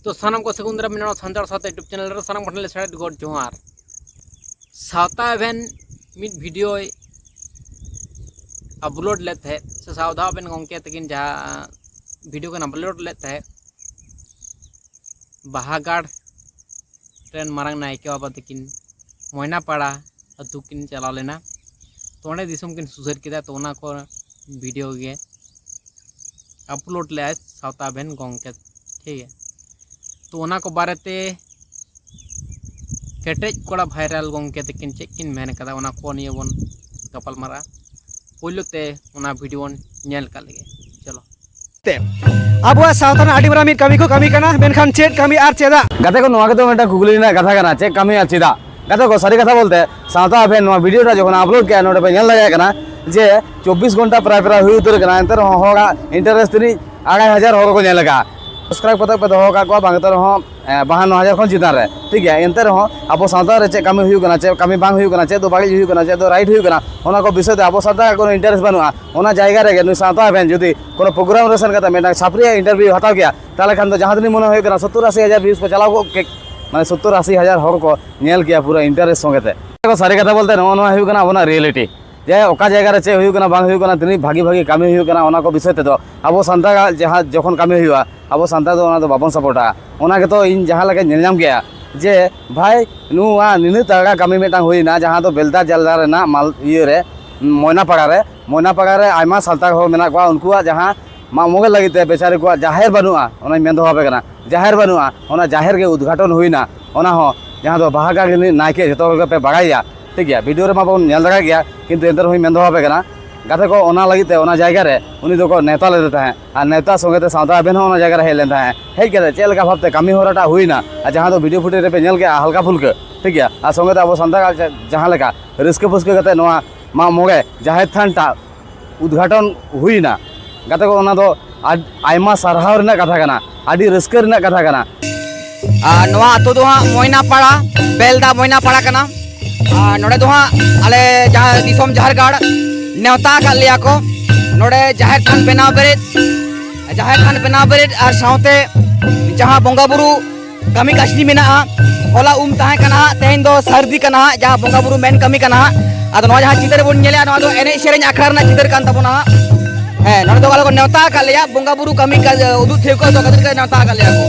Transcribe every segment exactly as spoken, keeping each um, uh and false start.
ᱛᱚ ᱥᱟᱱᱟᱢ ᱠᱚ ᱥᱟᱹᱜᱩᱱ ᱫᱟᱨᱟᱢ ᱢᱮᱱᱟᱜᱼᱟ ᱥᱟᱱᱛᱟᱲ ᱥᱟᱶᱛᱟ YouTube ᱪᱮᱱᱮᱞ ᱨᱮ᱾ ᱥᱟᱱᱟᱢ ᱠᱚᱴᱷᱮᱱ ᱞᱮ ᱥᱟᱹᱜᱩᱱ ᱡᱚᱦᱟᱨ᱾ ᱥᱟᱶᱛᱟ ᱮᱵᱷᱮᱱ ᱢᱤᱫ ᱵᱷᱤᱰᱤᱭᱳᱭ ᱟᱯᱞᱳᱰ ᱞᱮᱫ ᱛᱟᱦᱮᱸᱫ, ᱥᱮ ᱥᱟᱶᱛᱟ ᱮᱵᱷᱮᱱ ᱜᱚᱢᱠᱮ ᱛᱟᱹᱠᱤᱱ ᱡᱟᱦᱟᱸ ᱵᱷᱤᱰᱤᱭᱳ ᱠᱤᱱ ᱟᱯᱞᱳᱰ ᱞᱮᱫ ᱛᱟᱦᱮᱸᱫ, ᱵᱟᱦᱟᱜᱟᱲ ᱨᱮᱱ ᱢᱟᱨᱟᱝ ᱱᱟᱭᱠᱮ ᱵᱟᱵᱟ ᱛᱟᱹᱠᱤᱱ ᱢᱚᱭᱱᱟᱯᱟᱲᱟ ᱟᱹᱛᱩ ᱠᱤᱱ ᱪᱟᱞᱟᱣ ᱞᱮᱱᱟ᱾ ᱛᱚ ᱚᱸᱰᱮ ᱫᱤᱥᱚᱢ ᱠᱤᱱ ᱥᱩᱥᱟᱹᱨ ᱠᱮᱫᱟ᱾ ᱛᱚ ᱚᱱᱟ ᱠᱚ ᱵᱷᱤᱰᱤᱭᱳ ᱜᱮ ᱟᱯᱞᱳᱰ ᱞᱮᱫᱟᱭ ᱥᱟᱶᱛᱟ ᱮᱵᱷᱮᱱ ᱜᱚᱢᱠᱮ, ᱴᱷᱤᱠ ᱜᱮᱭᱟ᱾ ᱛᱚ ᱚᱱᱟ ᱠᱚ ᱵᱟᱨᱮᱛᱮ ᱠᱮᱴᱮᱡ ᱠᱚᱲᱟ ᱵᱷᱟᱭᱨᱟᱞ ᱜᱚᱢᱠᱮ ᱛᱟᱹᱠᱤᱱ ᱪᱮᱫ ᱠᱤᱱ ᱢᱮᱱ ᱠᱟᱫᱟ, ᱚᱱᱟ ᱠᱚ ᱱᱤᱭᱮ ᱵᱚᱱ ᱜᱟᱯᱟᱞ ᱢᱟᱨᱟᱜᱼᱟ᱾ ᱯᱳᱭᱞᱳ ᱛᱮ ᱚᱱᱟ ᱵᱷᱤᱰᱤᱭᱳ ᱵᱚᱱ ᱧᱮᱞ ᱠᱟᱜ ᱞᱮᱜᱮ᱾ ᱪᱚᱞᱚ᱾ ᱛᱮ ᱟᱵᱚᱣᱟᱜ ᱥᱟᱶᱛᱟ ᱨᱮᱱᱟᱜ ᱟᱹᱰᱤ ᱢᱟᱨᱟᱝ ᱢᱤᱫ ᱠᱟᱹᱢᱤ ᱠᱚ ᱠᱟᱹᱢᱤ ᱠᱟᱱᱟ, ᱢᱮᱱᱠᱷᱟᱱ ᱪᱮᱫ ᱠᱟᱹᱢᱤ ᱟᱨ ᱪᱮᱫᱟᱜ? ᱜᱟᱛᱮ ᱠᱚ, ᱱᱚᱣᱟ ᱜᱮᱛᱚ ᱢᱤᱫᱴᱟᱝ ᱠᱩᱠᱞᱤ ᱨᱮᱱᱟᱜ ᱠᱟᱛᱷᱟ ᱠᱟᱱᱟ, ᱪᱮᱫ ᱠᱟᱹᱢᱤ ᱟᱨ ᱪᱮᱫᱟᱜ? ᱜᱟᱛᱮ ᱠᱚ, ᱥᱟᱹᱨᱤ ᱠᱟᱛᱷᱟ ᱵᱚᱞᱛᱮ, ᱥᱟᱶᱛᱟ ᱮᱵᱷᱮᱱ ᱱᱚᱣᱟ ᱵᱷᱤᱰᱤᱭᱳ ᱴᱟᱜ ᱡᱚᱠᱷᱚᱱ ᱟᱯᱞᱳᱰ ᱠᱮᱜᱼᱟ, ᱱᱚᱰᱮ ᱯᱮ ᱧᱮᱞ ᱫᱟᱲᱮᱭᱟᱜ ᱠᱟᱱᱟ ᱡᱮ ᱪᱚᱵᱵᱤᱥ ᱜᱷᱚᱱᱴᱟ ᱯᱨᱟᱭ ᱯᱨᱟᱭ ᱦᱩᱭ ᱩᱛᱟᱹᱨ ᱠᱟᱱᱟ, ᱮᱱᱛᱮ ᱨᱮᱦᱚᱸ ᱦᱚᱲᱟᱜ ᱤᱱᱴᱟᱨᱮᱥᱴ ᱛᱤᱱᱟᱹᱜ ᱟᱲᱟᱭ ᱦᱟᱡᱟᱨ ᱦᱚᱲ ᱠᱚ ᱧᱮᱞ ᱟᱠᱟᱫᱼᱟ᱾ ᱥᱟᱵᱥᱠᱨᱟᱭᱤᱵ ᱠᱟᱛᱮ ᱯᱮ ᱫᱚᱦᱚ ᱟᱠᱟᱫ ᱠᱚᱣᱟ, ᱵᱟᱝ ᱮᱱᱛᱮ ᱨᱮᱦᱚᱸ ᱮ, ᱵᱟᱦᱟᱱᱱᱚ ᱦᱟᱡᱟᱨ ᱠᱷᱚᱱ ᱪᱮᱛᱟᱱ ᱨᱮ, ᱴᱷᱤᱠ ᱜᱮᱭᱟ᱾ ᱮᱱᱛᱮ ᱨᱮᱦᱚᱸ ᱟᱵᱚ ᱥᱟᱶᱛᱟ ᱨᱮ ᱪᱮᱫ ᱠᱟᱹᱢᱤ ᱦᱩᱭᱩᱜ ᱠᱟᱱᱟ, ᱪᱮᱫ ᱠᱟᱹᱢᱤ ᱵᱟᱝ ᱦᱩᱭᱩᱜ ᱠᱟᱱᱟ, ᱪᱮᱫ ᱫᱚ ᱵᱟᱹᱲᱤᱡ ᱦᱩᱭᱩᱜ ᱠᱟᱱᱟ, ᱪᱮᱫ ᱫᱚ ᱨᱟᱭᱤᱴ ᱦᱩᱭᱩᱜ ᱠᱟᱱᱟ, ᱚᱱᱟ ᱠᱚ ᱵᱤᱥᱚᱭ ᱛᱮ ᱟᱵᱚ ᱥᱟᱶᱛᱟ ᱠᱚᱱᱚ ᱤᱱᱴᱟᱨᱮᱥᱴ ᱵᱟᱹᱱᱩᱜᱼᱟ᱾ ᱚᱱᱟ ᱡᱟᱭᱜᱟ ᱨᱮᱜᱮ ᱱᱩᱭ ᱥᱟᱶᱛᱟ ᱮᱵᱷᱮᱱ ᱡᱩᱫᱤ ᱠᱳᱱᱳ ᱯᱨᱳᱜᱨᱟᱢ ᱨᱮ ᱥᱮᱱ ᱠᱟᱛᱮ ᱢᱤᱫᱴᱟᱝ ᱪᱷᱟᱯᱨᱤᱭᱟᱜ ᱤᱱᱴᱟᱨᱵᱷᱤᱭᱩ ᱦᱟᱛᱟᱣ ᱠᱮᱭᱟ, ᱛᱟᱦᱚᱞᱮ ᱠᱷᱟᱱ ᱫᱚ ᱡᱟᱦᱟᱸ ᱛᱤᱱᱟᱹᱜ ᱢᱚᱱᱮ ᱦᱩᱭᱩᱜ ᱠᱟᱱᱟ ᱥᱚᱛᱛᱚᱨ ᱟᱥᱤ ᱦᱟᱡᱟᱨ ᱵᱷᱤᱭᱩᱡᱽ ᱠᱚ ᱪᱟᱞᱟᱣ ᱠᱚᱜ ᱠᱮ, ᱢᱟᱱᱮ ᱥᱚᱛᱛᱚᱨ ᱟᱥᱤ ᱦᱟᱡᱟᱨ ᱦᱚᱲ ᱠᱚ ᱧᱮᱞ ᱠᱮᱭᱟ ᱯᱩᱨᱟᱹ ᱤᱱᱴᱟᱨᱮᱥᱴ ᱥᱚᱸᱜᱮ ᱛᱮ᱾ ᱥᱟᱹᱨᱤ ᱠᱟᱛᱷᱟ ᱵᱚᱞᱛᱮ ᱱᱚᱜᱼᱚ ᱱᱚᱣᱟ ᱦᱩᱭᱩᱜ ᱠᱟᱱᱟ ᱟᱵᱚᱱᱟᱜ ᱨᱤᱭᱮᱞᱤᱴᱤ᱾ ᱡᱮ ᱚᱠᱟ ᱡᱟᱭᱜᱟ ᱨᱮ ᱪᱮᱫ ᱦᱩᱭᱩᱜ ᱠᱟᱱᱟ, ᱵᱟᱝ ᱦᱩᱭᱩᱜ ᱠᱟᱱᱟ, ᱛᱤᱱᱟᱹᱜ ᱵᱷᱟᱹᱜᱤ ᱵᱷᱟᱹᱜᱤ ᱠᱟᱹᱢᱤ ᱦᱩᱭᱩᱜ ᱠᱟᱱᱟ, ᱚᱱᱟ ᱠᱚ ᱵᱤᱥᱚᱭ ᱛᱮᱫᱚ ᱟᱵᱚ ᱥᱟᱱᱛᱟᱲᱟᱜ ᱡᱟᱦᱟᱸ ᱡᱚᱠᱷᱚᱱ ᱠᱟᱹᱢᱤ ᱦᱩᱭᱩᱜᱼᱟ, ᱟᱵᱚ ᱥᱟᱱᱛᱟᱲ ᱫᱚ ᱚᱱᱟ ᱫᱚ ᱵᱟᱵᱚᱱ ᱥᱟᱯᱳᱨᱴᱟ᱾ ᱚᱱᱟ ᱜᱮᱛᱚ ᱤᱧ ᱡᱟᱦᱟᱸ ᱞᱮᱠᱟᱧ ᱧᱮᱞ ᱧᱟᱢ ᱠᱮᱜᱼᱟ ᱡᱮ ᱵᱷᱟᱭ, ᱱᱚᱣᱟ ᱱᱤᱱᱟᱹᱜ ᱛᱟᱜᱲᱟ ᱠᱟᱹᱢᱤ ᱢᱤᱫᱴᱟᱝ ᱦᱩᱭᱱᱟ, ᱡᱟᱦᱟᱸ ᱫᱚ ᱵᱮᱞᱫᱟ ᱡᱮᱞᱟ ᱨᱮᱱᱟᱜ ᱢᱟᱞ ᱤᱭᱟᱹ ᱨᱮ, ᱢᱚᱭᱱᱟᱯᱟᱲᱟ ᱨᱮ, ᱢᱚᱭᱱᱟᱯᱟᱲᱟ ᱨᱮ ᱟᱭᱢᱟ ᱥᱟᱱᱛᱟᱲ ᱦᱚᱲ ᱢᱮᱱᱟᱜ ᱠᱚᱣᱟ, ᱩᱱᱠᱩᱣᱟᱜ ᱡᱟᱦᱟᱸ ᱢᱟᱜ ᱢᱚᱬᱮ ᱞᱟᱹᱜᱤᱫ ᱛᱮ ᱵᱮᱪᱟᱨᱤ ᱠᱚᱣᱟᱜ ᱡᱟᱦᱮᱨ ᱵᱟᱹᱱᱩᱜᱼᱟ, ᱚᱱᱟᱧ ᱢᱮᱱ ᱫᱚᱦᱚ ᱟᱯᱮ ᱠᱟᱱᱟ, ᱡᱟᱦᱮᱨ ᱵᱟᱹᱱᱩᱜᱼᱟ, ᱚᱱᱟ ᱡᱟᱦᱮᱨ ᱜᱮ ᱩᱫᱽᱜᱷᱟᱴᱚᱱ ᱦᱩᱭᱱᱟ᱾ ᱚᱱᱟ ᱦᱚᱸ ᱡᱟᱦᱟᱸ ᱫᱚ ᱵᱟᱦᱟ ᱜᱟᱲ ᱨᱤᱱᱤᱡ ᱱᱟᱭᱠᱮ, ᱡᱚᱛᱚ ᱦᱚᱲ ᱜᱮᱯᱮ ᱵᱟᱲᱟᱭᱟ, ᱴᱷᱤᱠ ᱜᱮᱭᱟ, ᱵᱷᱤᱰᱤᱭᱳ ᱨᱮ ᱢᱟᱵᱚᱱ ᱧᱮᱞ ᱫᱟᱲᱮᱭᱟᱜ ᱜᱮᱭᱟ, ᱠᱤᱱᱛᱩ ᱮᱱᱛᱮ ᱨᱮᱦᱚᱸᱧ ᱢᱮᱱ ᱫᱚᱦᱚ ᱟᱯᱮ ᱠᱟᱱᱟ ᱜᱟᱛᱮ ᱠᱚ, ᱚᱱᱟ ᱞᱟᱹᱜᱤᱫ ᱛᱮ ᱚᱱᱟ ᱡᱟᱭᱜᱟ ᱨᱮ ᱩᱱᱤ ᱫᱚᱠᱚ ᱱᱮᱣᱛᱟ ᱞᱮᱫᱮ ᱛᱟᱦᱮᱸᱫ, ᱟᱨ ᱱᱮᱣᱛᱟ ᱥᱚᱸᱜᱮ ᱛᱮ ᱥᱟᱶᱛᱟ ᱟᱵᱮᱱ ᱦᱚᱸ ᱚᱱᱟ ᱡᱟᱭᱜᱟ ᱨᱮ ᱦᱮᱡ ᱞᱮᱱ ᱛᱟᱦᱮᱸᱫ᱾ ᱦᱮᱡ ᱠᱟᱛᱮ ᱪᱮᱫ ᱞᱮᱠᱟ ᱵᱷᱟᱵᱽᱛᱮ ᱠᱟᱹᱢᱤ ᱦᱚᱨᱟᱴᱟᱜ ᱦᱩᱭᱱᱟ, ᱟᱨ ᱡᱟᱦᱟᱸ ᱫᱚ ᱵᱷᱤᱰᱤᱭᱳ ᱯᱷᱩᱴᱮᱡᱽ ᱨᱮᱯᱮ ᱧᱮᱞ ᱠᱮᱜᱼᱟ ᱦᱟᱞᱠᱟ ᱯᱷᱩᱞᱠᱟᱹ, ᱴᱷᱤᱠ ᱜᱮᱭᱟ, ᱟᱨ ᱥᱚᱸᱜᱮ ᱛᱮ ᱟᱵᱚ ᱥᱟᱱᱛᱟᱲᱟᱜ ᱡᱟ-, ᱡᱟᱦᱟᱸ ᱞᱮᱠᱟ ᱨᱟᱹᱥᱠᱟᱹ ᱯᱷᱟᱹᱥᱠᱟᱹ ᱠᱟᱛᱮ ᱱᱚᱣᱟ ᱢᱟᱜ ᱢᱚᱬᱮ ᱡᱟᱦᱮᱨ ᱛᱷᱟᱱ ᱴᱟᱜ ᱩᱫᱽᱜᱷᱟᱴᱚᱱ ᱦᱩᱭᱱᱟ᱾ ᱜᱟᱛᱮ ᱠᱚ, ᱚᱱᱟ ᱫᱚ ᱟᱰ-, ᱟᱭᱢᱟ ᱥᱟᱨᱦᱟᱣ ᱨᱮᱱᱟᱜ ᱠᱟᱛᱷᱟ ᱠᱟᱱᱟ, ᱟᱹᱰᱤ ᱨᱟᱹᱥᱠᱟᱹ ᱨᱮᱱᱟᱜ ᱠᱟᱛᱷᱟ ᱠᱟᱱᱟ᱾ ᱟᱨ ᱱᱚᱣᱟ ᱟᱛᱳ ᱫᱚ ᱦᱟᱸᱜ ᱢᱚᱭᱱᱟᱯᱟᱲᱟ, ᱵᱮᱞᱫᱟ ᱢᱚᱭᱱᱟᱯᱟᱲᱟ ᱠᱟᱱᱟ᱾ ᱟᱨ ᱱᱚᱰᱮ ᱫᱚ ᱦᱟᱸᱜ ᱟᱞᱮ ᱡᱟᱦᱟᱸ ᱫᱤᱥᱚᱢ ᱡᱷᱟᱲᱜᱟᱲ ᱱᱮᱣᱛᱟ ᱟᱠᱟᱫ ᱞᱮᱭᱟ ᱠᱚ᱾ ᱱᱚᱰᱮ ᱡᱟᱦᱮᱨ ᱛᱷᱟᱱ ᱵᱮᱱᱟᱣ ᱵᱮᱨᱮᱫ, ᱡᱟᱦᱮᱨ ᱛᱷᱟᱱ ᱵᱮᱱᱟᱣ ᱵᱮᱨᱮᱫ ᱟᱨ ᱥᱟᱶᱛᱮ ᱡᱟᱦᱟᱸ ᱵᱚᱸᱜᱟ ᱵᱩᱨᱩ ᱠᱟᱹᱢᱤ ᱠᱟᱹᱥᱱᱤ ᱢᱮᱱᱟᱜᱼᱟ, ᱦᱚᱞᱟ ᱩᱢ ᱛᱟᱦᱮᱸ ᱠᱟᱱᱟ ᱦᱟᱸᱜ, ᱛᱮᱦᱮᱧ ᱫᱚ ᱥᱟᱹᱨᱫᱤ ᱠᱟᱱᱟ ᱦᱟᱸᱜ, ᱡᱟᱦᱟᱸ ᱵᱚᱸᱜᱟ ᱵᱩᱨᱩ ᱢᱮᱱ ᱠᱟᱹᱢᱤ ᱠᱟᱱᱟ ᱦᱟᱸᱜ᱾ ᱟᱫᱚ ᱱᱚᱣᱟ ᱡᱟᱦᱟᱸ ᱪᱤᱛᱟᱹᱨ ᱵᱚᱱ ᱧᱮᱞᱮᱜᱼᱟ, ᱱᱚᱣᱟ ᱫᱚ ᱮᱱᱮᱡ ᱥᱮᱨᱮᱧ ᱟᱠᱷᱲᱟ ᱨᱮᱱᱟᱜ ᱪᱤᱛᱟᱹᱨ ᱠᱟᱱ ᱛᱟᱵᱚᱱᱟ ᱦᱟᱸᱜ᱾ ᱦᱮᱸ, ᱱᱚᱰᱮ ᱫᱚ ᱟᱞᱮ ᱠᱚ ᱱᱮᱣᱛᱟ ᱟᱠᱟᱫ ᱞᱮᱭᱟ, ᱵᱚᱸᱜᱟ ᱵᱩᱨᱩ ᱠᱟᱹᱢᱤ ᱠᱟ-, ᱩᱫᱩᱜ ᱴᱷᱟᱹᱣᱠᱟᱹ ᱦᱚᱪᱚ ᱠᱷᱟᱹᱛᱤᱨ ᱜᱮ ᱱᱮᱣᱛᱟ ᱟᱠᱟᱫ ᱞᱮᱭᱟ ᱠᱚ᱾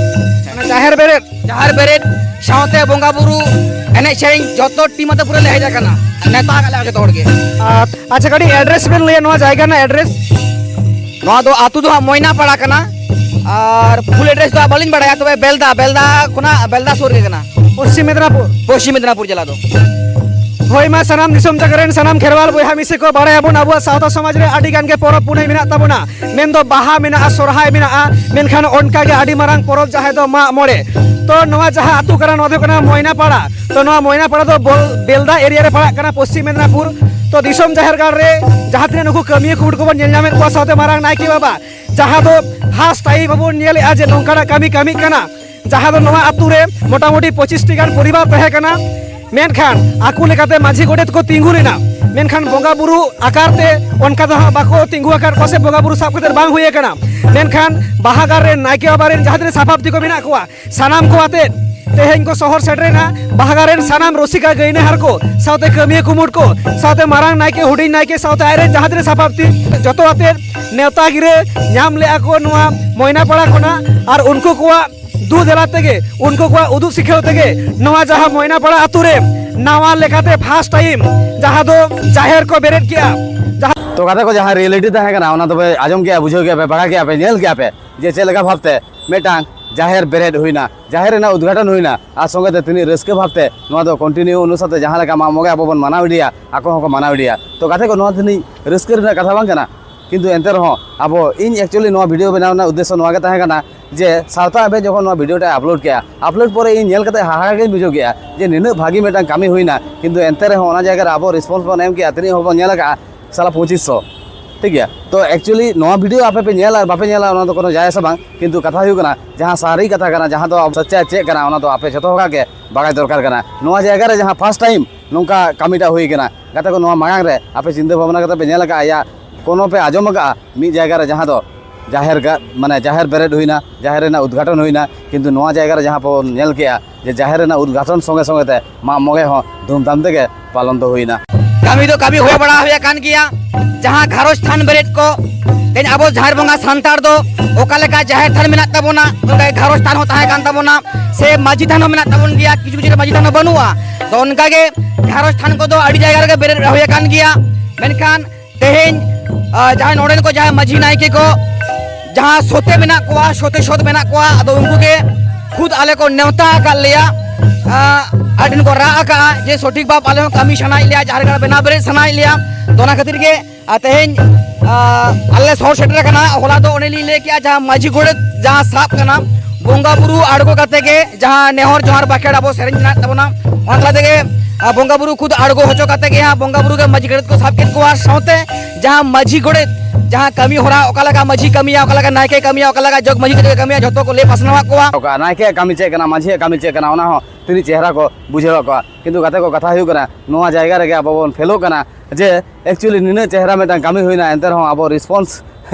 ᱚᱱᱟ ᱡᱟᱦᱮᱨ ᱵᱮᱨᱮᱫ? ᱡᱟᱦᱮᱨ ᱵᱮᱨᱮᱫ ᱥᱟᱶᱛᱮ ᱵᱚᱸᱜᱟ ᱵᱩᱨᱩ, ᱮᱱᱮᱡ ᱥᱮᱨᱮᱧ ᱡᱚᱛᱚ ᱴᱤᱢ ᱟᱛᱮ ᱯᱩᱨᱟᱹ ᱞᱮ ᱦᱮᱡ ᱟᱠᱟᱱᱟ, ᱱᱮᱣᱛᱟ ᱟᱠᱟᱫ ᱞᱮᱭᱟ ᱡᱚᱛᱚ ᱦᱚᱲ ᱜᱮ᱾ ᱟᱨ ᱟᱪᱪᱷᱟ, ᱠᱟᱹᱴᱤᱡ ᱮᱰᱨᱮᱥ ᱵᱮᱱ ᱞᱟᱹᱭᱟ, ᱱᱚᱣᱟ ᱡᱟᱭᱜᱟ ᱨᱮᱱᱟᱜ ᱮᱰᱨᱮᱥ? ᱱᱚᱣᱟ ᱫᱚ ᱟᱹᱛᱩ ᱫᱚ ᱦᱟᱸᱜ ᱢᱚᱭᱱᱟᱯᱟᱲᱟ ᱠᱟᱱᱟ, ᱟᱨ ᱯᱷᱩᱞ ᱮᱰᱨᱮᱥ ᱫᱚ ᱦᱟᱸᱜ ᱵᱟᱹᱞᱤᱧ ᱵᱟᱲᱟᱭᱟ, ᱛᱚᱵᱮ ᱵᱮᱞᱫᱟ, ᱵᱮᱞᱫᱟ ᱠᱷᱚᱱᱟᱜ, ᱵᱮᱞᱫᱟ ᱥᱩᱨ ᱜᱮ ᱠᱟᱱᱟ᱾ ᱯᱚᱥᱪᱤᱢ ᱢᱮᱫᱽᱱᱟᱯᱩᱨ᱾ ᱯᱚᱥᱪᱤᱢ ᱢᱮᱫᱽᱱᱟᱯᱩᱨ ᱡᱮᱞᱟ ᱫᱚ᱾ ᱦᱳᱭ ᱢᱟ, ᱥᱟᱱᱟᱢ ᱫᱤᱥᱚᱢ ᱡᱟᱠᱟᱛ ᱨᱮᱱ ᱥᱟᱱᱟᱢ ᱠᱷᱮᱨᱣᱟᱞ ᱵᱚᱭᱦᱟ ᱢᱤᱥᱤ ᱠᱚ, ᱵᱟᱲᱟᱭᱟᱵᱚᱱ ᱟᱵᱚᱣᱟᱜ ᱥᱟᱶᱛᱟ ᱥᱚᱢᱟᱡᱽ ᱨᱮ ᱟᱹᱰᱤ ᱜᱟᱱ ᱜᱮ ᱯᱚᱨᱚᱵᱽ ᱯᱩᱱᱟᱹᱭ ᱢᱮᱱᱟᱜ ᱛᱟᱵᱚᱱᱟ, ᱢᱮᱱᱫᱚ ᱵᱟᱦᱟ ᱢᱮᱱᱟᱜᱼᱟ, ᱥᱚᱨᱦᱟᱭ ᱢᱮᱱᱟᱜᱼᱟ, ᱢᱮᱱᱠᱷᱟᱱ ᱚᱱᱠᱟ ᱜᱮ ᱟᱹᱰᱤ ᱢᱟᱨᱟᱝ ᱯᱚᱨᱚᱵᱽ ᱡᱟᱦᱟᱸ ᱫᱚ ᱢᱟᱜ ᱢᱚᱬᱮ᱾ ᱛᱚ ᱱᱚᱣᱟ ᱡᱟᱦᱟᱸ ᱟᱹᱛᱩ ᱠᱟᱱᱟ, ᱱᱚᱣᱟ ᱫᱚ ᱦᱩᱭᱩᱜ ᱠᱟᱱᱟ ᱢᱚᱭᱱᱟᱯᱟᱲᱟ᱾ ᱛᱚ ᱱᱚᱣᱟ ᱢᱚᱭᱱᱟᱯᱟᱲᱟ ᱫᱚ ᱵᱚᱞ-, ᱵᱮᱞᱫᱟ ᱮᱨᱤᱭᱟ ᱨᱮ ᱯᱟᱲᱟᱜ ᱠᱟᱱᱟ, ᱯᱚᱥᱪᱤᱢ ᱢᱮᱫᱽᱱᱟᱯᱩᱨ᱾ ᱛᱚ ᱫᱤᱥᱚᱢ ᱡᱟᱦᱮᱨ ᱜᱟᱲ ᱨᱮ ᱡᱟᱦᱟᱸ ᱛᱤᱱᱟᱹᱜ ᱱᱩᱠᱩ ᱠᱟᱹᱢᱤᱭᱟᱹ ᱠᱩᱢᱩᱴ ᱠᱚᱵᱚᱱ ᱧᱮᱞ ᱧᱟᱢᱮᱫ ᱠᱚᱣᱟ, ᱥᱟᱶᱛᱮ ᱢᱟᱨᱟᱝ ᱱᱟᱭᱠᱮ ᱵᱟᱵᱟ, ᱡᱟᱦᱟᱸ ᱫᱚ ᱯᱷᱟᱥᱴ ᱴᱟᱭᱤᱢ ᱟᱵᱚ ᱵᱚᱱ ᱧᱮᱞᱮᱫᱼᱟ ᱡᱮ ᱱᱚᱝᱠᱟᱱᱟᱜ ᱠᱟᱹᱢᱤ ᱠᱟᱹᱢᱤᱜ ᱠᱟᱱᱟ, ᱡᱟᱦᱟᱸ ᱫᱚ ᱱᱚᱣᱟ ᱟᱹᱛᱩ ᱨᱮ ᱢᱚᱴᱟᱢᱩᱴᱤ ᱯᱚᱸᱪᱤᱥ ᱴᱤ ᱜᱟᱱ ᱯᱚᱨᱤᱵᱟᱨ ᱛᱟᱦᱮᱸ ᱠᱟᱱᱟ, ᱢᱮᱱᱠᱷᱟᱱ ᱟᱠᱚ ᱞᱮᱠᱟᱛᱮ ᱢᱟᱹᱡᱷᱤ ᱜᱚᱰᱮᱛ ᱠᱚ ᱛᱤᱸᱜᱩ ᱞᱮᱱᱟ, ᱢᱮᱱᱠᱷᱟᱱ ᱵᱚᱸᱜᱟ ᱵᱩᱨᱩ ᱟᱠᱟᱨ ᱛᱮ ᱚᱱᱠᱟ ᱫᱚ ᱦᱟᱸᱜ ᱵᱟᱠᱚ ᱛᱤᱸᱜᱩ ᱟᱠᱟᱫ ᱠᱚᱣᱟ ᱥᱮ ᱵᱚᱸᱜᱟ ᱵᱩᱨᱩ ᱥᱟᱵ ᱠᱟᱛᱮ ᱵᱟᱝ ᱦᱩᱭ ᱟᱠᱟᱱᱟ᱾ ᱢᱮᱱᱠᱷᱟᱱ ᱵᱟᱦᱟ ᱜᱟᱲ ᱨᱮᱱ ᱱᱟᱭᱠᱮ ᱵᱟᱵᱟ ᱨᱮᱱ ᱡᱟᱦᱟᱸ ᱛᱤᱱᱟᱹᱜ ᱥᱟᱯᱟᱵ ᱛᱮᱠᱚ ᱢᱮᱱᱟᱜ ᱠᱚᱣᱟ, ᱥᱟᱱᱟᱢ ᱠᱚ ᱟᱛᱮ ᱛᱮᱦᱮᱧ ᱠᱚ ᱥᱚᱦᱚᱨ ᱥᱮᱴᱮᱨᱮᱱᱟ᱾ ᱵᱟᱦᱟ ᱜᱟᱲ ᱨᱮᱱ ᱥᱟᱱᱟᱢ ᱨᱩᱥᱤᱠᱟ ᱜᱟᱹᱭᱱᱟᱹᱦᱟᱨ ᱠᱚ, ᱥᱟᱶᱛᱮ ᱠᱟᱹᱢᱤᱭᱟᱹ ᱠᱩᱢᱩᱴ ᱠᱚ, ᱥᱟᱶᱛᱮ ᱢᱟᱨᱟᱝ ᱱᱟᱭᱠᱮ, ᱦᱩᱰᱤᱧ ᱱᱟᱭᱠᱮ, ᱥᱟᱶᱛᱮ ᱟᱡ ᱨᱮᱱ ᱡᱟᱦᱟᱸ ᱛᱤᱱᱟᱹᱜ ᱥᱟᱯᱟᱵ ᱛᱤ, ᱡᱚᱛᱚ ᱟᱛᱮ ᱱᱮᱣᱛᱟ ᱜᱤᱨᱟᱹ ᱧᱟᱢ ᱞᱮᱜᱼᱟ ᱠᱚ ᱱᱚᱣᱟ ᱢᱚᱭᱱᱟᱯᱟᱲᱟ ᱠᱷᱚᱱᱟᱜ᱾ ᱟᱨ ᱩᱱᱠᱩ ᱠᱚᱣᱟᱜ ᱫᱩ ᱫᱮᱞᱟ ᱛᱮᱜᱮ, ᱩᱱᱠᱩ ᱠᱚᱣᱟᱜ ᱩᱫᱩᱜ ᱥᱤᱠᱷᱟᱹᱣ ᱛᱮᱜᱮ ᱱᱚᱣᱟ ᱡᱟᱦᱟᱸ ᱢᱚᱭᱱᱟᱯᱟᱲᱟ ᱟᱛᱳ ᱨᱮ ᱱᱟᱣᱟ ᱞᱮᱠᱟᱛᱮ ᱯᱷᱟᱥᱴ ᱴᱟᱭᱤᱢ ᱡᱟᱦᱟᱸ ᱫᱚ ᱡᱟᱦᱮᱨ ᱠᱚ ᱵᱮᱨᱮᱫ ᱠᱮᱜᱼᱟ᱾ ᱡᱟᱦᱟᱸ ᱛᱚ ᱜᱟᱛᱮ ᱠᱚ, ᱡᱟᱦᱟᱸ ᱨᱤᱭᱮᱞᱤᱴᱤ ᱛᱟᱦᱮᱸ ᱠᱟᱱᱟ, ᱚᱱᱟ ᱫᱚᱯᱮ ᱟᱸᱡᱚᱢ ᱠᱮᱜᱼᱟ, ᱵᱩᱡᱷᱟᱹᱣ ᱠᱮᱜᱼᱟ ᱯᱮ, ᱵᱟᱲᱟᱭ ᱠᱮᱜᱼᱟ ᱯᱮ, ᱧᱮᱞ ᱠᱮᱜᱼᱟ ᱯᱮ ᱡᱮ ᱪᱮᱫ ᱞᱮᱠᱟ ᱵᱷᱟᱵᱽᱛᱮ ᱢᱤᱫᱴᱟᱝ ᱡᱟᱦᱮᱨ ᱵᱮᱨᱮᱫ ᱦᱩᱭᱱᱟ, ᱡᱟᱦᱮᱨ ᱨᱮᱱᱟᱜ ᱩᱫᱽᱜᱷᱟᱴᱚᱱ ᱦᱩᱭᱱᱟ, ᱟᱨ ᱥᱚᱸᱜᱮ ᱛᱮ ᱛᱤᱱᱟᱹᱜ ᱨᱟᱹᱥᱠᱟᱹ ᱵᱷᱟᱵᱽᱛᱮ ᱱᱚᱣᱟ ᱫᱚ ᱠᱚᱱᱴᱤᱱᱤᱭᱩ ᱚᱱᱩ ᱥᱟᱛᱮ ᱡᱟᱦᱟᱸ ᱞᱮᱠᱟ ᱢᱟᱜ ᱢᱚᱬᱮ ᱟᱵᱚ ᱵᱚᱱ ᱢᱟᱱᱟᱣ ᱤᱫᱤᱭᱟ, ᱟᱠᱚ ᱦᱚᱸᱠᱚ ᱢᱟᱱᱟᱣ ᱤᱫᱤᱭᱟ᱾ ᱛᱚ ᱜᱟᱛᱮ ᱠᱚ, ᱱᱚᱣᱟ ᱛᱤᱱᱟᱹᱜ ᱨᱟᱹᱥᱠᱟᱹ ᱨᱮᱱᱟᱜ ᱠᱟᱛᱷᱟ ᱵᱟᱝ ᱠᱟᱱᱟ? ᱠᱤᱱᱛᱩ ᱮᱱᱛᱮ ᱨᱮᱦᱚᱸ ᱟᱵᱚ, ᱤᱧ ᱮᱠᱪᱩᱭᱮᱞᱤ ᱱᱚᱣᱟ ᱵᱷᱤᱰᱤᱭᱳ ᱵᱮᱱᱟᱣ ᱨᱮᱱᱟᱜ ᱩᱫᱽᱫᱮᱥᱥᱚ ᱱᱚᱣᱟ ᱜᱮ ᱛᱟᱦᱮᱸ ᱠᱟᱱᱟ ᱡᱮ ᱥᱟᱶᱛᱟ ᱟᱵᱮ ᱡᱚᱠᱷᱚᱱ ᱱᱚᱣᱟ ᱵᱷᱤᱰᱤᱭᱳ ᱴᱟᱜ ᱟᱯᱞᱳᱰ ᱠᱮᱜᱼᱟ, ᱟᱯᱞᱳᱰ ᱯᱚᱨᱮ ᱤᱧ ᱧᱮᱞ ᱠᱟᱛᱮ ᱦᱟᱦᱟᱲᱟ ᱜᱮᱧ ᱵᱩᱡᱷᱟᱹᱣ ᱠᱮᱜᱼᱟ ᱡᱮ ᱱᱤᱱᱟᱹᱜ ᱵᱷᱟᱹᱜᱤ ᱢᱤᱫᱴᱟᱝ ᱠᱟᱹᱢᱤ ᱦᱩᱭᱱᱟ, ᱠᱤᱱᱛᱩ ᱮᱱᱛᱮ ᱨᱮᱦᱚᱸ ᱚᱱᱟ ᱡᱟᱭᱜᱟ ᱨᱮ ᱟᱵᱚ ᱨᱮᱥᱯᱚᱱᱥ ᱵᱚᱱ ᱮᱢ ᱠᱮᱜᱼᱟ, ᱛᱤᱱᱟᱹᱜ ᱦᱚᱲ ᱵᱚᱱ ᱧᱮᱞ ᱟᱠᱟᱜᱼᱟ, ᱥᱟᱞᱟ ᱯᱚᱸᱪᱤᱥᱥᱚ᱾ ᱴᱷᱤᱠ ᱜᱮᱭᱟ, ᱛᱚ ᱮᱠᱪᱩᱭᱮᱞᱤ ᱱᱚᱣᱟ ᱵᱷᱤᱰᱤᱭᱳ ᱟᱯᱮ ᱯᱮ ᱧᱮᱞᱟ ᱟᱨ ᱵᱟᱯᱮ ᱧᱮᱞᱟ, ᱚᱱᱟ ᱫᱚ ᱠᱳᱱᱳ ᱡᱟᱭ ᱟᱥᱟ ᱵᱟᱝ, ᱠᱤᱱᱛᱩ ᱠᱟᱛᱷᱟ ᱦᱩᱭᱩᱜ ᱠᱟᱱᱟ, ᱡᱟᱦᱟᱸ ᱥᱟᱹᱨᱤ ᱠᱟᱛᱷᱟ ᱠᱟᱱᱟ, ᱡᱟᱦᱟᱸ ᱫᱚ ᱟᱵᱚ ᱥᱚᱪᱪᱟ ᱪᱮᱫ ᱠᱟᱱᱟ, ᱚᱱᱟ ᱫᱚ ᱟᱯᱮ ᱡᱚᱛᱚ ᱦᱚᱲᱟᱜ ᱜᱮ ᱵᱟᱲᱟᱭ ᱫᱚᱨᱠᱟᱨ ᱠᱟᱱᱟ᱾ ᱱᱚᱣᱟ ᱡᱟᱭᱜᱟ ᱨᱮ ᱡᱟᱦᱟᱸ ᱯᱷᱟᱥᱴ ᱴᱟᱭᱤᱢ ᱱᱚᱝᱠᱟ ᱠᱟᱹᱢᱤᱴᱟᱜ ᱦᱩᱭ ᱠᱟᱱᱟ, ᱜᱟᱛᱮ ᱠᱚ, ᱱᱚᱣᱟ ᱢᱟᱲᱟᱝ ᱨᱮ ᱟᱯᱮ ᱪᱤᱱᱛᱟᱹ ᱵᱷᱟᱵᱽᱱᱟ ᱠᱟᱛᱮ ᱯᱮ ᱧᱮᱞ ᱟᱠᱟᱫᱼᱟ ᱭᱟ ᱠᱳᱱᱳ ᱯᱮ ᱟᱸᱡᱚᱢ ᱟᱠᱟᱫᱼᱟ ᱢᱤᱫ ᱡᱟᱭᱜᱟ ᱨᱮ ᱡᱟᱦᱟᱸ ᱫᱚ ᱡᱟᱦᱮᱨ ᱜᱟ-, ᱢᱟᱱᱮ ᱡᱟᱦᱮᱨ ᱵᱮᱨᱮᱫ ᱦᱩᱭᱱᱟ, ᱡᱟᱦᱮᱨ ᱨᱮᱱᱟᱜ ᱩᱫᱽᱜᱷᱟᱴᱚᱱ ᱦᱩᱭᱱᱟ, ᱠᱤᱱᱛᱩ ᱱᱚᱣᱟ ᱡᱟᱭᱜᱟ ᱨᱮ ᱡᱟᱦᱟᱸ ᱵᱚᱱ ᱧᱮᱞ ᱠᱮᱜᱼᱟ ᱡᱮ ᱡᱟᱦᱮᱨ ᱨᱮᱱᱟᱜ ᱩᱫᱽᱜᱷᱟᱴᱚᱱ ᱥᱚᱸᱜᱮ ᱥᱚᱸᱜᱮ ᱛᱮ ᱢᱟᱜ ᱢᱚᱬᱮ ᱦᱚᱸ ᱫᱷᱩᱢᱫᱷᱟᱢ ᱛᱮᱜᱮ ᱯᱟᱞᱚᱱ ᱫᱚ ᱦᱩᱭᱱᱟ᱾ ᱠᱟᱹᱢᱤ ᱫᱚ ᱠᱟᱹᱢᱤ ᱦᱩᱭ ᱵᱟᱲᱟ ᱦᱩᱭ ᱟᱠᱟᱱ ᱜᱮᱭᱟ᱾ ᱡᱟᱦᱟᱸ ᱜᱷᱟᱨᱚᱸᱡᱽ ᱛᱷᱟᱱ ᱵᱮᱨᱮᱫ ᱠᱚ, ᱛᱮᱦᱮᱧ ᱟᱵᱚ ᱡᱟᱦᱮᱨ ᱵᱚᱸᱜᱟ ᱥᱟᱱᱛᱟᱲ ᱫᱚ ᱚᱠᱟ ᱞᱮᱠᱟ ᱡᱟᱦᱮᱨ ᱛᱷᱟᱱ ᱢᱮᱱᱟᱜ ᱛᱟᱵᱚᱱᱟ, ᱚᱱᱠᱟ ᱜᱮ ᱜᱷᱟᱨᱚᱸᱡᱽ ᱛᱷᱟᱱ ᱦᱚᱸ ᱛᱟᱦᱮᱸ ᱠᱟᱱ ᱛᱟᱵᱚᱱᱟ, ᱥᱮ ᱢᱟᱹᱡᱷᱤ ᱛᱷᱟᱱ ᱦᱚᱸ ᱢᱮᱱᱟᱜ ᱛᱟᱵᱚᱱ ᱜᱮᱭᱟ, ᱠᱤᱪᱷᱩ ᱠᱤᱪᱷᱩ ᱨᱮ ᱢᱟᱹᱡᱷᱤ ᱛᱷᱟᱱ ᱦᱚᱸ ᱵᱟᱹᱱᱩᱜᱼᱟ᱾ ᱛᱚ ᱚᱱᱠᱟ ᱜᱮ ᱜᱷᱟᱨᱚᱸᱡᱽ ᱛᱷᱟᱱ ᱠᱚᱫᱚ ᱟᱹᱰᱤ ᱡᱟᱭᱜᱟ ᱨᱮᱜᱮ ᱵᱮᱨᱮᱫ ᱦᱩᱭ ᱟᱠᱟᱱ ᱜᱮᱭᱟ, ᱢᱮᱱᱠᱷᱟᱱ ᱛᱮᱦᱮᱧ, ᱟᱸ, ᱡᱟᱦᱟᱸᱭ ᱱᱚᱰᱮᱱ ᱠᱚ ᱡᱟᱦᱟᱸᱭ ᱢᱟᱹᱡᱷᱤ ᱱᱟᱭᱠᱮ ᱠᱚ ᱡᱟᱦᱟᱸ ᱥᱚᱛᱮ ᱢᱮᱱᱟᱜ ᱠᱚᱣᱟ, ᱥᱚᱛᱮ ᱥᱚᱛ ᱢᱮᱱᱟᱜ ᱠᱚᱣᱟ, ᱟᱫᱚ ᱩᱱᱠᱩ ᱜᱮ ᱠᱷᱩᱫ ᱟᱞᱮ ᱠᱚ ᱱᱮᱣᱛᱟ ᱟᱠᱟᱫ ᱞᱮᱭᱟ᱾ ᱟᱸ, ᱟᱹᱰᱤ ᱫᱤᱱ ᱠᱚ ᱨᱟᱜ ᱟᱠᱟᱫᱼᱟ ᱡᱮ ᱥᱚᱴᱷᱤᱠ ᱵᱷᱟᱵᱽ ᱟᱞᱮ ᱦᱚᱸ ᱠᱟᱹᱢᱤ ᱥᱟᱱᱟᱭᱮᱫ ᱞᱮᱭᱟ, ᱡᱟᱦᱮᱨ ᱜᱟᱲ ᱵᱮᱱᱟᱣ ᱵᱮᱨᱮᱫ ᱥᱟᱱᱟᱭᱮᱫ ᱞᱮᱭᱟ᱾ ᱛᱚ ᱚᱱᱟ ᱠᱷᱟᱹᱛᱤᱨ ᱜᱮ ᱟᱨ ᱛᱮᱦᱮᱧ, ᱟᱸ, ᱟᱞᱮ ᱥᱚᱦᱚᱨ ᱥᱮᱴᱮᱨ ᱟᱠᱟᱱᱟ᱾ ᱦᱚᱞᱟ ᱫᱚ ᱚᱱᱮ ᱞᱤᱧ ᱞᱟᱹᱭ ᱠᱮᱜᱼᱟ, ᱡᱟᱦᱟᱸ ᱢᱟᱹᱡᱷᱤ ᱜᱚᱰᱮᱛ ᱡᱟᱦᱟᱸ ᱥᱟᱵ ᱠᱟᱱᱟ, ᱵᱚᱸᱜᱟ ᱵᱩᱨᱩ ᱟᱬᱜᱚ ᱠᱟᱛᱮ ᱜᱮ ᱡᱟᱦᱟᱸ ᱱᱮᱦᱚᱨ ᱡᱚᱦᱟᱨ ᱵᱟᱠᱷᱮᱲ ᱟᱵᱚ ᱥᱮᱨᱮᱧ ᱢᱮᱱᱟᱜ ᱛᱟᱵᱚᱱᱟ, ᱚᱱᱟ ᱛᱟᱞᱟ ᱛᱮᱜᱮ, ᱟᱸ, ᱵᱚᱸᱜᱟ ᱵᱩᱨᱩ ᱠᱷᱩᱫ ᱟᱬᱜᱚ ᱦᱚᱪᱚ ᱠᱟᱛᱮ ᱜᱮ ᱦᱟᱸᱜ ᱵᱚᱸᱜᱟ ᱵᱩᱨᱩ ᱜᱮ ᱢᱟᱹᱡᱷᱤ ᱜᱚᱰᱮᱛ ᱠᱚ ᱥᱟᱵ ᱠᱮᱫ ᱠᱚᱣᱟ᱾ ᱥᱟᱶᱛᱮ ᱡᱟᱦᱟᱸ ᱢᱟᱹᱡᱷᱤ ᱜᱚᱰᱮᱛ ᱡᱟᱦᱟᱸ ᱠᱟᱹᱢᱤ ᱦᱚᱨᱟ ᱚᱠᱟ ᱞᱮᱠᱟ ᱢᱟᱹᱡᱷᱤ ᱠᱟᱹᱢᱤᱭᱟ, ᱚᱠᱟ ᱞᱮᱠᱟ ᱱᱟᱭᱠᱮ ᱠᱟᱹᱢᱤᱭᱟ, ᱚᱠᱟ ᱞᱮᱠᱟ ᱡᱚᱜᱽ ᱢᱟᱹᱡᱷᱤ ᱠᱟᱹᱢᱤᱭᱟ, ᱡᱷᱚᱛᱚ ᱠᱚ ᱞᱟᱹᱭ ᱯᱟᱥᱱᱟᱣᱟᱫ ᱠᱚᱣᱟ᱾ ᱚᱠᱟ ᱱᱟᱭᱠᱮᱭᱟᱜ ᱠᱟᱹᱢᱤ ᱪᱮᱫ ᱠᱟᱱᱟ, ᱢᱟᱹᱡᱷᱤᱭᱟᱜ ᱠᱟᱹᱢᱤ ᱪᱮᱫ ᱠᱟᱱᱟ, ᱚᱱᱟ ᱦᱚᱸ ᱛᱤᱱᱟᱹᱜ ᱪᱮᱦᱨᱟ ᱠᱚ ᱵᱩᱡᱷᱟᱹᱣᱟᱫ ᱠᱚᱣᱟ᱾ ᱠᱤᱱᱛᱩ ᱜᱟᱛᱮ ᱠᱚ, ᱠᱟᱛᱷᱟ ᱦᱩᱭᱩᱜ ᱠᱟᱱᱟ, ᱱᱚᱣᱟ ᱡᱟᱭᱜᱟ ᱨᱮᱜᱮ ᱟᱵᱚ ᱵᱚᱱ ᱯᱷᱮᱞᱚᱜ ᱠᱟᱱᱟ ᱡᱮ actually ᱱᱤᱱᱟᱹᱜ ᱪᱮᱦᱨᱟ ᱢᱤᱫᱴᱟᱝ ᱠᱟᱹᱢᱤ ᱦᱩᱭᱱᱟ, ᱮᱱᱛᱮ ᱨᱮᱦᱚᱸ ᱟᱵᱚ response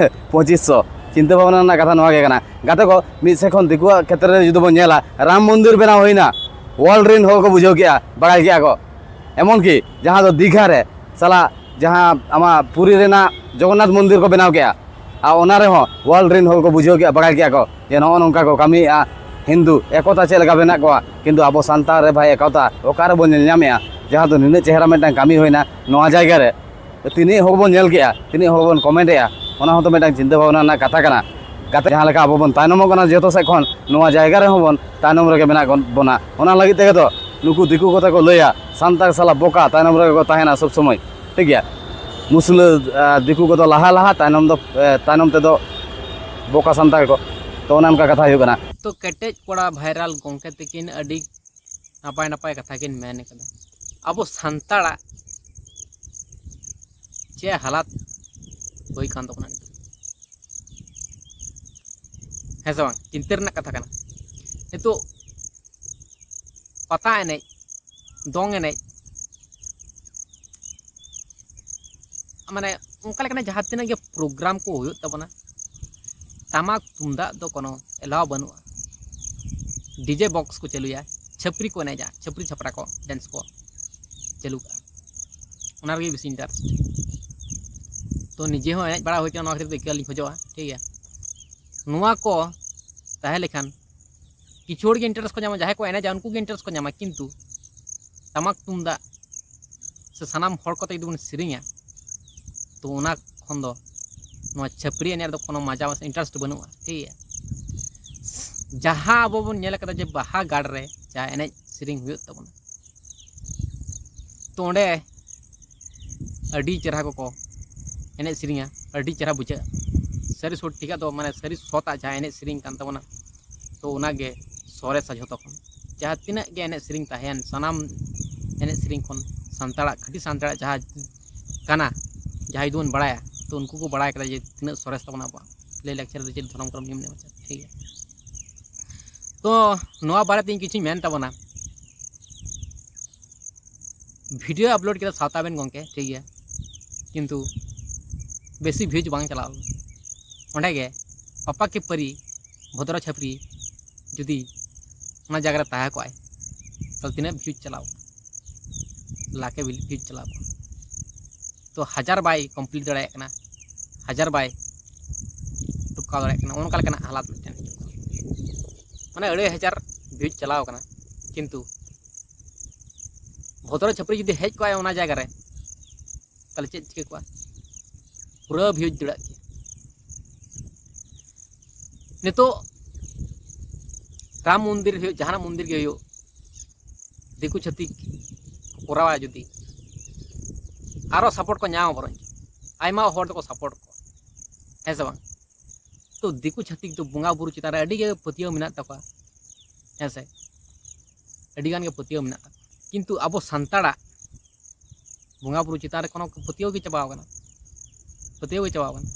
ᱯᱚᱸᱪᱤᱥ ᱥᱚ᱾ ᱪᱤᱱᱛᱟᱹ ᱵᱷᱟᱵᱽᱱᱟ ᱨᱮᱱᱟᱜ ᱠᱟᱛᱷᱟ ᱱᱚᱣᱟ ᱜᱮ ᱠᱟᱱᱟ᱾ ᱜᱟᱛᱮ ᱠᱚ, ᱢᱤᱫ ᱥᱮᱫ ᱠᱷᱚᱱ ᱫᱤᱠᱩᱣᱟᱜ ᱠᱷᱮᱛᱨᱮ ᱨᱮ ᱡᱩᱫᱤ ᱵᱚᱱ ᱧᱮᱞᱟ, ᱨᱟᱢ ᱢᱚᱱᱫᱤᱨ ᱵᱮᱱᱟᱣ ᱦᱩᱭᱱᱟ, world ᱨᱮᱱ ᱦᱚᱲ ᱠᱚ ᱵᱩᱡᱷᱟᱹᱣ ᱠᱮᱜᱼᱟ, ᱵᱟᱲᱟᱭ ᱠᱮᱜᱼᱟ ᱠᱚ᱾ ᱮᱢᱚᱱ ᱠᱤ ᱡᱟᱦᱟᱸ ᱫᱚ ᱫᱤᱜᱷᱟ ᱨᱮ ᱥᱟᱞᱟ ᱡᱟᱦᱟᱸ ᱟᱢᱟᱜ ᱯᱩᱨᱤ ᱨᱮᱱᱟᱜ ᱡᱚᱜᱚᱱᱱᱟᱛᱷ ᱢᱚᱱᱫᱤᱨ ᱠᱚ ᱵᱮᱱᱟᱣ ᱠᱮᱜᱼᱟ, ᱟᱨ ᱚᱱᱟ ᱨᱮᱦᱚᱸ world ᱨᱮᱱ ᱦᱚᱲ ᱠᱚ ᱵᱩᱡᱷᱟᱹᱣ ᱠᱮᱜᱼᱟ, ᱵᱟᱲᱟᱭ ᱠᱮᱜᱼᱟ ᱠᱚ ᱡᱮ ᱱᱚᱜᱼᱚ ᱱᱚᱝᱠᱟ ᱠᱚ ᱠᱟᱹᱢᱤᱭᱮᱜᱼᱟ᱾ ᱦᱤᱱᱫᱩ ᱮᱠᱚᱛᱟ ᱪᱮᱫ ᱞᱮᱠᱟ ᱢᱮᱱᱟᱜ ᱠᱚᱣᱟ, ᱠᱤᱱᱛᱩ ᱟᱵᱚ ᱥᱟᱱᱛᱟᱲ ᱨᱮ ᱵᱷᱟᱭ ᱮᱠᱚᱛᱟ ᱚᱠᱟ ᱨᱮᱵᱚᱱ ᱧᱮᱞ ᱧᱟᱢᱮᱜᱼᱟ? ᱡᱟᱦᱟᱸ ᱫᱚ ᱱᱤᱱᱟᱹᱜ ᱪᱮᱦᱨᱟ ᱢᱤᱫᱴᱟᱝ ᱠᱟᱹᱢᱤ ᱦᱩᱭᱱᱟ ᱱᱚᱣᱟ ᱡᱟᱭᱜᱟ ᱨᱮ, ᱛᱤᱱᱟᱹᱜ ᱦᱚᱲ ᱵᱚᱱ ᱧᱮᱞ ᱠᱮᱜᱼᱟ, ᱛᱤᱱᱟᱹᱜ ᱦᱚᱲ ᱵᱚᱱ comment ᱮᱜᱼᱟ, ᱚᱱᱟ ᱦᱚᱸᱛᱚ ᱢᱤᱫᱴᱟᱝ ᱪᱤᱱᱛᱟᱹ ᱵᱷᱟᱵᱽᱱᱟ ᱨᱮᱱᱟᱜ ᱠᱟᱛᱷᱟ ᱠᱟᱱᱟ᱾ ᱜᱟᱛᱮ, ᱡᱟᱦᱟᱸ ᱞᱮᱠᱟ ᱟᱵᱚ ᱵᱚᱱ ᱛᱟᱭᱱᱚᱢᱚᱜ ᱠᱟᱱᱟ ᱡᱚᱛᱚ ᱥᱮᱫ ᱠᱷᱚᱱ, ᱱᱚᱣᱟ ᱡᱟᱭᱜᱟ ᱨᱮᱦᱚᱸ ᱵᱚᱱ ᱛᱟᱭᱱᱚᱢ ᱨᱮᱜᱮ ᱢᱮᱱᱟᱜ ᱵᱚᱱᱟ᱾ ᱚᱱᱟ ᱞᱟᱹᱜᱤᱫ ᱛᱮᱜᱮ ᱛᱚ ᱱᱩᱠᱩ ᱫᱤᱠᱩ ᱠᱚᱛᱮ ᱠᱚ ᱞᱟᱹᱭᱟ, "ᱥᱟᱱᱛᱟᱲ ᱥᱟᱞᱟ ᱵᱚᱠᱟ, ᱛᱟᱭᱱᱚᱢ ᱨᱮᱜᱮ ᱠᱚ ᱛᱟᱦᱮᱱᱟ ᱥᱚᱵᱽ ᱥᱚᱢᱚᱭ", ᱴᱷᱤᱠ ᱜᱮᱭᱟ? ᱢᱩᱥᱞᱟᱹ, ᱟᱨ ᱫᱤᱠᱩ ᱠᱚᱫᱚ ᱞᱟᱦᱟ ᱞᱟᱦᱟ, ᱛᱟᱭᱱᱚᱢ ᱫᱚ, ᱮ, ᱛᱟᱭᱱᱚᱢ ᱛᱮᱫᱚ ᱵᱚᱠᱟ ᱥᱟᱱᱛᱟᱲ ᱠᱚ᱾ ᱛᱚ ᱚᱱᱮ ᱚᱱᱠᱟ ᱠᱟᱛᱷᱟ ᱦᱩᱭᱩᱜ ᱠᱟᱱᱟ᱾ ᱛᱚ ᱠᱮᱴᱮᱡ ᱠᱚᱲᱟ ᱵᱷᱟᱭᱨᱟᱞ ᱜᱚᱢᱠᱮ ᱛᱤᱠᱤᱱ ᱟᱹᱰᱤ ᱱᱟᱯᱟᱭ ᱱᱟᱯᱟᱭ ᱠᱟᱛᱷᱟ ᱠᱤᱱ ᱢᱮᱱ ᱠᱟᱫᱟ᱾ ᱟᱵᱚ ᱥᱟᱱᱛᱟᱲᱟᱜ ᱪᱮᱫ ᱦᱟᱞᱟᱛ ᱦᱩᱭ ᱠᱟᱱ ᱛᱟᱵᱚᱱᱟ ᱱᱤᱛᱚᱜ, ᱦᱮᱸ ᱥᱮ ᱵᱟᱝ? ᱪᱤᱱᱛᱟᱹ ᱨᱮᱱᱟᱜ ᱠᱟᱛᱷᱟ ᱠᱟᱱᱟ᱾ ᱱᱤᱛᱚᱜ ᱯᱟᱛᱟ ᱮᱱᱮᱡ, ᱫᱚᱝ ᱮᱱᱮᱡ, ᱢᱟᱱᱮ ᱚᱱᱠᱟ ᱞᱮᱠᱟᱱᱟᱜ ᱡᱟᱦᱟᱸ ᱛᱤᱱᱟᱹᱜ ᱜᱮ program ᱠᱚ ᱦᱩᱭᱩᱜ ᱛᱟᱵᱚᱱᱟ, ᱴᱟᱢᱟᱠ ᱛᱩᱢᱫᱟᱜ ᱫᱚ ᱠᱳᱱᱳ ᱮᱞᱟᱣ ᱵᱟᱹᱱᱩᱜᱼᱟ᱾ ᱰᱤᱡᱮ ᱵᱚᱠᱥ ᱠᱚ ᱪᱟᱹᱞᱩᱭᱟ, ᱪᱷᱟᱹᱯᱨᱤ ᱠᱚ ᱮᱱᱮᱡᱟ, ᱪᱷᱟᱹᱯᱨᱤ ᱪᱷᱟᱯᱨᱟ ᱠᱚ ᱰᱮᱱᱥ ᱠᱚ ᱪᱟᱹᱞᱩ ᱠᱟᱜᱼᱟ᱾ ᱚᱱᱟ ᱨᱮᱜᱮ ᱵᱮᱥᱤ ᱤᱱᱴᱟᱨᱮᱥᱴ᱾ ᱛᱚ ᱱᱤᱡᱮ ᱦᱚᱸ ᱮᱱᱮᱡ ᱵᱟᱲᱟ ᱦᱩᱭ ᱠᱟᱱᱟ, ᱱᱚᱣᱟ ᱠᱷᱟᱹᱛᱤᱨ ᱛᱮ ᱤᱠᱟᱹ ᱞᱤᱧ ᱠᱷᱚᱡᱚᱜᱼᱟ, ᱴᱷᱤᱠ ᱜᱮᱭᱟ᱾ ᱱᱚᱣᱟ ᱠᱚ ᱛᱟᱦᱮᱸ ᱞᱮᱠᱷᱟᱱ ᱠᱤᱪᱷᱩ ᱦᱚᱲ ᱜᱮ ᱤᱱᱴᱟᱨᱮᱥᱴ ᱠᱚ ᱧᱟᱢᱟ, ᱡᱟᱦᱟᱸᱭ ᱠᱚ ᱮᱱᱮᱡᱟ ᱩᱱᱠᱩ ᱜᱮ ᱤᱱᱴᱟᱨᱮᱥᱴ ᱠᱚ ᱧᱟᱢᱟ, ᱠᱤᱱᱛᱩ ᱴᱟᱢᱟᱠ ᱛᱩᱢᱫᱟᱜ ᱥᱮ ᱥᱟᱱᱟᱢ ᱦᱚᱲ ᱠᱚᱛᱮ ᱡᱩᱫᱤ ᱵᱚᱱ ᱥᱮᱨᱮᱧᱟ, ᱛᱚ ᱚᱱᱟ ᱠᱷᱚᱱ ᱫᱚ ᱱᱚᱣᱟ ᱪᱷᱟᱹᱯᱨᱤ ᱮᱱᱮᱡ ᱨᱮᱫᱚ ᱠᱳᱱᱳ ᱢᱟᱡᱟ ᱥᱮ ᱤᱱᱴᱟᱨᱮᱥᱴ ᱵᱟᱹᱱᱩᱜᱼᱟ, ᱴᱷᱤᱠ ᱜᱮᱭᱟ᱾ ᱡᱟᱦᱟᱸ ᱟᱵᱚ ᱵᱚᱱ ᱧᱮᱞ ᱠᱟᱫᱟ ᱡᱮ ᱵᱟᱦᱟ ᱜᱟᱲ ᱨᱮ ᱡᱟᱦᱟᱸ ᱮᱱᱮᱡ ᱥᱮᱨᱮᱧ ᱦᱩᱭᱩᱜ ᱛᱟᱵᱚᱱᱟ, ᱛᱚ ᱚᱸᱰᱮ ᱟᱹᱰᱤ ᱪᱮᱦᱨᱟ ᱠᱚᱠᱚ ᱮᱱᱮᱡ ᱥᱮᱨᱮᱧᱟ, ᱟᱹᱰᱤ ᱪᱮᱦᱨᱟ ᱵᱩᱡᱷᱟᱹᱜᱼᱟ᱾ ᱥᱟᱹᱨᱤ ᱥᱚᱴᱷᱤᱠᱟᱜ ᱫᱚ, ᱢᱟᱱᱮ ᱥᱟᱹᱨᱤ ᱥᱚᱛᱟᱜ ᱡᱟᱦᱟᱸ ᱮᱱᱮᱡ ᱥᱮᱨᱮᱧ ᱠᱟᱱ ᱛᱟᱵᱚᱱᱟ, ᱛᱚ ᱚᱱᱟᱜᱮ ᱥᱚᱨᱮᱥᱟ ᱡᱷᱚᱛᱚ ᱠᱷᱚᱱ᱾ ᱡᱟᱦᱟᱸ ᱛᱤᱱᱟᱹᱜ ᱜᱮ ᱮᱱᱮᱡ ᱥᱮᱨᱮᱧ ᱛᱟᱦᱮᱸᱭᱮᱱ, ᱥᱟᱱᱟᱢ ᱮᱱᱮᱡ ᱥᱮᱨᱮᱧ ᱠᱷᱚᱱ ᱥᱟᱱᱛᱟᱲᱟᱜ, ᱠᱷᱟᱹᱴᱤ ᱥᱟᱱᱛᱟᱲᱟᱜ ᱡᱟᱦᱟᱸ ᱠᱟᱱᱟ, ᱡᱟᱦᱟᱸᱭ ᱡᱩᱫᱤ ᱵᱚᱱ ᱵᱟᱲᱟᱭᱟ, ᱛᱚ ᱩᱱᱠᱩ ᱠᱚ ᱵᱟᱲᱟᱭ ᱠᱟᱫᱟ ᱡᱮ ᱛᱤᱱᱟᱹᱜ ᱥᱚᱨᱮᱥ ᱛᱟᱵᱚᱱᱟ ᱟᱵᱚᱣᱟᱜ ᱞᱟᱹᱭ ᱞᱟᱠᱪᱟᱨ ᱫᱚ ᱪᱮᱫ, ᱫᱷᱚᱨᱚᱢ ᱠᱚᱨᱚᱢ ᱱᱤᱭᱚᱢ ᱱᱮᱢᱟᱪᱟᱨ, ᱴᱷᱤᱠ ᱜᱮᱭᱟ᱾ ᱛᱚ ᱱᱚᱣᱟ ᱵᱟᱨᱮ ᱛᱮ ᱤᱧ ᱠᱤᱪᱷᱩᱧ ᱢᱮᱱ ᱛᱟᱵᱚᱱᱟ᱾ ᱵᱷᱤᱰᱤᱭᱳ ᱟᱯᱞᱳᱰ ᱠᱮᱫᱟ ᱥᱟᱶᱛᱟ ᱟᱵᱮᱱ ᱜᱚᱢᱠᱮ, ᱴᱷᱤᱠ ᱜᱮᱭᱟ, ᱠᱤᱱᱛᱩ ᱵᱮᱥᱤ ᱵᱷᱤᱭᱩᱡᱽ ᱵᱟᱝ ᱪᱟᱞᱟᱣ ᱞᱮᱱᱟ᱾ ᱚᱸᱰᱮ ᱜᱮ ᱯᱟᱯᱟ ᱠᱮ ᱯᱟᱹᱨᱤ ᱵᱷᱚᱫᱨᱚ ᱪᱷᱟᱹᱯᱨᱤ ᱡᱩᱫᱤ ᱚᱱᱟ ᱡᱟᱭᱜᱟ ᱨᱮ ᱛᱟᱦᱮᱸ ᱠᱚᱜᱼᱟᱭ, ᱛᱟᱦᱚᱞᱮ ᱛᱤᱱᱟᱹᱜ ᱵᱷᱤᱭᱩᱡᱽ ᱪᱟᱞᱟᱣ ᱠᱚᱜᱼᱟ? ᱞᱟᱠᱷᱮ ᱵᱷᱤᱭᱩᱡᱽ ᱪᱟᱞᱟᱣ ᱠᱚᱜᱼᱟ᱾ ᱛᱚ ᱦᱟᱡᱟᱨ ᱵᱟᱭ ᱠᱚᱢᱯᱞᱤᱴ ᱫᱟᱲᱮᱭᱟᱜ ᱠᱟᱱᱟ, ᱦᱟᱡᱟᱨ ᱵᱟᱭ ᱴᱩᱠᱟᱣ ᱫᱟᱲᱮᱭᱟᱜ ᱠᱟᱱᱟ, ᱚᱱᱠᱟ ᱞᱮᱠᱟᱱᱟᱜ ᱦᱟᱞᱟᱛ ᱢᱤᱫᱴᱮᱱ ᱦᱤᱡᱩᱜ ᱠᱟᱱᱟ᱾ ᱢᱟᱱᱮ ᱟᱹᱲᱟᱹᱭ ᱦᱟᱡᱟᱨ ᱵᱷᱤᱭᱩᱡᱽ ᱪᱟᱞᱟᱣ ᱠᱟᱱᱟ, ᱠᱤᱱᱛᱩ ᱵᱷᱚᱫᱨᱚ ᱪᱷᱟᱹᱯᱨᱤ ᱡᱩᱫᱤ ᱦᱮᱡ ᱠᱚᱜᱼᱟᱭ ᱚᱱᱟ ᱡᱟᱭᱜᱟ ᱨᱮ, ᱛᱟᱦᱚᱞᱮ ᱪᱮᱫ ᱪᱤᱠᱟᱹ ᱠᱚᱜᱼᱟ? ᱯᱩᱨᱟᱹ ᱵᱷᱤᱭᱩᱡᱽ ᱫᱟᱹᱲᱟᱜ ᱠᱮᱭᱟ᱾ ᱱᱤᱛᱚᱜ ᱨᱟᱢ ᱢᱚᱱᱫᱤᱨ ᱦᱩᱭᱩᱜ, ᱡᱟᱦᱟᱱᱟᱜ ᱢᱚᱱᱫᱤᱨ ᱜᱮ ᱦᱩᱭᱩᱜ, ᱫᱤᱠᱩ ᱪᱷᱟᱹᱛᱤᱠ ᱠᱚ ᱠᱚᱨᱟᱣᱟ ᱡᱩᱫᱤ, ᱟᱨᱚ ᱥᱟᱯᱳᱨᱴ ᱠᱚ ᱧᱟᱢᱟ ᱵᱚᱨᱚᱝ, ᱟᱭᱢᱟ ᱦᱚᱲ ᱫᱚᱠᱚ ᱥᱟᱯᱳᱨᱴ ᱠᱚᱣᱟ, ᱦᱮᱸ ᱥᱮ ᱵᱟᱝ? ᱛᱚ ᱫᱤᱠᱩ ᱪᱷᱟᱹᱛᱤᱠ ᱫᱚ ᱵᱚᱸᱜᱟ ᱵᱩᱨᱩ ᱪᱮᱛᱟᱱ ᱨᱮ ᱟᱹᱰᱤ ᱜᱮ ᱯᱟᱹᱛᱭᱟᱹᱣ ᱢᱮᱱᱟᱜ ᱛᱟᱠᱚᱣᱟ, ᱦᱮᱸ ᱥᱮ, ᱟᱹᱰᱤ ᱜᱟᱱ ᱜᱮ ᱯᱟᱹᱛᱭᱟᱹᱣ ᱢᱮᱱᱟᱜ ᱛᱟᱠᱚᱣᱟ, ᱠᱤᱱᱛᱩ ᱟᱵᱚ ᱥᱟᱱᱛᱟᱲᱟᱜ ᱵᱚᱸᱜᱟ ᱵᱩᱨᱩ ᱪᱮᱛᱟᱱ ᱨᱮ ᱠᱳᱱᱳ ᱯᱟᱹᱛᱭᱟᱹᱣ ᱜᱮ ᱪᱟᱵᱟᱣ ᱠᱟᱱᱟ, ᱯᱟᱹᱛᱭᱟᱹᱣ ᱜᱮ ᱪᱟᱵᱟᱣ ᱠᱟᱱᱟ᱾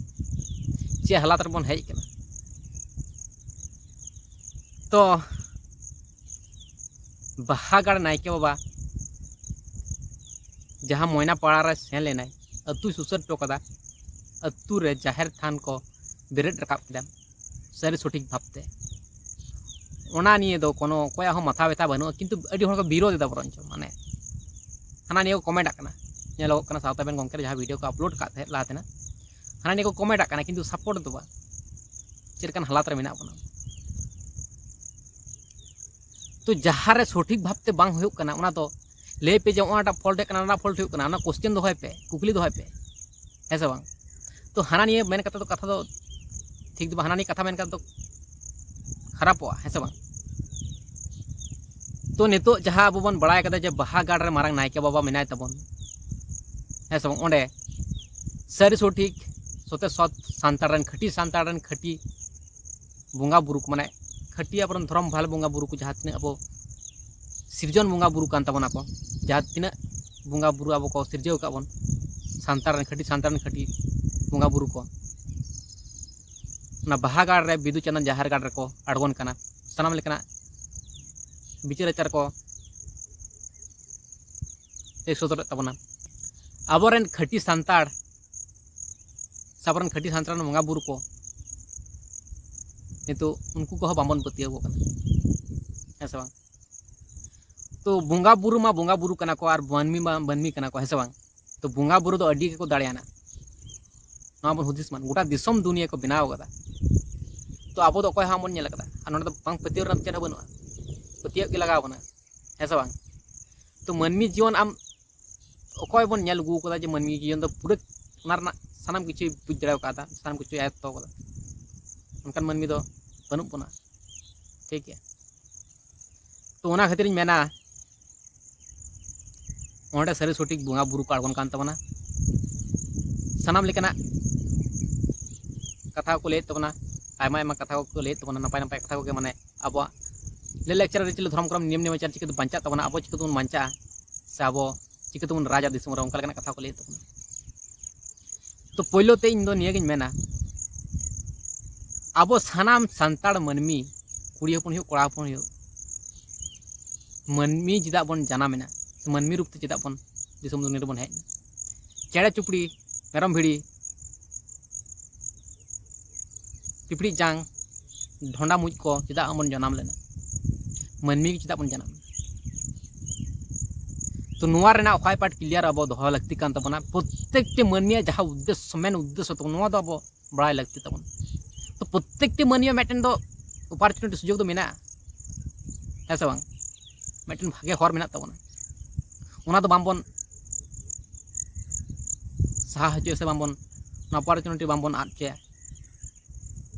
ᱪᱮᱫ ᱦᱟᱞᱟᱛ ᱨᱮᱵᱚᱱ ᱦᱮᱡ ᱠᱟᱱᱟ? ᱛᱚ ᱵᱟᱦᱟᱜᱟᱲ ᱱᱟᱭᱠᱮ ᱵᱟᱵᱟ ᱡᱟᱦᱟᱸ ᱢᱚᱭᱱᱟ ᱯᱟᱲᱟ ᱨᱮ ᱥᱮᱱ ᱞᱮᱱᱟᱭ, ᱟᱹᱛᱩᱭ ᱥᱩᱥᱟᱹᱨ ᱦᱚᱴᱚ ᱠᱟᱫᱟ, ᱟᱹᱛᱩ ᱨᱮ ᱡᱟᱦᱮᱨ ᱛᱷᱟᱱ ᱠᱚ ᱵᱮᱨᱮᱫ ᱨᱟᱠᱟᱵ ᱠᱮᱫᱟ, ᱥᱟᱹᱨᱤ ᱥᱚᱴᱷᱤᱠ ᱵᱷᱟᱵᱽᱛᱮ᱾ ᱚᱱᱟ ᱱᱤᱭᱮ ᱫᱚ ᱠᱳᱱᱳ ᱚᱠᱚᱭᱟᱜ ᱦᱚᱸ ᱢᱟᱛᱷᱟ ᱵᱮᱛᱷᱟ ᱵᱟᱹᱱᱩᱜᱼᱟ, ᱠᱤᱱᱛᱩ ᱟᱹᱰᱤ ᱦᱚᱲ ᱠᱚ ᱵᱤᱨᱳᱫ ᱮᱫᱟ ᱵᱚᱨᱚᱱᱪᱚ, ᱢᱟᱱᱮ ᱦᱟᱱᱟ ᱱᱤᱭᱟᱹ ᱠᱚ ᱠᱚᱢᱮᱱᱴ ᱟᱜ ᱠᱟᱱᱟ᱾ ᱧᱮᱞᱚᱜᱚᱜ ᱠᱟᱱᱟ ᱥᱟᱶᱛᱟ ᱵᱮᱱ ᱜᱚᱢᱠᱮ ᱡᱟᱦᱟᱸ ᱵᱷᱤᱰᱤᱭᱳ ᱠᱚ ᱟᱯᱞᱳᱰ ᱠᱟᱜ ᱛᱟᱦᱮᱸᱫ ᱞᱟᱦᱟ ᱛᱮᱱᱟᱜ, ᱦᱟᱱᱟ ᱱᱤᱭᱟᱹ ᱠᱚ ᱠᱚᱢᱮᱱᱴ ᱟᱜ ᱠᱟᱱᱟ, ᱠᱤᱱᱛᱩ ᱥᱟᱯᱳᱨᱴ ᱫᱚ ᱵᱟᱝ᱾ ᱪᱮᱫ ᱞᱮᱠᱟᱱ ᱦᱟᱞᱟᱛ ᱨᱮ ᱢᱮᱱᱟᱜ ᱵᱚᱱᱟ? ᱛᱚ ᱡᱟᱦᱟᱸ ᱨᱮ ᱥᱚᱴᱷᱤᱠ ᱵᱷᱟᱵᱽᱛᱮ ᱵᱟᱝ ᱦᱩᱭᱩᱜ ᱠᱟᱱᱟ, ᱚᱱᱟ ᱫᱚ ᱞᱟᱹᱭ ᱯᱮ ᱡᱮ ᱚᱱᱟᱴᱟᱜ ᱯᱷᱚᱞᱴ ᱦᱮᱡ ᱠᱟᱱᱟ, ᱚᱱᱟ ᱯᱷᱚᱞᱴ ᱦᱩᱭᱩᱜ ᱠᱟᱱᱟ, ᱚᱱᱟ ᱠᱚᱥᱪᱮᱱ ᱫᱚᱦᱚᱭ ᱯᱮ, ᱠᱩᱠᱞᱤ ᱫᱚᱦᱚᱭ ᱯᱮ, ᱦᱮᱸ ᱥᱮ ᱵᱟᱝ? ᱛᱚ ᱦᱟᱱᱟ ᱱᱤᱭᱟᱹ ᱢᱮᱱ ᱠᱟᱛᱮ ᱫᱚ ᱠᱟᱛᱷᱟ ᱫᱚ ᱴᱷᱤᱠ ᱫᱚ ᱵᱟᱝ, ᱦᱟᱱᱟ ᱱᱤᱭᱟᱹ ᱠᱟᱛᱷᱟ ᱢᱮᱱ ᱠᱟᱛᱮ ᱫᱚ ᱠᱷᱟᱨᱟᱯᱚᱜᱼᱟ, ᱦᱮᱸ ᱥᱮ ᱵᱟᱝ? ᱛᱚ ᱱᱤᱛᱚᱜ ᱡᱟᱦᱟᱸ ᱟᱵᱚ ᱵᱚᱱ ᱵᱟᱲᱟᱭ ᱠᱟᱫᱟ ᱡᱮ ᱵᱟᱦᱟ ᱜᱟᱲ ᱨᱮ ᱢᱟᱨᱟᱝ ᱱᱟᱭᱠᱮ ᱵᱟᱵᱟ ᱢᱮᱱᱟᱭ ᱛᱟᱵᱚᱱ, ᱦᱮᱸ ᱥᱮ ᱵᱟᱝ? ᱚᱸᱰᱮ ᱥᱟᱹᱨᱤ ᱥᱚᱴᱷᱤᱠ ᱥᱚᱛᱮ ᱥᱚᱛ ᱥᱟᱱᱛᱟᱲ ᱨᱮᱱ ᱠᱷᱟᱹᱴᱤ, ᱥᱟᱱᱛᱟᱲ ᱨᱮᱱ ᱠᱷᱟᱹᱴᱤ ᱵᱚᱸᱜᱟ ᱵᱩᱨᱩ ᱠᱚ, ᱢᱟᱱᱮ ᱠᱷᱟᱹᱴᱤ ᱟᱵᱚᱨᱮᱱ ᱫᱷᱚᱨᱚᱢ ᱵᱷᱟᱞ ᱵᱚᱸᱜᱟ ᱵᱩᱨᱩ ᱠᱚ, ᱡᱟᱦᱟᱸ ᱛᱤᱱᱟᱹᱜ ᱟᱵᱚ ᱥᱤᱨᱡᱚᱱ ᱵᱚᱸᱜᱟ ᱵᱩᱨᱩ ᱠᱟᱱ ᱛᱟᱵᱚᱱᱟ ᱠᱚ, ᱡᱟᱦᱟᱸ ᱛᱤᱱᱟᱹᱜ ᱵᱚᱸᱜᱟ ᱵᱩᱨᱩ ᱟᱵᱚ ᱠᱚ ᱥᱤᱨᱡᱟᱹᱣ ᱟᱠᱟᱫ ᱵᱚᱱ, ᱥᱟᱱᱛᱟᱲ ᱨᱮᱱ ᱠᱷᱟᱹᱴᱤ, ᱥᱟᱱᱛᱟᱲ ᱨᱮᱱ ᱠᱷᱟᱹᱴᱤ ᱵᱚᱸᱜᱟ ᱵᱩᱨᱩ ᱠᱚ, ᱚᱱᱟ ᱵᱟᱦᱟ ᱜᱟᱲ ᱨᱮ, ᱵᱤᱫᱩ ᱪᱟᱸᱫᱟᱱ ᱡᱟᱦᱮᱨ ᱜᱟᱲ ᱨᱮᱠᱚ ᱟᱬᱜᱚᱱ ᱠᱟᱱᱟ, ᱥᱟᱱᱟᱢ ᱞᱮᱠᱟᱱᱟᱜ ᱵᱤᱪᱟᱹᱨ ᱟᱪᱟᱨ ᱠᱚ ᱞᱟᱹᱭ ᱥᱚᱫᱚᱨᱮᱫ ᱛᱟᱵᱚᱱᱟ᱾ ᱟᱵᱚᱨᱮᱱ ᱠᱷᱟᱹᱴᱤ ᱥᱟᱱᱛᱟᱲ ᱥᱮ ᱟᱵᱚᱨᱮᱱ ᱠᱷᱟᱹᱴᱤ ᱥᱟᱱᱛᱟᱲ ᱨᱮᱱ ᱵᱚᱸᱜᱟ ᱵᱩᱨᱩ ᱠᱚ, ᱠᱤᱱᱛᱩ ᱩᱱᱠᱩ ᱠᱚᱦᱚᱸ ᱵᱟᱵᱚᱱ ᱯᱟᱹᱛᱭᱟᱹᱣ ᱟᱠᱚ ᱠᱟᱱᱟ, ᱦᱮᱸ ᱥᱮ ᱵᱟᱝ? ᱛᱚ ᱵᱚᱸᱜᱟ ᱵᱩᱨᱩ ᱢᱟ ᱵᱚᱸᱜᱟ ᱵᱩᱨᱩ ᱠᱟᱱᱟ ᱠᱚ ᱟᱨ ᱢᱟᱹᱱᱢᱤ ᱢᱟ ᱢᱟᱹᱱᱢᱤ ᱠᱟᱱᱟ ᱠᱚ, ᱦᱮᱸ ᱥᱮ ᱵᱟᱝ? ᱛᱚ ᱵᱚᱸᱜᱟ ᱵᱩᱨᱩ ᱫᱚ ᱟᱹᱰᱤ ᱜᱮᱠᱚ ᱫᱟᱲᱮᱭᱟᱱᱟ, ᱱᱚᱣᱟ ᱵᱚᱱ ᱦᱩᱫᱤᱥ ᱢᱟ᱾ ᱜᱚᱴᱟ ᱫᱤᱥᱚᱢ ᱫᱩᱱᱤᱭᱟᱹ ᱠᱚ ᱵᱮᱱᱟᱣ ᱠᱟᱫᱟ, ᱛᱚ ᱟᱵᱚ ᱫᱚ ᱚᱠᱚᱭ ᱦᱚᱸ ᱵᱟᱵᱚᱱ ᱧᱮᱞ ᱠᱟᱫᱟ᱾ ᱟᱨ ᱱᱚᱸᱰᱮ ᱫᱚ ᱵᱟᱝ ᱯᱟᱹᱛᱭᱟᱹᱣ ᱨᱮᱱᱟᱜ ᱪᱮᱫ ᱦᱚᱸ ᱵᱟᱹᱱᱩᱜᱼᱟ, ᱯᱟᱹᱛᱭᱟᱹᱣ ᱜᱮ ᱞᱟᱜᱟᱣ ᱵᱚᱱᱟ, ᱦᱮᱸ ᱥᱮ ᱵᱟᱝ? ᱛᱚ ᱢᱟᱹᱱᱢᱤ ᱡᱤᱭᱚᱱ ᱟᱢ ᱚᱠᱚᱭ ᱵᱚᱱ ᱧᱮᱞ ᱟᱹᱜᱩ ᱠᱟᱫᱟ ᱡᱮ ᱢᱟᱹᱱᱢᱤ ᱡᱤᱭᱚᱱ ᱫᱚ ᱯᱩᱨᱟᱹ ᱚᱱᱟ ᱨᱮᱱᱟᱜ ᱥᱟᱱᱟᱢ ᱠᱤᱪᱷᱩᱭ ᱵᱩᱡᱽ ᱫᱟᱲᱮ ᱠᱟᱫᱟ, ᱥᱟᱱᱟᱢ ᱠᱤᱪᱷᱩᱭ ᱟᱭᱚᱛᱛᱚ ᱠᱟᱫᱟ? ᱚᱱᱠᱟᱱ ᱢᱟᱹᱱᱢᱤ ᱫᱚ ᱵᱟᱹᱱᱩᱜ ᱵᱚᱱᱟ, ᱴᱷᱤᱠ ᱜᱮᱭᱟ? ᱛᱚ ᱚᱱᱟ ᱠᱷᱟᱹᱛᱤᱨᱤᱧ ᱢᱮᱱᱟ, ᱚᱸᱰᱮ ᱥᱟᱹᱨᱤ ᱥᱚᱴᱷᱤᱠ ᱵᱚᱸᱜᱟ ᱵᱩᱨᱩ ᱠᱚ ᱟᱬᱜᱚᱱ ᱠᱟᱱ ᱛᱟᱵᱚᱱᱟ, ᱥᱟᱱᱟᱢ ᱞᱮᱠᱟᱱᱟᱜ ᱠᱟᱛᱷᱟ ᱠᱚ ᱞᱟᱹᱭᱮᱫ ᱛᱟᱵᱚᱱᱟ, ᱟᱭᱢᱟ ᱟᱭᱢᱟ ᱠᱟᱛᱷᱟ ᱠᱚᱠᱚ ᱞᱟᱹᱭᱮᱫ ᱛᱟᱵᱚᱱᱟ, ᱱᱟᱯᱟᱭ ᱱᱟᱯᱟᱭ ᱠᱟᱛᱷᱟ ᱠᱚᱜᱮ, ᱢᱟᱱᱮ ᱟᱵᱚᱣᱟᱜ ᱞᱟᱹᱭ ᱞᱟᱠᱪᱟᱨ, ᱟᱹᱨᱤᱪᱟᱹᱞᱤ, ᱫᱷᱚᱨᱚᱢ, ᱠᱚᱨᱚᱢ, ᱱᱤᱭᱚᱢ ᱱᱮᱢᱟᱪᱟᱨ ᱪᱤᱠᱟᱹᱛᱮ ᱵᱟᱧᱪᱟᱜ ᱛᱟᱵᱚᱱᱟ, ᱟᱵᱚ ᱪᱤᱠᱟᱹ ᱛᱮᱵᱚᱱ ᱵᱟᱧᱪᱟᱜᱼᱟ, ᱥᱮ ᱟᱵᱚ ᱪᱤᱠᱟᱹ ᱛᱮᱵᱚᱱ ᱨᱟᱡᱟ ᱫᱤᱥᱚᱢ ᱨᱮ, ᱚᱱᱠᱟ ᱞᱮᱠᱟᱱᱟᱜ ᱠᱟᱛᱷᱟ ᱠᱚ ᱞᱟᱹᱭᱮᱫ ᱛᱟᱵᱚᱱᱟ᱾ ᱛᱚ ᱯᱳᱭᱞᱳ ᱛᱮ ᱤᱧ ᱫᱚ ᱱᱤᱭᱟᱹᱜᱤᱧ ᱢᱮᱱᱟ, ᱟᱵᱚ ᱥᱟᱱᱟᱢ ᱥᱟᱱᱛᱟᱲ ᱢᱟᱹᱱᱢᱤ, ᱠᱩᱲᱤ ᱦᱚᱯᱚᱱ ᱦᱩᱭᱩᱜ, ᱠᱚᱲᱟ ᱦᱚᱯᱚᱱ ᱦᱩᱭᱩᱜ, ᱢᱟᱹᱱᱢᱤ ᱪᱮᱫᱟᱜ ᱵᱚᱱ ᱡᱟᱱᱟᱢ ᱮᱱᱟ, ᱥᱮ ᱢᱟᱹᱱᱢᱤ ᱨᱩᱯ ᱛᱮ ᱪᱮᱫᱟᱜ ᱵᱚᱱ ᱫᱤᱥᱚᱢ ᱫᱩᱱᱤᱭᱟᱹ ᱨᱮᱵᱚᱱ ᱦᱮᱡ ᱮᱱᱟ? ᱪᱮᱬᱮ ᱪᱩᱯᱲᱤ, ᱢᱮᱨᱚᱢ ᱵᱷᱤᱲᱤ, ᱯᱤᱯᱤᱲᱤᱡ ᱡᱟᱝ, ᱰᱷᱚᱸᱰᱟ ᱢᱩᱡ ᱠᱚ ᱪᱮᱫᱟᱜ ᱵᱚᱱ ᱡᱟᱱᱟᱢ ᱞᱮᱱᱟ? ᱢᱟᱹᱱᱢᱤ ᱜᱮ ᱪᱮᱫᱟᱜ ᱵᱚᱱ ᱡᱟᱱᱟᱢ ᱞᱮᱱᱟ? ᱛᱚ ᱱᱚᱣᱟ ᱨᱮᱱᱟᱜ ᱚᱠᱚᱭ ᱯᱟᱴ ᱠᱞᱤᱭᱟᱨ ᱟᱵᱚ ᱫᱚᱦᱚ ᱞᱟᱹᱠᱛᱤ ᱠᱟᱱ ᱛᱟᱵᱚᱱᱟ᱾ ᱯᱨᱚᱛᱛᱮᱠᱴᱤ ᱢᱟᱹᱱᱢᱤᱭᱟᱜ ᱡᱟᱦᱟᱸ ᱩᱫᱽᱫᱮᱥᱥᱚ, ᱢᱮᱱ ᱩᱫᱽᱫᱮᱥᱥᱚ ᱛᱟᱵᱚᱱ, ᱱᱚᱣᱟ ᱫᱚ ᱟᱵᱚ ᱵᱟᱲᱟᱭ ᱞᱟᱹᱠᱛᱤ ᱛᱟᱵᱚᱱ᱾ ᱛᱚ ᱯᱨᱚᱛᱛᱮᱠᱴᱤ ᱢᱟᱹᱱᱢᱤᱭᱟᱜ ᱢᱤᱫᱴᱮᱱ ᱫᱚ ᱚᱯᱚᱨᱪᱩᱱᱤᱴᱤ, ᱥᱩᱡᱳᱜᱽ ᱫᱚ ᱢᱮᱱᱟᱜᱼᱟ, ᱦᱮᱸ ᱥᱮ ᱵᱟᱝ? ᱢᱤᱫᱴᱮᱱ ᱵᱷᱟᱜᱮ ᱦᱚᱨ ᱢᱮᱱᱟᱜ ᱛᱟᱵᱚᱱᱟ, ᱚᱱᱟ ᱫᱚ ᱵᱟᱝᱵᱚᱱ ᱥᱟᱦᱟ ᱦᱚᱪᱚᱭᱟ ᱥᱮ ᱵᱟᱝᱵᱚᱱ, ᱚᱱᱟ ᱚᱯᱚᱨᱪᱩᱱᱤᱴᱤ ᱵᱟᱝᱵᱚᱱ ᱟᱫ ᱦᱚᱪᱚᱭᱟ,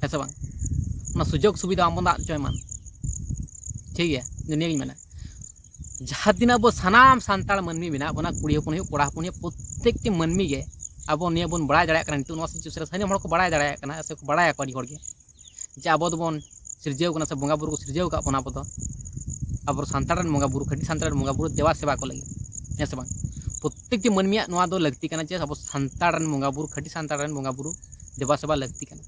ᱦᱮᱸ ᱥᱮ ᱵᱟᱝ? ᱚᱱᱟ ᱥᱩᱡᱳᱜᱽ ᱥᱩᱵᱤᱫᱷᱟ ᱵᱟᱝᱵᱚᱱ ᱟᱫ ᱦᱚᱪᱚᱭ ᱢᱟ᱾ ᱴᱷᱤᱠ ᱜᱮᱭᱟ, ᱱᱤᱭᱟᱹᱜᱤᱧ ᱢᱮᱱᱟ, ᱡᱟᱦᱟᱸ ᱛᱤᱱᱟᱹᱜ ᱟᱵᱚ ᱥᱟᱱᱟᱢ ᱥᱟᱱᱛᱟᱲ ᱢᱟᱹᱱᱢᱤ ᱢᱮᱱᱟᱜ ᱵᱚᱱᱟ, ᱠᱩᱲᱤ ᱦᱚᱯᱚᱱ ᱦᱩᱭᱩᱜ, ᱠᱚᱲᱟ ᱦᱚᱯᱚᱱ ᱦᱩᱭᱩᱜ, ᱯᱨᱚᱛᱛᱮᱠᱴᱤ ᱢᱟᱹᱱᱢᱤ ᱜᱮ ᱟᱵᱚ ᱱᱤᱭᱟᱹ ᱵᱚᱱ ᱵᱟᱲᱟᱭ ᱫᱟᱲᱮᱭᱟᱜ ᱠᱟᱱᱟ᱾ ᱱᱤᱛᱚᱜ ᱱᱚᱣᱟ situation ᱨᱮ ᱥᱟᱱᱟᱢ ᱦᱚᱲ ᱠᱚ ᱵᱟᱲᱟᱭ ᱫᱟᱲᱮᱭᱟᱜ ᱠᱟᱱᱟ, ᱥᱮ ᱠᱚ ᱵᱟᱲᱟᱭᱟᱠᱚ ᱟᱹᱰᱤ ᱦᱚᱲ ᱜᱮ, ᱡᱮ ᱟᱵᱚ ᱫᱚᱵᱚᱱ ᱥᱤᱨᱡᱟᱹᱣ ᱠᱟᱱᱟ ᱥᱮ ᱵᱚᱸᱜᱟ ᱵᱩᱨᱩ ᱠᱚ ᱥᱤᱨᱡᱟᱹᱣ ᱟᱠᱟᱫ ᱵᱚᱱᱟ ᱟᱵᱚ ᱫᱚ᱾ ᱟᱵᱚ ᱥᱟᱱᱛᱟᱲ ᱨᱮᱱ ᱵᱚᱸᱜᱟ ᱵᱩᱨᱩ, ᱠᱷᱟᱹᱴᱤ ᱥᱟᱱᱛᱟᱲ ᱨᱮᱱ ᱵᱚᱸᱜᱟ ᱵᱩᱨᱩ ᱫᱮᱵᱟ ᱥᱮᱵᱟ ᱠᱚ ᱞᱟᱹᱜᱤᱫ, ᱦᱮᱸ ᱥᱮ ᱵᱟᱝ? ᱯᱨᱚᱛᱛᱮᱠᱴᱤ ᱢᱟᱹᱱᱢᱤᱭᱟᱜ ᱱᱚᱣᱟ ᱫᱚ ᱞᱟᱹᱠᱛᱤ ᱠᱟᱱᱟ ᱡᱮ ᱟᱵᱚ ᱥᱟᱱᱛᱟᱲ ᱨᱮᱱ ᱵᱚᱸᱜᱟ ᱵᱩᱨᱩ, ᱠᱷᱟᱹᱴᱤ ᱥᱟᱱᱛᱟᱲ ᱨᱮᱱ ᱵᱚᱸᱜᱟ ᱵᱩᱨᱩ ᱫᱮᱵᱟ ᱥᱮᱵᱟ ᱞᱟᱹᱠᱛᱤ ᱠᱟᱱᱟ,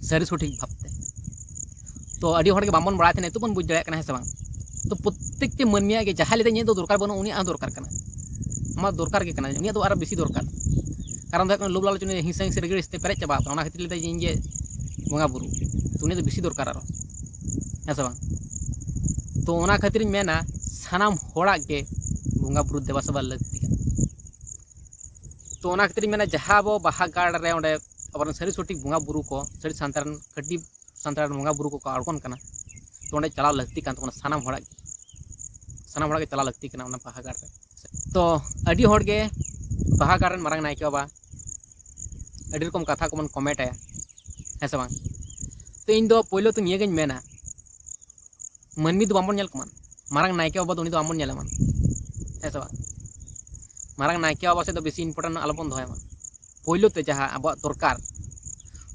ᱥᱟᱹᱨᱤ ᱥᱚᱴᱷᱤᱠ ᱵᱷᱟᱵᱽᱛᱮ᱾ ᱛᱚ ᱟᱹᱰᱤ ᱦᱚᱲ ᱜᱮ ᱵᱟᱵᱚᱱ ᱵᱟᱲᱟᱭ ᱛᱟᱦᱮᱱᱟ, ᱱᱤᱛᱚᱜ ᱵᱚᱱ ᱵᱩᱡᱽ ᱫᱟᱲᱮᱭᱟᱜ ᱠᱟᱱᱟ, ᱦᱮᱸ ᱥᱮ ᱵᱟᱝ? ᱛᱚ ᱯᱨᱚᱛᱛᱮᱠᱴᱤ ᱢᱟᱹᱱᱢᱤᱭᱟᱜ ᱜᱮ ᱡᱟᱦᱟᱸ ᱞᱮᱠᱟ ᱤᱧᱟᱹᱜ ᱫᱚ ᱫᱚᱨᱠᱟᱨ ᱵᱟᱹᱱᱩᱜ, ᱩᱱᱤᱭᱟᱜ ᱦᱚᱸ ᱫᱚᱨᱠᱟᱨ ᱠᱟᱱᱟ, ᱟᱢᱟᱜ ᱫᱚᱨᱠᱟᱨ ᱜᱮ ᱠᱟᱱᱟ, ᱩᱱᱤᱭᱟᱜ ᱫᱚ ᱟᱨᱚ ᱵᱮᱥᱤ ᱫᱚᱨᱠᱟᱨ᱾ ᱠᱟᱨᱚᱱ ᱫᱚ ᱦᱩᱭᱩᱜ ᱠᱟᱱᱟ, ᱞᱳᱵᱷ ᱞᱟᱞᱚᱪ, ᱩᱱᱤ ᱦᱤᱝᱥᱟᱹ ᱦᱤᱝᱥᱟᱹ ᱨᱟᱹᱜᱤ ᱟᱹᱲᱤᱥ ᱛᱮ ᱯᱮᱨᱮᱡ ᱪᱟᱵᱟ ᱟᱠᱟᱱᱟ, ᱚᱱᱟ ᱠᱷᱟᱹᱛᱤᱨ ᱞᱟᱹᱭᱫᱟᱭ ᱡᱮ ᱤᱧ ᱜᱮ ᱵᱚᱸᱜᱟ ᱵᱩᱨᱩ, ᱛᱚ ᱩᱱᱤ ᱫᱚ ᱵᱮᱥᱤ ᱫᱚᱨᱠᱟᱨ ᱟᱨᱚ, ᱦᱮᱸ ᱥᱮ ᱵᱟᱝ? ᱛᱚ ᱚᱱᱟ ᱠᱷᱟᱹᱛᱤᱨᱤᱧ ᱢᱮᱱᱟ, ᱥᱟᱱᱟᱢ ᱦᱚᱲᱟᱜ ᱜᱮ ᱵᱚᱸᱜᱟ ᱵᱩᱨᱩ ᱫᱮᱵᱟ ᱥᱮᱵᱟ ᱞᱟᱹᱠᱛᱤ ᱠᱟᱱᱟ᱾ ᱛᱚ ᱚᱱᱟ ᱠᱷᱟᱹᱛᱤᱨᱤᱧ ᱢᱮᱱᱟ, ᱡᱟᱦᱟᱸ ᱟᱵᱚ ᱵᱟᱦᱟ ᱜᱟᱲ ᱨᱮ ᱚᱸᱰᱮ ᱟᱵᱚᱨᱮᱱ ᱥᱟᱹᱨᱤ ᱥᱚᱴᱷᱤᱠ ᱵᱚᱸᱜᱟ ᱵᱩᱨᱩ ᱠᱚ, ᱥᱟᱹᱨᱤ ᱥᱟᱱᱛᱟᱲ ᱨᱮᱱ ᱠᱷᱟᱹᱴᱤ ᱥᱟᱱᱛᱟᱲ ᱨᱮᱱ ᱵᱚᱸᱜᱟ ᱵᱩᱨᱩ ᱠᱚᱠᱚ ᱟᱬᱜᱚᱱ ᱠᱟᱱᱟ, ᱛᱚ ᱚᱸᱰᱮ ᱪᱟᱞᱟᱣ ᱞᱟᱹᱠᱛᱤ ᱠᱟᱱ ᱛᱟᱵᱚᱱᱟ ᱥᱟᱱᱟᱢ ᱦᱚᱲᱟᱜ ᱜᱮ, ᱥᱟᱱᱟᱢ ᱦᱚᱲᱟᱜ ᱜᱮ ᱪᱟᱞᱟᱣ ᱞᱟᱹᱠᱛᱤ ᱠᱟᱱᱟ ᱚᱱᱟ ᱵᱟᱦᱟ ᱜᱟᱲ ᱨᱮ᱾ ᱛᱚ ᱟᱹᱰᱤ ᱦᱚᱲ ᱜᱮ ᱵᱟᱦᱟ ᱜᱟᱲ ᱨᱮᱱ ᱢᱟᱨᱟᱝ ᱱᱟᱭᱠᱮ ᱵᱟᱵᱟ ᱟᱹᱰᱤ ᱨᱚᱠᱚᱢ ᱠᱟᱛᱷᱟ ᱠᱚᱵᱚᱱ ᱠᱚᱢᱮᱱᱴ ᱟᱭᱟ, ᱦᱮᱸ ᱥᱮ ᱵᱟᱝ? ᱛᱚ ᱤᱧ ᱫᱚ ᱯᱳᱭᱞᱳ ᱛᱮ ᱱᱤᱭᱟᱹᱜᱤᱧ ᱢᱮᱱᱟ, ᱢᱟᱹᱱᱢᱤ ᱫᱚ ᱵᱟᱵᱚᱱ ᱧᱮᱞ ᱠᱚᱢᱟ, ᱢᱟᱨᱟᱝ ᱱᱟᱭᱠᱮ ᱵᱟᱵᱟ ᱫᱚ ᱩᱱᱤ ᱫᱚ ᱵᱟᱵᱚᱱ ᱧᱮᱞᱮ ᱢᱟ, ᱦᱮᱸ ᱥᱮ ᱵᱟᱝ? ᱢᱟᱨᱟᱝ ᱱᱟᱭᱠᱮ ᱵᱟᱵᱟ ᱥᱮᱫ ᱫᱚ ᱵᱮᱥᱤ ᱤᱢᱯᱚᱨᱴᱮᱱᱴ ᱟᱞᱚᱵᱚᱱ ᱫᱚᱦᱚᱭ ᱢᱟ᱾ ᱯᱳᱭᱞᱳ ᱛᱮ ᱡᱟᱦᱟᱸ ᱟᱵᱚᱣᱟᱜ ᱫᱚᱨᱠᱟᱨ,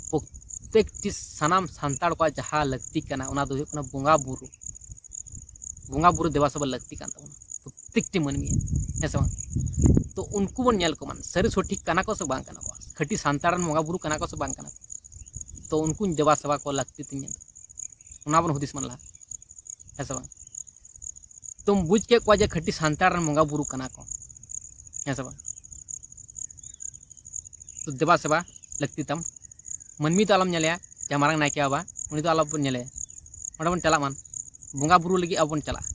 ᱯᱨᱚᱛᱛᱮᱠᱴᱤ ᱥᱟᱱᱟᱢ ᱥᱟᱱᱛᱟᱲ ᱠᱚᱣᱟᱜ ᱡᱟᱦᱟᱸ ᱞᱟᱹᱠᱛᱤ ᱠᱟᱱᱟ, ᱚᱱᱟ ᱫᱚ ᱦᱩᱭᱩᱜ ᱠᱟᱱᱟ ᱵᱚᱸᱜᱟ ᱵᱩᱨᱩ᱾ ᱵᱚᱸᱜᱟ ᱵᱩᱨᱩ ᱫᱮᱵᱟ ᱥᱮᱵᱟ ᱞᱟᱹᱠᱛᱤ ᱠᱟᱱ ᱛᱟᱵᱚᱱᱟ ᱯᱨᱚᱛᱛᱮᱠᱴᱤ ᱢᱟᱹᱱᱢᱤ, ᱦᱮᱸ ᱥᱮ ᱵᱟᱝ? ᱛᱚ ᱩᱱᱠᱩ ᱵᱚᱱ ᱧᱮᱞ ᱠᱚᱢᱟ, ᱥᱟᱹᱨᱤ ᱥᱚᱴᱷᱤᱠ ᱠᱟᱱᱟ ᱠᱚ ᱥᱮ ᱵᱟᱝ ᱠᱟᱱᱟ ᱠᱚ, ᱠᱷᱟᱹᱴᱤ ᱥᱟᱱᱛᱟᱲ ᱨᱮᱱ ᱵᱚᱸᱜᱟ ᱵᱩᱨᱩ ᱠᱟᱱᱟ ᱠᱚ ᱥᱮ ᱵᱟᱝ ᱠᱟᱱᱟ ᱠᱚ᱾ ᱛᱚ ᱩᱱᱠᱩᱧ ᱫᱮᱵᱟ ᱥᱮᱵᱟ ᱠᱚ ᱞᱟᱹᱠᱛᱤ ᱛᱤᱧ ᱢᱮᱱᱫᱟ, ᱚᱱᱟ ᱵᱚᱱ ᱦᱩᱫᱤᱥ ᱢᱟ ᱞᱟᱦᱟ, ᱦᱮᱸ ᱥᱮ ᱵᱟᱝ? ᱛᱚᱢ ᱵᱩᱡᱽ ᱠᱮᱫ ᱠᱚᱣᱟ ᱡᱮ ᱠᱷᱟᱹᱴᱤ ᱥᱟᱱᱛᱟᱲ ᱨᱮᱱ ᱵᱚᱸᱜᱟ ᱵᱩᱨᱩ ᱠᱟᱱᱟ ᱠᱚ, ᱦᱮᱸ ᱥᱮ ᱵᱟᱝ? ᱛᱚ ᱫᱮᱵᱟ ᱥᱮᱵᱟ ᱞᱟᱹᱠᱛᱤ ᱛᱟᱢ᱾ ᱢᱟᱹᱱᱢᱤ ᱫᱚ ᱟᱞᱚᱢ ᱧᱮᱞᱮᱭᱟ, ᱡᱟᱦᱟᱸ ᱢᱟᱨᱟᱝ ᱱᱟᱭᱠᱮ ᱵᱟᱵᱟ, ᱩᱱᱤ ᱫᱚ ᱟᱞᱚ ᱵᱚᱱ ᱧᱮᱞᱮᱭᱟ, ᱚᱸᱰᱮ ᱵᱚᱱ ᱪᱟᱞᱟᱜ ᱢᱟ, ᱵᱚᱸᱜᱟ ᱵᱩᱨᱩ ᱞᱟᱹᱜᱤᱫ ᱟᱵᱚ ᱵᱚᱱ ᱪᱟᱞᱟᱜᱼᱟ᱾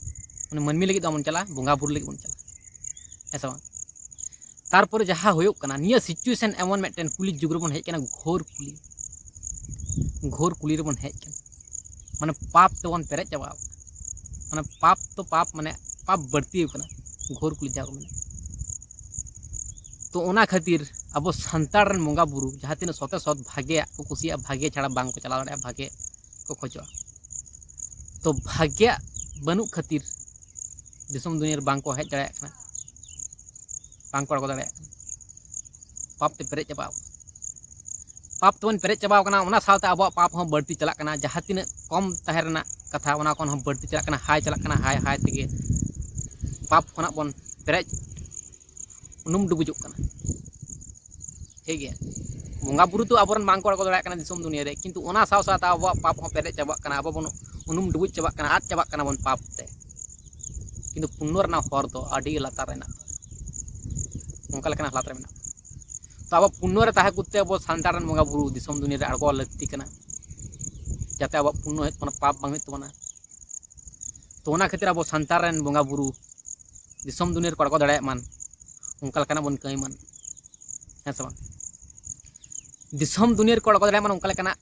ᱩᱱᱤ ᱢᱟᱹᱱᱢᱤ ᱞᱟᱹᱜᱤᱫ ᱫᱚ ᱵᱟᱵᱚᱱ ᱪᱟᱞᱟᱜᱼᱟ, ᱵᱚᱸᱜᱟ ᱵᱩᱨᱩ ᱞᱟᱹᱜᱤᱫ ᱵᱚᱱ ᱪᱟᱞᱟᱜᱼᱟ, ᱦᱮᱸ ᱥᱮ ᱵᱟᱝ? ᱛᱟᱨᱯᱚᱨᱮ ᱡᱟᱦᱟᱸ ᱦᱩᱭᱩᱜ ᱠᱟᱱᱟ, ᱱᱤᱭᱟᱹ situation ᱮᱢᱚᱱ ᱢᱤᱫᱴᱮᱱ ᱠᱩᱞᱤ ᱡᱩᱜᱽ ᱨᱮᱵᱚᱱ ᱦᱮᱡ ᱠᱟᱱᱟ, ᱜᱷᱳᱨ ᱠᱩᱞᱤ, ᱜᱷᱳᱨ ᱠᱩᱞᱤ ᱨᱮᱵᱚᱱ ᱦᱮᱡ ᱠᱟᱱᱟ᱾ ᱢᱟᱱᱮ ᱯᱟᱯ ᱛᱮᱵᱚᱱ ᱯᱮᱨᱮᱡ ᱪᱟᱵᱟᱣ ᱠᱟᱱᱟ, ᱢᱟᱱᱮ ᱯᱟᱯ ᱛᱚ ᱯᱟᱯ, ᱢᱟᱱᱮ ᱯᱟᱯ ᱵᱟᱹᱲᱛᱤ ᱟᱠᱟᱱᱟ, ᱜᱷᱳᱨ ᱠᱩᱞᱤ ᱡᱟᱦᱟᱸ ᱠᱚ ᱢᱮᱱᱟ᱾ ᱛᱚ ᱚᱱᱟ ᱠᱷᱟᱹᱛᱤᱨ ᱟᱵᱚ ᱥᱟᱱᱛᱟᱲ ᱨᱮᱱ ᱵᱚᱸᱜᱟ ᱵᱩᱨᱩ ᱡᱟᱦᱟᱸ ᱛᱤᱱᱟᱹᱜ ᱥᱚᱛᱮ ᱥᱚᱛ ᱵᱷᱟᱜᱮᱭᱟᱜ ᱠᱚ ᱠᱩᱥᱤᱭᱟᱜᱼᱟ, ᱵᱷᱟᱜᱮ ᱪᱷᱟᱲᱟ ᱵᱟᱝ ᱠᱚ ᱪᱟᱞᱟᱣ ᱫᱟᱲᱮᱭᱟᱜᱼᱟ, ᱵᱷᱟᱜᱮ ᱠᱚ ᱠᱷᱚᱡᱚᱜᱼᱟ᱾ ᱛᱚ ᱵᱷᱟᱜᱮᱭᱟᱜ ᱵᱟᱹᱱᱩᱜ ᱠᱷᱟᱹᱛᱤᱨ ᱫᱤᱥᱚᱢ ᱫᱩᱱᱤᱭᱟᱹ ᱨᱮ ᱵᱟᱝ ᱠᱚ ᱦᱮᱡ ᱫᱟᱲᱮᱭᱟᱜ ᱠᱟᱱᱟ, ᱵᱟᱝ ᱠᱚ ᱟᱬᱜᱚ ᱫᱟᱲᱮᱭᱟᱜ ᱠᱟᱱᱟ᱾ ᱯᱟᱯ ᱛᱮ ᱯᱮᱨᱮᱡ ᱪᱟᱵᱟᱣ ᱠᱟᱱᱟ, ᱯᱟᱯ ᱛᱮᱵᱚᱱ ᱯᱮᱨᱮᱡ ᱪᱟᱵᱟᱣ ᱠᱟᱱᱟ᱾ ᱚᱱᱟ ᱥᱟᱶᱛᱮ ᱟᱵᱚᱣᱟᱜ ᱯᱟᱯ ᱦᱚᱸ ᱵᱟᱹᱲᱛᱤ ᱪᱟᱞᱟᱜ ᱠᱟᱱᱟ᱾ ᱡᱟᱦᱟᱸ ᱛᱤᱱᱟᱹᱜ ᱠᱚᱢ ᱛᱟᱦᱮᱸ ᱨᱮᱱᱟᱜ ᱠᱟᱛᱷᱟ, ᱚᱱᱟ ᱠᱷᱚᱱ ᱦᱚᱸ ᱵᱟᱹᱲᱛᱤ ᱪᱟᱞᱟᱜ ᱠᱟᱱᱟ, ᱦᱟᱭ ᱪᱟᱞᱟᱜ ᱠᱟᱱᱟ, ᱦᱟᱭ ᱦᱟᱭ ᱛᱮᱜᱮ ᱯᱟᱯ ᱠᱷᱚᱱᱟᱜ ᱵᱚᱱ ᱯᱮᱨᱮᱡ ᱩᱱᱩᱢ ᱰᱩᱵᱩᱡᱚᱜ ᱠᱟᱱᱟ᱾ ᱴᱷᱤᱠ ᱜᱮᱭᱟ, ᱵᱚᱸᱜᱟ ᱵᱩᱨᱩ ᱫᱚ ᱟᱵᱚᱨᱮᱱ ᱵᱟᱝ ᱠᱚ ᱟᱬᱜᱚ ᱫᱟᱲᱮᱭᱟᱜ ᱠᱟᱱᱟ ᱫᱤᱥᱚᱢ ᱫᱩᱱᱤᱭᱟᱹ ᱨᱮ, ᱠᱤᱱᱛᱩ ᱚᱱᱟ ᱥᱟᱶ ᱥᱟᱶᱛᱮ ᱟᱵᱚᱣᱟᱜ ᱯᱟᱯ ᱦᱚᱸ ᱯᱮᱨᱮᱡ ᱪᱟᱵᱟᱜ ᱠᱟᱱᱟ, ᱟᱵᱚ ᱵᱚᱱ ᱩᱱᱩᱢ ᱰᱩᱵᱩᱡ ᱪᱟᱵᱟᱜ ᱠᱟᱱᱟ, ᱟᱫ ᱪᱟᱵᱟᱜ ᱠᱟᱱᱟ ᱵᱚᱱ ᱯᱟᱯ ᱛᱮ᱾ ᱠᱤᱱᱛᱩ ᱯᱩᱱᱱᱚ ᱨᱮᱱᱟᱜ ᱦᱚᱨ ᱫᱚ ᱟᱹᱰᱤ ᱞᱟᱛᱟᱨ ᱨᱮ ᱢᱮᱱᱟᱜ ᱛᱟᱵᱚᱱᱟ, ᱚᱱᱠᱟ ᱞᱮᱠᱟᱱᱟᱜ ᱦᱟᱞᱟᱛ ᱨᱮ ᱢᱮᱱᱟᱜ ᱵᱚᱱᱟ᱾ ᱛᱚ ᱟᱵᱚ ᱯᱩᱱᱱᱚ ᱨᱮ ᱛᱟᱦᱮᱸ ᱠᱚᱨᱛᱮ ᱟᱵᱚ ᱥᱟᱱᱛᱟᱲ ᱨᱮᱱ ᱵᱚᱸᱜᱟ ᱵᱩᱨᱩ ᱫᱤᱥᱚᱢ ᱫᱩᱱᱤᱭᱟᱹ ᱨᱮ ᱟᱬᱜᱚ ᱞᱟᱹᱠᱛᱤ ᱠᱟᱱᱟ, ᱡᱟᱛᱮ ᱟᱵᱚᱣᱟᱜ ᱯᱩᱱᱱᱚ ᱦᱩᱭᱩᱜ ᱛᱟᱵᱚᱱᱟ, ᱯᱟᱯ ᱵᱟᱝ ᱦᱩᱭᱩᱜ ᱛᱟᱵᱚᱱᱟ᱾ ᱛᱚ ᱚᱱᱟ ᱠᱷᱟᱹᱛᱤᱨ ᱟᱵᱚ ᱥᱟᱱᱛᱟᱲ ᱨᱮᱱ ᱵᱚᱸᱜᱟ ᱵᱩᱨᱩ ᱫᱤᱥᱚᱢ ᱫᱩᱱᱤᱭᱟᱹ ᱨᱮᱠᱚ ᱟᱬᱜᱚ ᱫᱟᱲᱮᱭᱟᱜ ᱢᱟᱱ, ᱚᱱᱠᱟ ᱞᱮᱠᱟᱱᱟᱜ ᱵᱚᱱ ᱠᱟᱹᱢᱤ ᱢᱟᱱ, ᱦᱮᱸ ᱥᱮ ᱵᱟᱝ? ᱫᱤᱥᱚᱢ ᱫᱩᱱᱤᱭᱟᱹ ᱨᱮᱠᱚ ᱟᱬᱜᱚ ᱫᱟᱲᱮᱭᱟᱜ ᱢᱟᱱ, ᱚᱱᱠᱟ ᱞᱮᱠᱟᱱᱟᱜ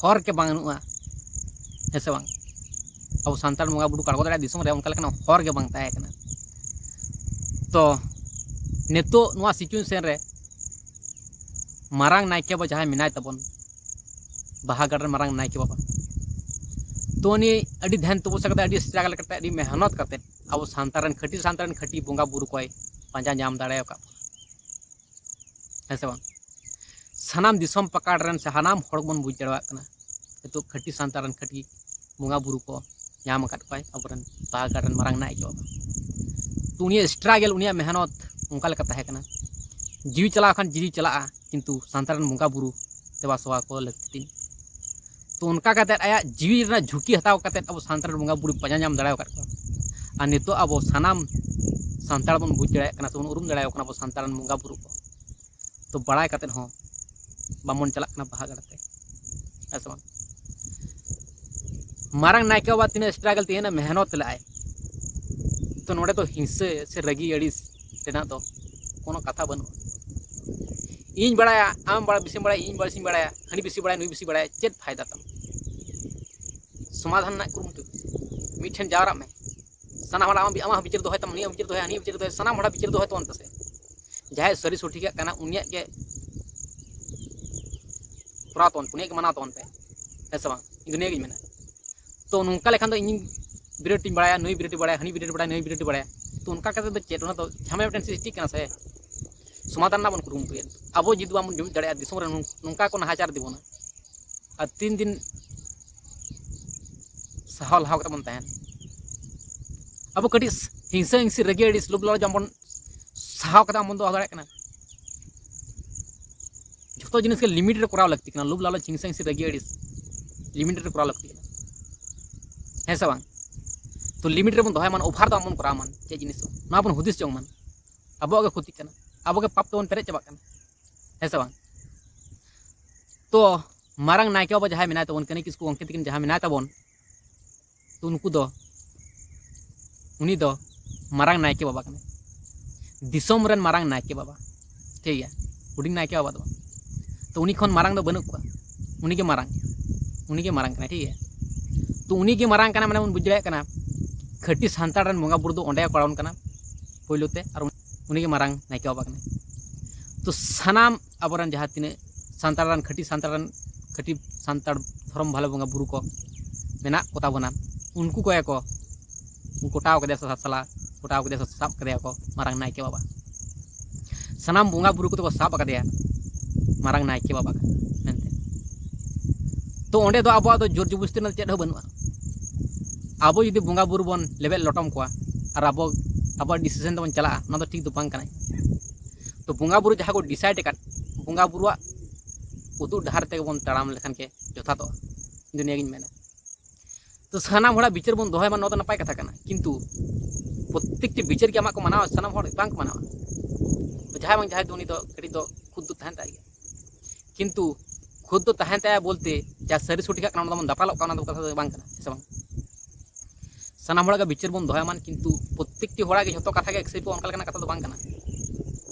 ᱦᱚᱨ ᱜᱮ ᱵᱟᱹᱱᱩᱜᱼᱟ, ᱦᱮᱸ ᱥᱮ ᱵᱟᱝ? ᱟᱵᱚ ᱥᱟᱱᱛᱟᱲ ᱵᱚᱸᱜᱟ ᱵᱩᱨᱩ ᱠᱚ ᱟᱬᱜᱚ ᱫᱟᱲᱮᱭᱟᱜ ᱫᱤᱥᱚᱢ ᱨᱮ, ᱚᱱᱠᱟ ᱞᱮᱠᱟᱱᱟᱜ ᱦᱚᱨ ᱜᱮ ᱵᱟᱝ ᱛᱟᱦᱮᱸ ᱠᱟᱱᱟ᱾ ᱛᱚ ᱱᱤᱛᱚᱜ ᱱᱚᱣᱟ situation ᱨᱮ ᱢᱟᱨᱟᱝ ᱱᱟᱭᱠᱮ ᱵᱟᱵᱟ ᱡᱟᱦᱟᱸᱭ ᱢᱮᱱᱟᱭ ᱛᱟᱵᱚᱱ, ᱵᱟᱦᱟᱜᱟᱲ ᱨᱮᱱ ᱢᱟᱨᱟᱝ ᱱᱟᱭᱠᱮ ᱵᱟᱵᱟ, ᱛᱚ ᱩᱱᱤ ᱟᱹᱰᱤ ᱫᱷᱮᱭᱟᱱ ᱛᱚᱯᱚᱥᱟ ᱠᱟᱛᱮ, ᱟᱹᱰᱤ struggle ᱠᱟᱛᱮ, ᱟᱹᱰᱤ ᱢᱮᱦᱱᱚᱛ ᱠᱟᱛᱮ ᱟᱵᱚ ᱥᱟᱱᱛᱟᱲ ᱨᱮᱱ ᱠᱷᱟᱹᱴᱤ, ᱥᱟᱱᱛᱟᱲ ᱨᱮᱱ ᱠᱷᱟᱹᱴᱤ ᱵᱚᱸᱜᱟ ᱵᱩᱨᱩ ᱠᱚᱭ ᱯᱟᱸᱡᱟ ᱧᱟᱢ ᱫᱟᱲᱮ ᱟᱠᱟᱫ ᱵᱚᱱᱟ, ᱦᱮᱸ ᱥᱮ ᱵᱟᱝ? ᱥᱟᱱᱟᱢ ᱫᱤᱥᱚᱢ ᱯᱟᱠᱟᱲ ᱨᱮᱱ ᱥᱮ ᱥᱟᱱᱟᱢ ᱦᱚᱲ ᱵᱚᱱ ᱵᱩᱡᱽ ᱫᱟᱲᱮᱭᱟᱜ ᱠᱟᱱᱟ, ᱱᱤᱛᱚᱜ ᱠᱷᱟᱹᱴᱤ ᱥᱟᱱᱛᱟᱲ ᱨᱮᱱ ᱠᱷᱟᱹᱴᱤ ᱵᱚᱸᱜᱟ ᱵᱩᱨᱩ ᱠᱚ ᱧᱟᱢ ᱟᱠᱟᱫ ᱠᱚᱣᱟᱭ ᱟᱵᱚᱨᱮᱱ ᱵᱟᱦᱟᱜᱟᱲ ᱨᱮᱱ ᱢᱟᱨᱟᱝ ᱱᱟᱭᱠᱮ ᱵᱟᱵᱟ᱾ ᱛᱚ ᱩᱱᱤᱭᱟᱜ struggle, ᱩᱱᱤᱭᱟᱜ ᱢᱮᱦᱱᱚᱛ ᱚᱱᱠᱟ ᱞᱮᱠᱟ ᱛᱟᱦᱮᱸ ᱠᱟᱱᱟ, ᱡᱤᱣᱤ ᱪᱟᱞᱟᱣ ᱠᱷᱟᱱ ᱡᱤᱣᱤ ᱪᱟᱞᱟᱜᱼᱟ, ᱠᱤᱱᱛᱩ ᱥᱟᱱᱛᱟᱲ ᱨᱮᱱ ᱵᱚᱸᱜᱟ ᱵᱩᱨᱩ ᱫᱮᱵᱟ ᱥᱮᱵᱟ ᱠᱚ ᱞᱟᱹᱠᱛᱤ᱾ ᱛᱚ ᱚᱱᱠᱟ ᱠᱟᱛᱮᱫ ᱟᱭᱟᱜ ᱡᱤᱣᱤ ᱨᱮᱱᱟᱜ ᱡᱷᱩᱸᱠᱤ ᱦᱟᱛᱟᱣ ᱠᱟᱛᱮᱫ ᱟᱵᱚ ᱥᱟᱱᱛᱟᱲ ᱨᱮᱱ ᱵᱚᱸᱜᱟ ᱵᱩᱨᱩ ᱯᱟᱸᱡᱟ ᱧᱟᱢ ᱫᱟᱲᱮ ᱟᱠᱟᱫ ᱠᱚᱣᱟ᱾ ᱟᱨ ᱱᱤᱛᱚᱜ ᱟᱵᱚ ᱥᱟᱱᱟᱢ ᱥᱟᱱᱛᱟᱲ ᱵᱚᱱ ᱵᱩᱡᱽ ᱫᱟᱲᱮᱭᱟᱜ ᱠᱟᱱᱟ ᱥᱮᱵᱚᱱ ᱩᱨᱩᱢ ᱫᱟᱲᱮᱭᱟᱠᱚ ᱠᱟᱱᱟ ᱟᱵᱚ ᱥᱟᱱᱛᱟᱲ ᱨᱮᱱ ᱵᱚᱸᱜᱟ ᱵᱩᱨᱩ ᱠᱚ᱾ ᱛᱚ ᱵᱟᱲᱟᱭ ᱠᱟᱛᱮᱫ ᱦᱚᱸ ᱵᱟᱵᱚᱱ ᱪᱟᱞᱟᱜ ᱠᱟᱱᱟ ᱵᱟᱦᱟᱜᱟᱲ ᱛᱮ᱾ ᱦᱮᱸ ᱥᱮ ᱵᱟᱝ? ᱢᱟᱨᱟᱝ ᱱᱟᱭᱠᱮ ᱵᱟᱵᱟ ᱛᱤᱱᱟᱹᱜ ᱥᱴᱨᱟᱜᱚᱞ, ᱛᱤᱱᱟᱹᱜ ᱢᱮᱦᱱᱚᱛ ᱞᱮᱫᱟᱭ, ᱛᱚ ᱱᱚᱰᱮ ᱫᱚ ᱦᱤᱝᱥᱟᱹ ᱥᱮ ᱨᱟᱹᱜᱤ ᱟᱹᱲᱤᱥ ᱨᱮᱱᱟᱜ ᱫᱚ ᱠᱳᱱᱳ ᱠᱟᱛᱷᱟ ᱵᱟᱹᱱᱩᱜᱼᱟ᱾ ᱤᱧ ᱵᱟᱲᱟᱭᱟ, ᱟᱢ ᱵᱟᱲᱟᱭ, ᱵᱮᱥᱤᱢ ᱵᱟᱲᱟᱭᱟ, ᱤᱧ ᱵᱮᱥᱤᱧ ᱵᱟᱲᱟᱭᱟ, ᱦᱟᱹᱱᱤ ᱵᱮᱥᱤ ᱵᱟᱲᱟᱭᱟ, ᱱᱩᱭ ᱵᱮᱥᱤ ᱵᱟᱲᱟᱭᱟ, ᱪᱮᱫ ᱯᱷᱟᱭᱫᱟ ᱛᱟᱢ? ᱥᱚᱢᱟᱫᱷᱟᱱ ᱨᱮᱱᱟᱜ ᱠᱩᱨᱩᱢᱩᱴᱩ, ᱢᱤᱫ ᱴᱷᱮᱱ ᱡᱟᱣᱨᱟᱜ ᱢᱮ, ᱥᱟᱱᱟᱢ ᱦᱚᱲᱟᱜ ᱟᱢᱟᱜ, ᱟᱢᱟᱜ ᱵᱤᱪᱟᱹᱨ ᱫᱚᱦᱚᱭ ᱛᱟᱢ, ᱩᱱᱤᱭᱟᱜ ᱵᱤᱪᱟᱹᱨ ᱫᱚᱦᱚᱭ, ᱦᱟᱹᱱᱤᱭᱟᱜ ᱵᱤᱪᱟᱹᱨ ᱫᱚᱦᱚᱭ, ᱥᱟᱱᱟᱢ ᱦᱚᱲᱟᱜ ᱵᱤᱪᱟᱹᱨ ᱫᱚᱦᱚᱭ ᱛᱟᱵᱚᱱ ᱯᱮᱥᱮ᱾ ᱡᱟᱦᱟᱸᱭ ᱥᱟᱹᱨᱤ ᱥᱚᱴᱷᱤᱠᱟᱜ ᱠᱟᱱᱟ, ᱩᱱᱤᱭᱟᱜ ᱜᱮ ᱠᱚᱨᱟᱣ ᱛᱟᱵᱚᱱ ᱯᱮ, ᱩᱱᱤᱭᱟᱜ ᱜᱮ ᱢᱟᱱᱟᱣ ᱛᱟᱵᱚᱱ ᱯᱮ, ᱦᱮᱸ ᱥᱮ ᱵᱟᱝ? ᱤᱧ ᱫᱚ ᱱᱤᱭᱟᱹ ᱜᱤᱧ ᱢᱮᱱᱟ᱾ ᱛᱚ ᱱᱚᱝᱠᱟ ᱞᱮᱠᱷᱟᱱ ᱫᱚ ᱤᱧ ᱵᱤᱨᱳᱫᱷᱤᱧ ᱵᱟᱲᱟᱭᱟ, ᱱᱩᱭ ᱵᱤᱨᱳᱫᱷᱤ ᱵᱟᱲᱟᱭᱟ, ᱦᱟᱹᱱᱤ ᱵᱤᱨᱳᱫᱷᱤ ᱵᱟᱲᱟᱭᱟ, ᱱᱩᱭ ᱵᱤᱨᱳᱫᱷᱤ ᱵᱟᱲᱟᱭᱟ, ᱛᱚ ᱚᱱᱠᱟ ᱠᱟᱛᱮ ᱫᱚ ᱪᱮᱫ, ᱚᱱᱟ ᱫᱚ ᱡᱷᱟᱢᱮᱞᱟ ᱢᱤᱫᱴᱮᱱ ᱥᱨᱤᱥᱴᱤᱜ ᱠᱟᱱᱟ ᱥᱮ᱾ ᱥᱚᱢᱟᱫᱷᱟᱱ ᱨᱮᱱᱟᱜ ᱵᱚᱱ ᱠᱩᱨᱩᱢᱩᱴᱩᱭᱟ᱾ ᱟᱵᱚ ᱡᱩᱫᱤ ᱵᱟᱵᱚᱱ ᱡᱩᱢᱤᱫ ᱫᱟᱲᱮᱭᱟᱜᱼᱟ, ᱫᱤᱥᱚᱢ ᱨᱮ ᱱᱚᱝ-, ᱱᱚᱝᱠᱟ ᱠᱚ ᱱᱟᱦᱟᱪᱟᱨ ᱤᱫᱤ ᱵᱚᱱᱟ, ᱟᱨ ᱛᱤᱱ ᱫᱤᱱ ᱥᱟᱦᱟᱣ ᱞᱟᱦᱟᱣ ᱠᱟᱛᱮ ᱵᱚᱱ ᱛᱟᱦᱮᱱᱟ? ᱟᱵᱚ ᱠᱟᱹᱴᱤᱡ ᱦᱤᱝᱥᱟᱹ ᱦᱤᱝᱥᱤ, ᱨᱟᱹᱜᱤ ᱟᱹᱲᱤᱥ, ᱞᱳᱵᱷ ᱞᱟᱞᱚᱪ ᱵᱟᱵᱚᱱ ᱥᱟᱦᱟᱣ ᱠᱟᱛᱮ ᱵᱚᱱ ᱫᱚᱦᱚ ᱫᱟᱲᱮᱭᱟᱜ ᱠᱟᱱᱟ᱾ ᱡᱷᱚᱛᱚ ᱡᱤᱱᱤᱥ ᱜᱮ ᱞᱤᱢᱤᱴ ᱨᱮ ᱠᱚᱨᱟᱣ ᱞᱟᱹᱠᱛᱤ ᱠᱟᱱᱟ᱾ ᱞᱳᱵᱷ ᱞᱟᱞᱚᱪ, ᱦᱤᱝᱥᱟᱹ ᱦᱤᱝᱥᱤ, ᱨᱟᱹᱜᱤ ᱟᱹᱲᱤᱥ ᱞᱤᱢᱤᱴ ᱨᱮ ᱠᱚᱨᱟᱣ ᱞᱟᱹᱠᱛᱤ ᱠᱟᱱᱟ, ᱦᱮᱸ ᱥᱮ ᱵᱟᱝ? ᱛᱚ ᱞᱤᱢᱤᱴ ᱨᱮᱵᱚᱱ ᱫᱚᱦᱚᱭ ᱢᱟ, ᱳᱵᱷᱟᱨ ᱫᱚ ᱟᱞᱚᱵᱚᱱ ᱠᱚᱨᱟᱣ ᱢᱟ᱾ ᱪᱮᱫ ᱡᱤᱱᱤᱥ ᱦᱚᱸ ᱱᱚᱣᱟ ᱵᱚᱱ ᱦᱩᱫᱤᱥ ᱡᱚᱝ ᱢᱟ, ᱟᱵᱚᱣᱟᱜ ᱜᱮ ᱠᱷᱚᱛᱤᱜ ᱠᱟᱱᱟ, ᱟᱵᱚ ᱜᱮ ᱯᱟᱯ ᱛᱮᱵᱚᱱ ᱯᱮᱨᱮᱡ ᱪᱟᱵᱟᱜ ᱠᱟᱱᱟ, ᱦᱮᱸ ᱥᱮ ᱵᱟᱝ? ᱛᱚ ᱢᱟᱨᱟᱝ ᱱᱟᱭᱠᱮ ᱵᱟᱵᱟ ᱡᱟᱦᱟᱸᱭ ᱢᱮᱱᱟᱭ ᱛᱟᱵᱚᱱ, ᱠᱟᱹᱱᱟᱹᱭ ᱠᱤᱥᱠᱩ ᱜᱚᱢᱠᱮ ᱛᱟᱹᱠᱤᱱ ᱡᱟᱦᱟᱸ ᱢᱮᱱᱟᱭ ᱛᱟᱵᱚᱱ, ᱛᱚ ᱩᱱᱠᱩ ᱫᱚ, ᱩᱱᱤ ᱫᱚ ᱢᱟᱨᱟᱝ ᱱᱟᱭᱠᱮ ᱵᱟᱵᱟ ᱠᱟᱱᱟᱭ, ᱫᱤᱥᱚᱢ ᱨᱮᱱ ᱢᱟᱨᱟᱝ ᱱᱟᱭᱠᱮ ᱵᱟᱵᱟ, ᱴᱷᱤᱠ ᱜᱮᱭᱟ? ᱦᱩᱰᱤᱧ ᱱᱟᱭᱠᱮ ᱵᱟᱵᱟ ᱫᱚ ᱵᱟᱝ᱾ ᱛᱚ ᱩᱱᱤ ᱠᱷᱚᱱ ᱢᱟᱨᱟᱝ ᱫᱚ ᱵᱟᱹᱱᱩᱜ ᱠᱚᱣᱟ, ᱩᱱᱤ ᱜᱮ ᱢᱟᱨᱟᱝ, ᱩᱱᱤ ᱜᱮ ᱢᱟᱨᱟᱝ ᱠᱟᱱᱟᱭ, ᱴᱷᱤᱠ ᱜᱮᱭᱟ? ᱛᱚ ᱩᱱᱤ ᱜᱮ ᱢᱟᱨᱟᱝ ᱠᱟᱱᱟ, ᱢᱟᱱᱮ ᱵᱚᱱ ᱵᱩᱡᱽ ᱫᱟᱲᱮᱭᱟᱜ ᱠᱟᱱᱟ, ᱠᱷᱟᱹᱴᱤ ᱥᱟᱱᱛᱟᱲ ᱨᱮᱱ ᱵᱚᱸᱜᱟ ᱵᱩᱨᱩ ᱫᱚ ᱚᱸᱰᱮ ᱜᱮ ᱠᱚᱨᱟᱣ ᱠᱟᱱᱟ ᱯᱳᱭᱞᱳ ᱛᱮ, ᱟᱨ ᱩᱱᱤ ᱜᱮ ᱢᱟᱨᱟᱝ ᱱᱟᱭᱠᱮ ᱵᱟᱵᱟ ᱠᱟᱱᱟᱭ᱾ ᱛᱚ ᱥᱟᱱᱟᱢ ᱟᱵᱚᱨᱮᱱ ᱡᱟᱦᱟᱸ ᱛᱤᱱᱟᱹᱜ ᱥᱟᱱᱛᱟᱲ ᱨᱮᱱ, ᱠᱷᱟᱹᱴᱤ ᱥᱟᱱᱛᱟᱲ ᱨᱮᱱ, ᱠᱷᱟᱹᱴᱤ ᱥᱟᱱᱛᱟᱲ ᱫᱷᱚᱨᱚᱢ ᱵᱷᱟᱞᱮ ᱵᱚᱸᱜᱟ ᱵᱩᱨᱩ ᱠᱚ ᱢᱮᱱᱟᱜ ᱠᱚᱛᱟ ᱵᱚᱱᱟ, ᱩᱱᱠᱩ ᱠᱚᱜᱮ ᱠᱚ ᱜᱚᱴᱟᱣ ᱠᱟᱫᱮᱭᱟ ᱥᱟᱥᱟᱞᱟ, ᱜᱚᱴᱟᱣ ᱠᱟᱫᱮᱭᱟ, ᱥᱟᱵ ᱠᱟᱫᱮᱭᱟ ᱠᱚ ᱢᱟᱨᱟᱝ ᱱᱟᱭᱠᱮ ᱵᱟᱵᱟ᱾ ᱥᱟᱱᱟᱢ ᱵᱚᱸᱜᱟ ᱵᱩᱨᱩ ᱠᱚᱫᱚ ᱠᱚ ᱥᱟᱵ ᱟᱠᱟᱫᱮᱭᱟ ᱢᱟᱨᱟᱝ ᱱᱟᱭᱠᱮ ᱵᱟᱵᱟ ᱢᱮᱱᱛᱮ᱾ ᱛᱚ ᱚᱸᱰᱮ ᱫᱚ ᱟᱵᱚᱣᱟᱜ ᱫᱚ ᱡᱳᱨ ᱡᱚᱵᱚᱥᱛᱤ ᱨᱮᱱᱟᱜ ᱪᱮᱫ ᱦᱚᱸ ᱵᱟᱹᱱᱩᱜᱼᱟ᱾ ᱟᱵᱚ ᱡᱩᱫᱤ ᱵᱚᱸᱜᱟ ᱵᱩᱨᱩ ᱵᱚᱱ ᱞᱮᱵᱮᱫ ᱞᱚᱴᱚᱢ ᱠᱚᱣᱟ ᱟᱨ ᱟᱵᱚ, ᱟᱵᱚᱣᱟᱜ ᱰᱤᱥᱤᱥᱮᱱ ᱛᱮᱵᱚᱱ ᱪᱟᱞᱟᱜᱼᱟ, ᱚᱱᱟ ᱫᱚ ᱴᱷᱤᱠ ᱫᱚ ᱵᱟᱝ ᱠᱟᱱᱟ᱾ ᱛᱚ ᱵᱚᱸᱜᱟ ᱵᱩᱨᱩ ᱡᱟᱦᱟᱸ ᱠᱚ ᱰᱤᱥᱟᱭᱤᱰ ᱟᱠᱟᱫ, ᱵᱚᱸᱜᱟ ᱵᱩᱨᱩᱣᱟᱜ ᱩᱫᱩᱜ ᱰᱟᱦᱟᱨ ᱛᱮᱜᱮ ᱵᱚᱱ ᱛᱟᱲᱟᱢ ᱞᱮᱠᱷᱟᱱ ᱜᱮ ᱡᱚᱛᱷᱟᱛᱚᱜᱼᱟ, ᱤᱧ ᱫᱚ ᱱᱤᱭᱟᱹᱜᱤᱧ ᱢᱮᱱᱟ᱾ ᱛᱚ ᱥᱟᱱᱟᱢ ᱦᱚᱲᱟᱜ ᱵᱤᱪᱟᱹᱨ ᱵᱚᱱ ᱫᱚᱦᱚᱭ ᱢᱟ, ᱱᱚᱣᱟ ᱫᱚ ᱱᱟᱯᱟᱭ ᱠᱟᱛᱷᱟ ᱠᱟᱱᱟ, ᱠᱤᱱᱛᱩ ᱯᱨᱚᱛᱮᱠᱴᱤ ᱵᱤᱪᱟᱹᱨ ᱜᱮ ᱟᱢᱟᱜ ᱠᱚ ᱢᱟᱱᱟᱣᱟ? ᱥᱟᱱᱟᱢ ᱦᱚᱲ ᱵᱟᱝ ᱠᱚ ᱢᱟᱱᱟᱣᱟ᱾ ᱡᱟᱦᱟᱸᱭ ᱵᱟᱝ ᱡᱟᱦᱟᱸᱭ ᱫᱚ ᱩᱱᱤ ᱫᱚ ᱠᱟᱹᱴᱤᱡ ᱫᱚ ᱠᱷᱩᱫ ᱫᱚ ᱛᱟᱦᱮᱱ ᱛᱟᱭ ᱜᱮᱭᱟ, ᱠᱤᱱᱛᱩ ᱠᱷᱩᱫ ᱫᱚ ᱛᱟᱦᱮᱱ ᱛᱟᱭᱟ ᱵᱚᱞᱛᱮ ᱡᱟᱦᱟᱸ ᱥᱟᱹᱨᱤ ᱥᱚᱴᱷᱤᱠᱟᱜ ᱠᱟᱱᱟ, ᱚᱱᱟ ᱫᱚᱵᱚᱱ ᱫᱟᱯᱟᱞᱚᱜ ᱠᱟᱱᱟ, ᱚᱱᱟ ᱫᱚ ᱠᱟᱛᱷᱟ ᱫᱚ ᱵᱟᱝ ᱠᱟᱱᱟ, ᱦᱮᱸ ᱥᱮ ᱵᱟᱝ? ᱥᱟᱱᱟᱢ ᱦᱚᱲᱟᱜ ᱜᱮ ᱵᱤᱪᱟᱹᱨ ᱵᱚᱱ ᱫᱚᱦᱚᱭᱟ ᱢᱟᱱ, ᱠᱤᱱᱛᱩ ᱯᱨᱚᱛᱛᱮᱠᱴᱤ ᱦᱚᱲᱟᱜ ᱜᱮ ᱡᱷᱚᱛᱚ ᱠᱟᱛᱷᱟ ᱜᱮ ᱮᱠᱥᱮᱯᱴᱚᱜᱼᱟ, ᱚᱱᱠᱟ ᱞᱮᱠᱟᱱᱟᱜ ᱠᱟᱛᱷᱟ ᱫᱚ ᱵᱟᱝ ᱠᱟᱱᱟ᱾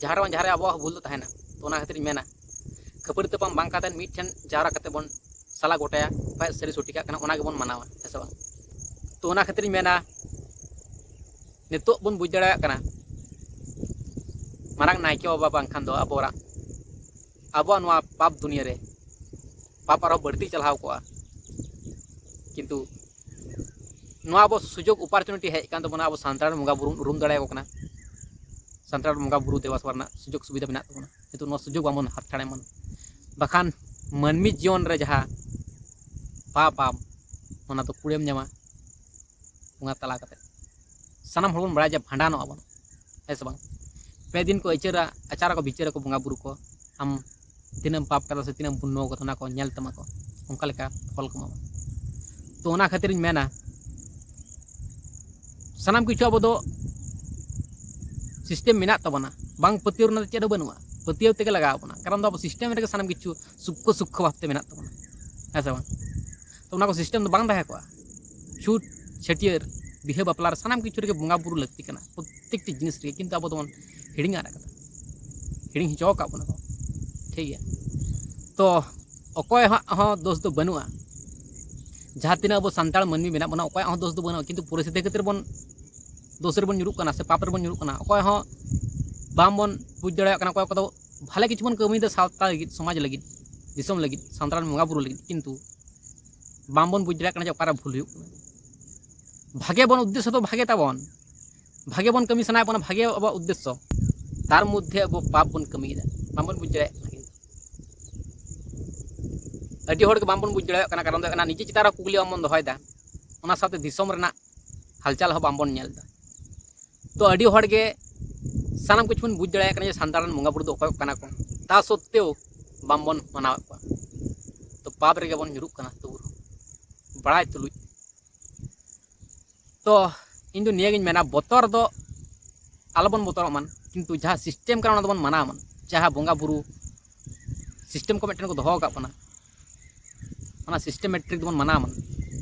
ᱡᱟᱦᱟᱸ ᱨᱮ ᱵᱟᱝ ᱡᱟᱦᱟᱸ ᱨᱮ ᱟᱵᱚᱣᱟᱜ ᱦᱚᱸ ᱵᱷᱩᱞ ᱫᱚ ᱛᱟᱦᱮᱱᱟ᱾ ᱛᱚ ᱚᱱᱟ ᱠᱷᱟᱹᱛᱤᱨ ᱤᱧ ᱢᱮᱱᱟ, ᱠᱷᱟᱹᱯᱟᱹᱨᱤ ᱛᱟᱯᱟᱢ ᱵᱟᱝ ᱠᱟᱛᱮ ᱢᱤᱫ ᱴᱷᱮᱱ ᱡᱟᱣᱨᱟ ᱠᱟᱛᱮ ᱵᱚᱱ ᱥᱟᱞᱟ ᱜᱚᱴᱟᱭᱟ, ᱚᱠᱚᱭᱟᱜ ᱥᱟᱹᱨᱤ ᱥᱚᱴᱷᱤᱠᱟᱜ ᱠᱟᱱᱟ, ᱚᱱᱟ ᱜᱮᱵᱚᱱ ᱢᱟᱱᱟᱣᱟ, ᱦᱮᱸ ᱥᱮ ᱵᱟᱝ? ᱛᱚ ᱚᱱᱟ ᱠᱷᱟᱹᱛᱤᱨ ᱤᱧ ᱢᱮᱱᱟ, ᱱᱤᱛᱚᱜ ᱵᱚᱱ ᱵᱩᱡᱽ ᱫᱟᱲᱮᱭᱟᱜ ᱠᱟᱱᱟ, ᱢᱟᱨᱟᱝ ᱱᱟᱭᱠᱮ ᱵᱟᱵᱟ ᱵᱟᱝᱠᱷᱟᱱ ᱫᱚ ᱟᱵᱚᱣᱟᱜ, ᱟᱵᱚᱣᱟᱜ ᱱᱚᱣᱟ ᱯᱟᱯ ᱫᱩᱱᱤᱭᱟᱹ ᱨᱮ ᱯᱟᱯ ᱟᱨᱦᱚᱸ ᱵᱟᱹᱲᱛᱤ ᱪᱟᱞᱟᱣ ᱠᱚᱜᱼᱟ᱾ ᱠᱤᱱᱛᱩ ᱱᱚᱣᱟ ᱟᱵᱚ ᱥᱩᱡᱳᱜᱽ, ᱚᱯᱚᱨᱪᱩᱱᱤᱴᱤ ᱦᱮᱡ ᱟᱠᱟᱱ ᱛᱟᱵᱚᱱᱟ, ᱟᱵᱚ ᱥᱟᱱᱛᱟᱲ ᱵᱚᱸᱜᱟ ᱵᱩᱨᱩ ᱩᱨᱩᱢ ᱫᱟᱲᱮᱭᱟᱠᱚ ᱠᱟᱱᱟ, ᱥᱟᱱᱛᱟᱲ ᱵᱚᱸᱜᱟ ᱵᱩᱨᱩ ᱫᱮᱵᱟ ᱥᱮᱵᱟ ᱨᱮᱱᱟᱜ ᱥᱩᱡᱳᱜᱽ ᱥᱩᱵᱤᱫᱷᱟ ᱢᱮᱱᱟᱜ ᱛᱟᱵᱚᱱᱟ᱾ ᱠᱤᱱᱛᱩ ᱱᱚᱣᱟ ᱥᱩᱡᱳᱜᱽ ᱵᱟᱵᱚᱱ ᱦᱟᱛ ᱪᱷᱟᱲᱟᱭ ᱢᱟ, ᱵᱟᱠᱷᱟᱱ ᱢᱟᱹᱱᱢᱤ ᱡᱤᱭᱚᱱ ᱨᱮ ᱡᱟᱦᱟᱸ ᱯᱟᱯ ᱟᱢ, ᱚᱱᱟ ᱫᱚ ᱠᱩᱲᱟᱹᱢ ᱧᱟᱢᱟ ᱵᱚᱸᱜᱟ ᱛᱟᱞᱟ ᱠᱟᱛᱮ᱾ ᱥᱟᱱᱟᱢ ᱦᱚᱲ ᱵᱚᱱ ᱵᱟᱲᱟᱭᱟ ᱡᱮ ᱵᱷᱟᱸᱰᱟᱱᱚᱜᱼᱟ ᱵᱚᱱ, ᱦᱮᱸ ᱥᱮ ᱵᱟᱝ? ᱯᱮ ᱫᱤᱱ ᱠᱚ ᱟᱹᱪᱟᱹᱨᱟ, ᱟᱪᱟᱨ ᱟᱠᱚ, ᱵᱤᱪᱟᱹᱨ ᱟᱠᱚ ᱵᱚᱸᱜᱟ ᱵᱩᱨᱩ ᱠᱚ, ᱟᱢ ᱛᱤᱱᱟᱹᱜ ᱮᱢ ᱯᱟᱯ ᱠᱟᱫᱟ ᱥᱮ ᱛᱤᱱᱟᱹᱜ ᱮᱢ ᱯᱩᱱᱱᱚ ᱠᱟᱫᱟ, ᱚᱱᱟ ᱠᱚ ᱧᱮᱞ ᱛᱟᱢᱟ ᱠᱚ, ᱚᱱᱠᱟ ᱞᱮᱠᱟ ᱯᱷᱚᱞ ᱠᱚ ᱮᱢᱟᱢᱟ᱾ ᱛᱚ ᱚᱱᱟ ᱠᱷᱟᱹᱛᱤᱨᱤᱧ ᱢᱮᱱᱟ, ᱥᱟᱱᱟᱢ ᱠᱤᱪᱷᱩ ᱟᱵᱚ ᱫᱚ ᱥᱤᱥᱴᱮᱢ ᱢᱮᱱᱟᱜ ᱛᱟᱵᱚᱱᱟ, ᱵᱟᱝ ᱯᱟᱹᱛᱭᱟᱹᱣ ᱨᱮᱱᱟᱜ ᱫᱚ ᱪᱮᱫ ᱦᱚᱸ ᱵᱟᱹᱱᱩᱜᱼᱟ, ᱯᱟᱹᱛᱭᱟᱹᱣ ᱛᱮᱜᱮ ᱞᱟᱜᱟᱣ ᱵᱚᱱᱟ᱾ ᱠᱟᱨᱚᱱ ᱫᱚ ᱟᱵᱚ ᱥᱤᱥᱴᱮᱢ ᱨᱮᱜᱮ ᱥᱟᱱᱟᱢ ᱠᱤᱪᱷᱩ ᱥᱩᱠᱠᱷᱚ ᱥᱩᱠᱠᱷᱚ ᱵᱷᱟᱵᱽᱛᱮ ᱢᱮᱱᱟᱜ ᱛᱟᱵᱚᱱᱟ, ᱦᱮᱸ ᱥᱮ ᱵᱟᱝ? ᱛᱚ ᱚᱱᱟ ᱠᱚ ᱥᱤᱥᱴᱮᱢ ᱫᱚ ᱵᱟᱝ ᱛᱟᱦᱮᱸ ᱠᱚᱜᱼᱟ᱾ ᱪᱷᱩᱛ, ᱪᱷᱟᱹᱴᱭᱟᱹᱨ, ᱵᱤᱦᱟᱹ ᱵᱟᱯᱞᱟ ᱨᱮ ᱥᱟᱱᱟᱢ ᱠᱤᱪᱷᱩ ᱨᱮᱜᱮ ᱵᱚᱸᱜᱟ ᱵᱩᱨᱩ ᱞᱟᱹᱠᱛᱤ ᱠᱟᱱᱟ, ᱯᱨᱚᱛᱛᱮᱠᱴᱤ ᱡᱤᱱᱤᱥ ᱨᱮᱜᱮ, ᱠᱤᱱᱛᱩ ᱟᱵᱚ ᱫᱚᱵᱚᱱ ᱦᱤᱲᱤᱧ ᱟᱫ ᱠᱟᱫᱟ, ᱦᱤᱲᱤᱧ ᱦᱚᱪᱚ ᱟᱠᱟᱫ ᱵᱚᱱᱟ ᱠᱚ, ᱴᱷᱤᱠ ᱜᱮᱭᱟ᱾ ᱛᱚ ᱚᱠᱚᱭ ᱦᱟᱸᱜ ᱦᱚᱸ ᱫᱳᱥ ᱫᱚ ᱵᱟᱹᱱᱩᱜᱼᱟ, ᱡᱟᱦᱟᱸ ᱛᱤᱱᱟᱹᱜ ᱟᱵᱚ ᱥᱟᱱᱛᱟᱲ ᱢᱟᱹᱱᱢᱤ ᱢᱮᱱᱟᱜ ᱵᱚᱱᱟ, ᱚᱠᱚᱭᱟᱜ ᱦᱚᱸ ᱫᱳᱥ ᱫᱚ ᱵᱟᱹᱱᱩᱜᱼᱟ, ᱠᱤᱱᱛᱩ ᱯᱚᱨᱤᱥᱛᱷᱤᱛᱤ ᱠᱷᱟᱹᱛᱤᱨ ᱵᱚᱱ ᱫᱳᱥ ᱨᱮᱵᱚᱱ ᱧᱩᱨᱩᱜ ᱠᱟᱱᱟ ᱥᱮ ᱯᱟᱯ ᱨᱮᱵᱚᱱ ᱧᱩᱨᱩᱜ ᱠᱟᱱᱟ᱾ ᱚᱠᱚᱭ ᱦᱚᱸ ᱵᱟᱝᱵᱚᱱ ᱵᱩᱡᱽ ᱫᱟᱲᱮᱭᱟᱜ ᱠᱟᱱᱟ, ᱚᱠᱚᱭ ᱠᱚᱫᱚ ᱵᱷᱟᱞᱮ ᱠᱤᱪᱷᱩ ᱵᱚᱱ ᱠᱟᱹᱢᱤᱭᱮᱫᱟ ᱥᱟᱶᱛᱟ ᱞᱟᱹᱜᱤᱫ, ᱥᱚᱢᱟᱡᱽ ᱞᱟᱹᱜᱤᱫ, ᱫᱤᱥᱚᱢ ᱞᱟᱹᱜᱤᱫ, ᱥᱟᱱᱛᱟᱲ ᱵᱚᱸᱜᱟ ᱵᱩᱨᱩ ᱞᱟᱹᱜᱤᱫ, ᱠᱤᱱᱛᱩ ᱵᱟᱝᱵᱚᱱ ᱵᱩᱡᱽ ᱫᱟᱲᱮᱭᱟᱜ ᱠᱟᱱᱟ ᱡᱮ ᱚᱠᱟᱨᱮ ᱵᱷᱩᱞ ᱦᱩᱭᱩᱜ ᱠᱟᱱᱟ᱾ ᱵᱷᱟᱜᱮ ᱵᱚᱱ, ᱩᱫᱽᱫᱮᱥᱥᱚ ᱫᱚ ᱵᱷᱟᱜᱮ ᱛᱟᱵᱚᱱ, ᱵᱷᱟᱜᱮ ᱵᱚᱱ ᱠᱟᱹᱢᱤ ᱥᱟᱱᱟᱭᱮᱫ ᱵᱚᱱᱟ, ᱵᱷᱟᱜᱮ ᱟᱵᱚᱣᱟᱜ ᱩᱫᱽᱫᱮᱥᱥᱚ, ᱛᱟᱨ ᱢᱚᱫᱽᱫᱷᱮ ᱟᱵᱚ ᱯᱟᱯ ᱵᱚᱱ ᱠᱟᱹᱢᱤᱭᱮᱫᱟ, ᱵᱟᱝᱵᱚᱱ ᱵᱩᱡᱽ ᱫᱟᱲᱮᱭᱟᱜ ᱠᱟᱱᱟ᱾ ᱠᱤᱱᱛᱩ ᱟᱹᱰᱤ ᱦᱚᱲ ᱜᱮ ᱵᱟᱝᱵᱚᱱ ᱵᱩᱡᱽ ᱫᱟᱲᱮᱭᱟᱜ ᱠᱟᱱᱟ, ᱠᱟᱨᱚᱱ ᱫᱚ ᱦᱩᱭᱩᱜ ᱠᱟᱱᱟ ᱱᱤᱡᱮ ᱪᱮᱛᱟᱱ ᱨᱮ ᱠᱩᱠᱞᱤ ᱵᱟᱝᱵᱚᱱ ᱫᱚᱦᱚᱭᱮᱫᱟ, ᱚᱱᱟ ᱥᱟᱶᱛᱮ ᱫᱤᱥᱚᱢ ᱨᱮᱱᱟᱜ ᱦᱟᱞᱪᱟᱞ ᱦᱚᱸ ᱵᱟᱝᱵᱚᱱ ᱧᱮᱞ ᱮᱫᱟ᱾ ᱛᱚ ᱟᱹᱰᱤ ᱦᱚᱲ ᱜᱮ ᱥᱟᱱᱟᱢ ᱠᱤᱪᱷᱩ ᱵᱚᱱ ᱵᱩᱡᱽ ᱫᱟᱲᱮᱭᱟᱜ ᱠᱟᱱᱟ ᱡᱮ ᱥᱟᱱᱛᱟᱲ ᱨᱮᱱ ᱵᱚᱸᱜᱟ ᱵᱩᱨᱩ ᱫᱚ ᱚᱠᱚᱭ ᱠᱚ ᱠᱟᱱᱟ ᱠᱚ, ᱛᱟ ᱥᱚᱛᱛᱮᱣ ᱵᱟᱝᱵᱚᱱ ᱢᱟᱱᱟᱣᱮᱫ ᱠᱚᱣᱟ᱾ ᱛᱚ ᱯᱟᱯ ᱨᱮᱜᱮ ᱵᱚᱱ ᱧᱩᱨᱩᱜ ᱠᱟᱱᱟ ᱛᱚᱵᱩ ᱨᱮᱦᱚᱸ, ᱵᱟᱲᱟᱭ ᱛᱩᱞᱩᱡ᱾ ᱛᱚ ᱤᱧ ᱫᱚ ᱱᱤᱭᱟᱹᱜᱤᱧ ᱢᱮᱱᱟ, ᱵᱚᱛᱚᱨ ᱫᱚ ᱟᱞᱚᱵᱚᱱ ᱵᱚᱛᱚᱨᱚᱜ ᱢᱟ, ᱠᱤᱱᱛᱩ ᱡᱟᱦᱟᱸ ᱥᱤᱥᱴᱮᱢ ᱠᱟᱱᱟ ᱚᱱᱟ ᱫᱚᱵᱚᱱ ᱢᱟᱱᱟᱣ ᱢᱟ᱾ ᱡᱟᱦᱟᱸ ᱵᱚᱸᱜᱟ ᱵᱩᱨᱩ ᱥᱤᱥᱴᱮᱢ ᱠᱚ ᱢᱤᱫᱴᱮᱱ ᱠᱚ ᱫᱚᱦᱚ ᱟᱠᱟᱫ ᱵᱚᱱᱟ, ᱚᱱᱟ ᱥᱤᱥᱴᱮᱢᱮᱴᱨᱤᱠ ᱫᱚᱵᱚᱱ ᱢᱟᱱᱟᱣᱟ᱾ ᱢᱟᱱᱮ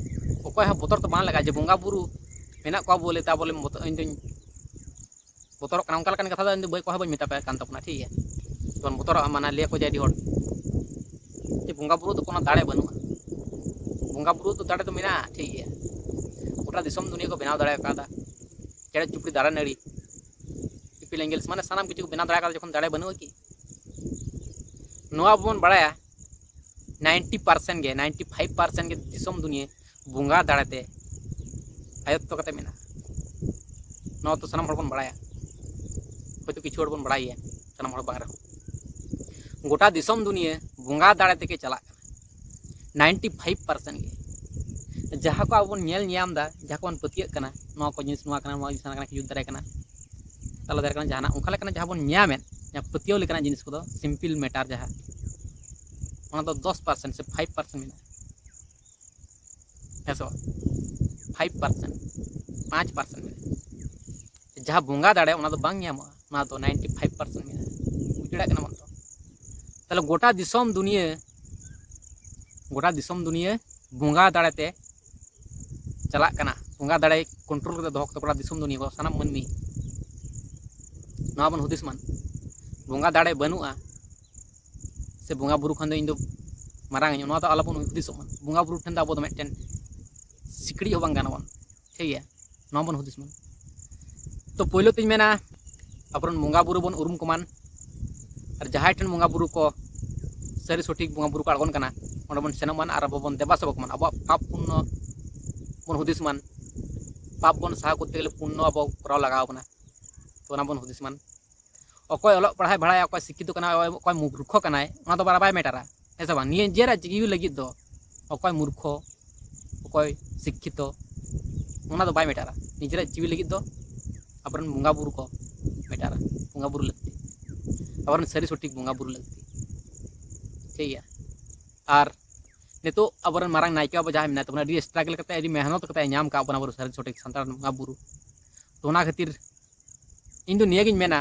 ᱚᱠᱚᱭ ᱦᱚᱸ ᱵᱚᱛᱚᱨ ᱫᱚ ᱵᱟᱝ ᱞᱟᱜᱟᱜᱼᱟ ᱡᱮ ᱵᱚᱸᱜᱟ ᱵᱩᱨᱩ ᱢᱮᱱᱟᱜ ᱠᱚᱣᱟ ᱵᱚᱞᱮ ᱛᱟ ᱵᱚᱞᱮ ᱵᱚᱛᱚᱨ, ᱤᱧ ᱫᱚᱧ ᱵᱚᱛᱚᱨᱚᱜ ᱠᱟᱱᱟ, ᱚᱱᱠᱟ ᱞᱮᱠᱟᱱ ᱠᱟᱛᱷᱟ ᱫᱚ ᱤᱧ ᱫᱚ ᱵᱟᱹᱭ ᱠᱚᱦᱚᱸ ᱵᱟᱹᱧ ᱢᱮᱛᱟ ᱯᱮ ᱠᱟᱱ ᱛᱟᱵᱚᱱᱟ, ᱴᱷᱤᱠ ᱜᱮᱭᱟ? ᱡᱮᱢᱚᱱ ᱵᱚᱛᱚᱨᱚᱜ ᱢᱟᱱᱟ, ᱞᱟᱹᱭ ᱟᱠᱚ ᱡᱮ ᱟᱹᱰᱤ ᱦᱚᱲ ᱡᱮ ᱵᱚᱸᱜᱟ ᱵᱩᱨᱩ ᱫᱚ ᱠᱳᱱᱳ ᱫᱟᱲᱮ ᱵᱟᱹᱱᱩᱜᱼᱟ᱾ ᱵᱚᱸᱜᱟ ᱵᱩᱨᱩ ᱫᱚ ᱫᱟᱲᱮ ᱫᱚ ᱢᱮᱱᱟᱜᱼᱟ, ᱴᱷᱤᱠ ᱜᱮᱭᱟ, ᱜᱚᱴᱟ ᱫᱤᱥᱚᱢ ᱫᱩᱱᱤᱭᱟᱹ ᱠᱚ ᱵᱮᱱᱟᱣ ᱫᱟᱲᱮ ᱟᱠᱟᱫᱟ, ᱪᱮᱬᱮ ᱪᱩᱯᱲᱤ, ᱫᱟᱨᱮ ᱱᱟᱹᱲᱤ, ᱤᱯᱤᱞ ᱮᱸᱜᱮᱞ, ᱢᱟᱱᱮ ᱥᱟᱱᱟᱢ ᱠᱤᱪᱷᱩ ᱠᱚ ᱵᱮᱱᱟᱣ ᱫᱟᱲᱮ ᱟᱠᱟᱫᱟ, ᱡᱚᱠᱷᱚᱱ ᱫᱟᱲᱮ ᱵᱟᱹᱱᱩᱜᱼᱟ ᱠᱤ? ᱱᱚᱣᱟ ᱵᱚᱱ ᱵᱟᱲᱟᱭᱟ, ᱱᱟᱭᱤᱱᱴᱤ ᱯᱟᱨᱥᱮᱱᱴ ᱜᱮ, ᱱᱟᱭᱤᱱᱴᱤ ᱯᱷᱟᱭᱤᱵᱷ ᱯᱟᱨᱥᱮᱱᱴ ᱜᱮ ᱫᱤᱥᱚᱢ ᱫᱩᱱᱤᱭᱟᱹ ᱵᱚᱸᱜᱟ ᱫᱟᱲᱮᱛᱮ ᱟᱭᱚᱛᱛᱚ ᱠᱟᱛᱮ ᱢᱮᱱᱟᱜᱼᱟ᱾ ᱱᱚᱣᱟ ᱫᱚ ᱥᱟᱱᱟᱢ ᱦᱚᱲ ᱵᱚᱱ ᱵᱟᱲᱟᱭᱟ, ᱦᱚᱭᱛᱳ ᱠᱤᱪᱷᱩ ᱦᱚᱲ ᱵᱚᱱ ᱵᱟᱲᱟᱭ ᱜᱮᱭᱟ, ᱥᱟᱱᱟᱢ ᱦᱚᱲ ᱵᱟᱝ ᱨᱮᱦᱚᱸ᱾ ᱜᱚᱴᱟ ᱫᱤᱥᱚᱢ ᱫᱩᱱᱤᱭᱟᱹ ᱵᱚᱸᱜᱟ ᱫᱟᱲᱮ ᱛᱮᱜᱮ ᱪᱟᱞᱟᱜ ᱠᱟᱱᱟ, ᱱᱟᱭᱤᱱᱴᱤ ᱯᱷᱟᱭᱤᱵᱷ ᱯᱟᱨᱥᱮᱱᱴ ᱜᱮ᱾ ᱡᱟᱦᱟᱸ ᱠᱚ ᱟᱵᱚ ᱵᱚᱱ ᱧᱮᱞ ᱧᱟᱢ ᱮᱫᱟ, ᱡᱟᱦᱟᱸ ᱠᱚᱵᱚᱱ ᱯᱟᱹᱛᱭᱟᱹᱜ ᱠᱟᱱᱟ, ᱱᱚᱣᱟ ᱠᱚ ᱡᱤᱱᱤᱥ ᱱᱚᱣᱟ ᱠᱟᱱᱟ, ᱱᱚᱣᱟ ᱡᱤᱱᱤᱥ ᱦᱟᱱᱟ ᱠᱟᱱᱟ, ᱠᱷᱤᱡᱩᱨ ᱫᱟᱨᱮ ᱠᱟᱱᱟ, ᱛᱟᱞᱮ ᱫᱟᱨᱮ ᱠᱟᱱᱟ, ᱡᱟᱦᱟᱱᱟᱜ ᱚᱱᱠᱟ ᱞᱮᱠᱟᱱᱟᱜ ᱡᱟᱦᱟᱸ ᱵᱚᱱ ᱧᱟᱢᱮᱫ, ᱡᱟᱦᱟᱸ ᱯᱟᱹᱛᱭᱟᱹᱣ ᱞᱮᱠᱟᱱᱟᱜ ᱡᱤᱱᱤᱥ ᱠᱚᱫᱚ, ᱥᱤᱢᱯᱤᱞ ᱢᱮᱴᱟᱨ ᱡᱟᱦᱟᱸ, ᱚᱱᱟ ᱫᱚ ᱫᱚᱥ ᱯᱟᱨᱥᱮᱱᱴ ᱥᱮ ᱯᱷᱟᱭᱤᱵᱷ ᱯᱟᱨᱥᱮᱱᱴ ᱢᱮᱱᱟᱜᱼᱟ᱾ ᱦᱮᱸ ᱥᱮ ᱵᱟᱝ? ᱯᱷᱟᱭᱤᱵᱷ ᱯᱟᱨᱥᱮᱱᱴ, ᱯᱟᱸᱪ ᱯᱟᱨᱥᱮᱱᱴ ᱢᱮᱱᱟᱜᱼᱟ᱾ ᱡᱟᱦᱟᱸ ᱵᱚᱸᱜᱟ ᱫᱟᱲᱮ, ᱚᱱᱟ ᱫᱚ ᱵᱟᱝ ᱧᱟᱢᱚᱜᱼᱟ, ᱚᱱᱟ ᱫᱚ ᱱᱟᱭᱤᱱᱴᱤ ᱯᱷᱟᱭᱤᱵᱷ ᱯᱟᱨᱥᱮᱱᱴ ᱢᱮᱱᱟᱜᱼᱟ᱾ ᱵᱩᱡᱽ ᱫᱟᱲᱮᱭᱟᱜ ᱠᱟᱱᱟ ᱵᱚᱱ ᱛᱚ? ᱛᱟᱦᱚᱞᱮ ᱜᱚᱴᱟ ᱫᱤᱥᱚᱢ ᱫᱩᱱᱤᱭᱟᱹ, ᱜᱚᱴᱟ ᱫᱤᱥᱚᱢ ᱫᱩᱱᱤᱭᱟᱹ ᱵᱚᱸᱜᱟ ᱫᱟᱲᱮ ᱛᱮ ᱪᱟᱞᱟᱜ ᱠᱟᱱᱟ, ᱵᱚᱸᱜᱟ ᱫᱟᱲᱮ ᱠᱚᱱᱴᱨᱳᱞ ᱠᱟᱛᱮ ᱫᱚᱦᱚ ᱠᱟᱛᱮ ᱜᱚᱴᱟ ᱫᱤᱥᱚᱢ ᱫᱩᱱᱤᱭᱟᱹ ᱠᱚ ᱥᱟᱱᱟᱢ ᱢᱟᱹᱱᱢᱤ, ᱱᱚᱣᱟ ᱵᱚᱱ ᱦᱩᱫᱤᱥ ᱢᱟ, ᱵᱚᱸᱜᱟ ᱫᱟᱲᱮ ᱵᱟᱹᱱᱩᱜᱼᱟ ᱥᱮ ᱵᱚᱸᱜᱟ ᱵᱩᱨᱩ ᱠᱷᱚᱱ ᱫᱚ ᱤᱧ ᱫᱚ ᱢᱟᱨᱟᱝ ᱤᱧ, ᱱᱚᱣᱟ ᱫᱚ ᱟᱞᱚᱵᱚᱱ ᱦᱩᱫᱤᱥᱚᱜ ᱢᱟ᱾ ᱵᱚᱸᱜᱟ ᱵᱩᱨᱩ ᱴᱷᱮᱱ ᱫᱚ ᱟᱵᱚ ᱫᱚ ᱢᱤᱫᱴᱮᱱ ᱥᱤᱠᱲᱤᱡ ᱦᱚᱸ ᱵᱟᱝ ᱜᱟᱱᱚᱜᱼᱟ, ᱴᱷᱤᱠ ᱜᱮᱭᱟ? ᱱᱚᱣᱟ ᱵᱚᱱ ᱦᱩᱫᱤᱥ ᱢᱟ᱾ ᱛᱚ ᱯᱳᱭᱞᱳ ᱛᱤᱧ ᱢᱮᱱᱟ, ᱟᱵᱚᱨᱮᱱ ᱵᱚᱸᱜᱟ ᱵᱩᱨᱩ ᱵᱚᱱ ᱩᱨᱩᱢ ᱠᱚᱢᱟᱱ, ᱟᱨ ᱡᱟᱦᱟᱸᱭ ᱴᱷᱮᱱ ᱵᱚᱸᱜᱟ ᱵᱩᱨᱩ ᱠᱚ ᱥᱟᱹᱨᱤ ᱥᱚᱴᱷᱤᱠ ᱵᱚᱸᱜᱟ ᱵᱩᱨᱩ ᱠᱚ ᱟᱬᱜᱚᱱ ᱠᱟᱱᱟ, ᱚᱸᱰᱮ ᱵᱚᱱ ᱥᱮᱱᱚᱜ ᱢᱟᱱ ᱟᱨ ᱟᱵᱚ ᱵᱚᱱ ᱫᱮᱵᱟ ᱥᱮᱵᱟ ᱠᱚᱢᱟᱱ, ᱟᱵᱚᱣᱟᱜ ᱯᱟᱯ ᱯᱩᱱᱱᱚ ᱵᱚᱱ ᱦᱩᱫᱤᱥ ᱢᱟᱱ᱾ ᱯᱟᱯ ᱵᱚᱱ ᱥᱟᱦᱟ ᱠᱚᱨᱛᱮ ᱜᱮᱞᱮ ᱯᱩᱱᱱᱚ ᱟᱵᱚ ᱠᱚᱨᱟᱣ ᱞᱟᱜᱟᱣ ᱵᱚᱱᱟ, ᱛᱚ ᱚᱱᱟ ᱵᱚᱱ ᱦᱩᱫᱤᱥ ᱢᱟᱱ᱾ ᱚᱠᱚᱭ ᱚᱞᱚᱜ ᱯᱟᱲᱦᱟᱣ ᱵᱟᱲᱟᱭᱟ, ᱚᱠᱚᱭ ᱥᱤᱠᱠᱷᱤᱛᱚ ᱠᱟᱱᱟᱭ, ᱚᱠᱚᱭ ᱢᱩᱨᱠᱷᱚ ᱠᱟᱱᱟᱭ, ᱚᱱᱟ ᱫᱚ ᱵᱟᱭ ᱢᱮᱴᱟᱨᱟ, ᱦᱮᱸ ᱥᱮ ᱵᱟᱝ? ᱱᱤᱡᱮᱨᱟᱜ ᱡᱤᱣᱤ ᱞᱟᱹᱜᱤᱫ ᱫᱚ ᱚᱠᱚᱭ ᱢᱩᱨᱠᱷᱚ, ᱚᱠᱚᱭ ᱥᱤᱠᱠᱷᱤᱛᱚ, ᱚᱱᱟ ᱫᱚ ᱵᱟᱭ ᱢᱮᱴᱟᱨᱟ᱾ ᱱᱤᱡᱮᱨᱟᱜ ᱡᱤᱣᱤ ᱞᱟᱹᱜᱤᱫ ᱫᱚ ᱟᱵᱚᱨᱮᱱ ᱵᱚᱸᱜᱟ ᱵᱩᱨᱩ ᱠᱚ ᱢᱮᱴᱟᱨᱟ, ᱵᱚᱸᱜᱟ ᱵᱩᱨᱩ ᱞᱟᱹᱠᱛᱤ, ᱟᱵᱚᱨᱮᱱ ᱥᱟᱹᱨᱤ ᱥᱚᱴᱷᱤᱠ ᱵᱚᱸᱜᱟ ᱵᱩᱨᱩ ᱞᱟᱹᱠᱛᱤ, ᱴᱷᱤᱠ ᱜᱮᱭᱟ? ᱟᱨ ᱱᱤᱛᱚᱜ ᱟᱵᱚᱨᱮᱱ ᱢᱟᱨᱟᱝ ᱱᱟᱭᱠᱮ ᱵᱟᱵᱟ ᱡᱟᱦᱟᱸᱭ ᱢᱮᱱᱟᱭ ᱛᱟᱵᱚᱱᱟ, ᱟᱹᱰᱤ ᱥᱴᱨᱟᱜᱞ ᱠᱟᱛᱮ, ᱟᱹᱰᱤ ᱢᱮᱦᱱᱚᱛ ᱠᱟᱛᱮ ᱧᱟᱢ ᱠᱟᱜ ᱵᱚᱱᱟ ᱟᱵᱚ ᱥᱟᱹᱨᱤ ᱥᱚᱴᱷᱤᱠ ᱥᱟᱱᱛᱟᱲ ᱵᱚᱸᱜᱟ ᱵᱩᱨᱩ᱾ ᱛᱚ ᱚᱱᱟ ᱠᱷᱟᱹᱛᱤᱨ ᱤᱧ ᱫᱚ ᱱᱤᱭᱟᱹᱜᱤᱧ ᱢᱮᱱᱟ,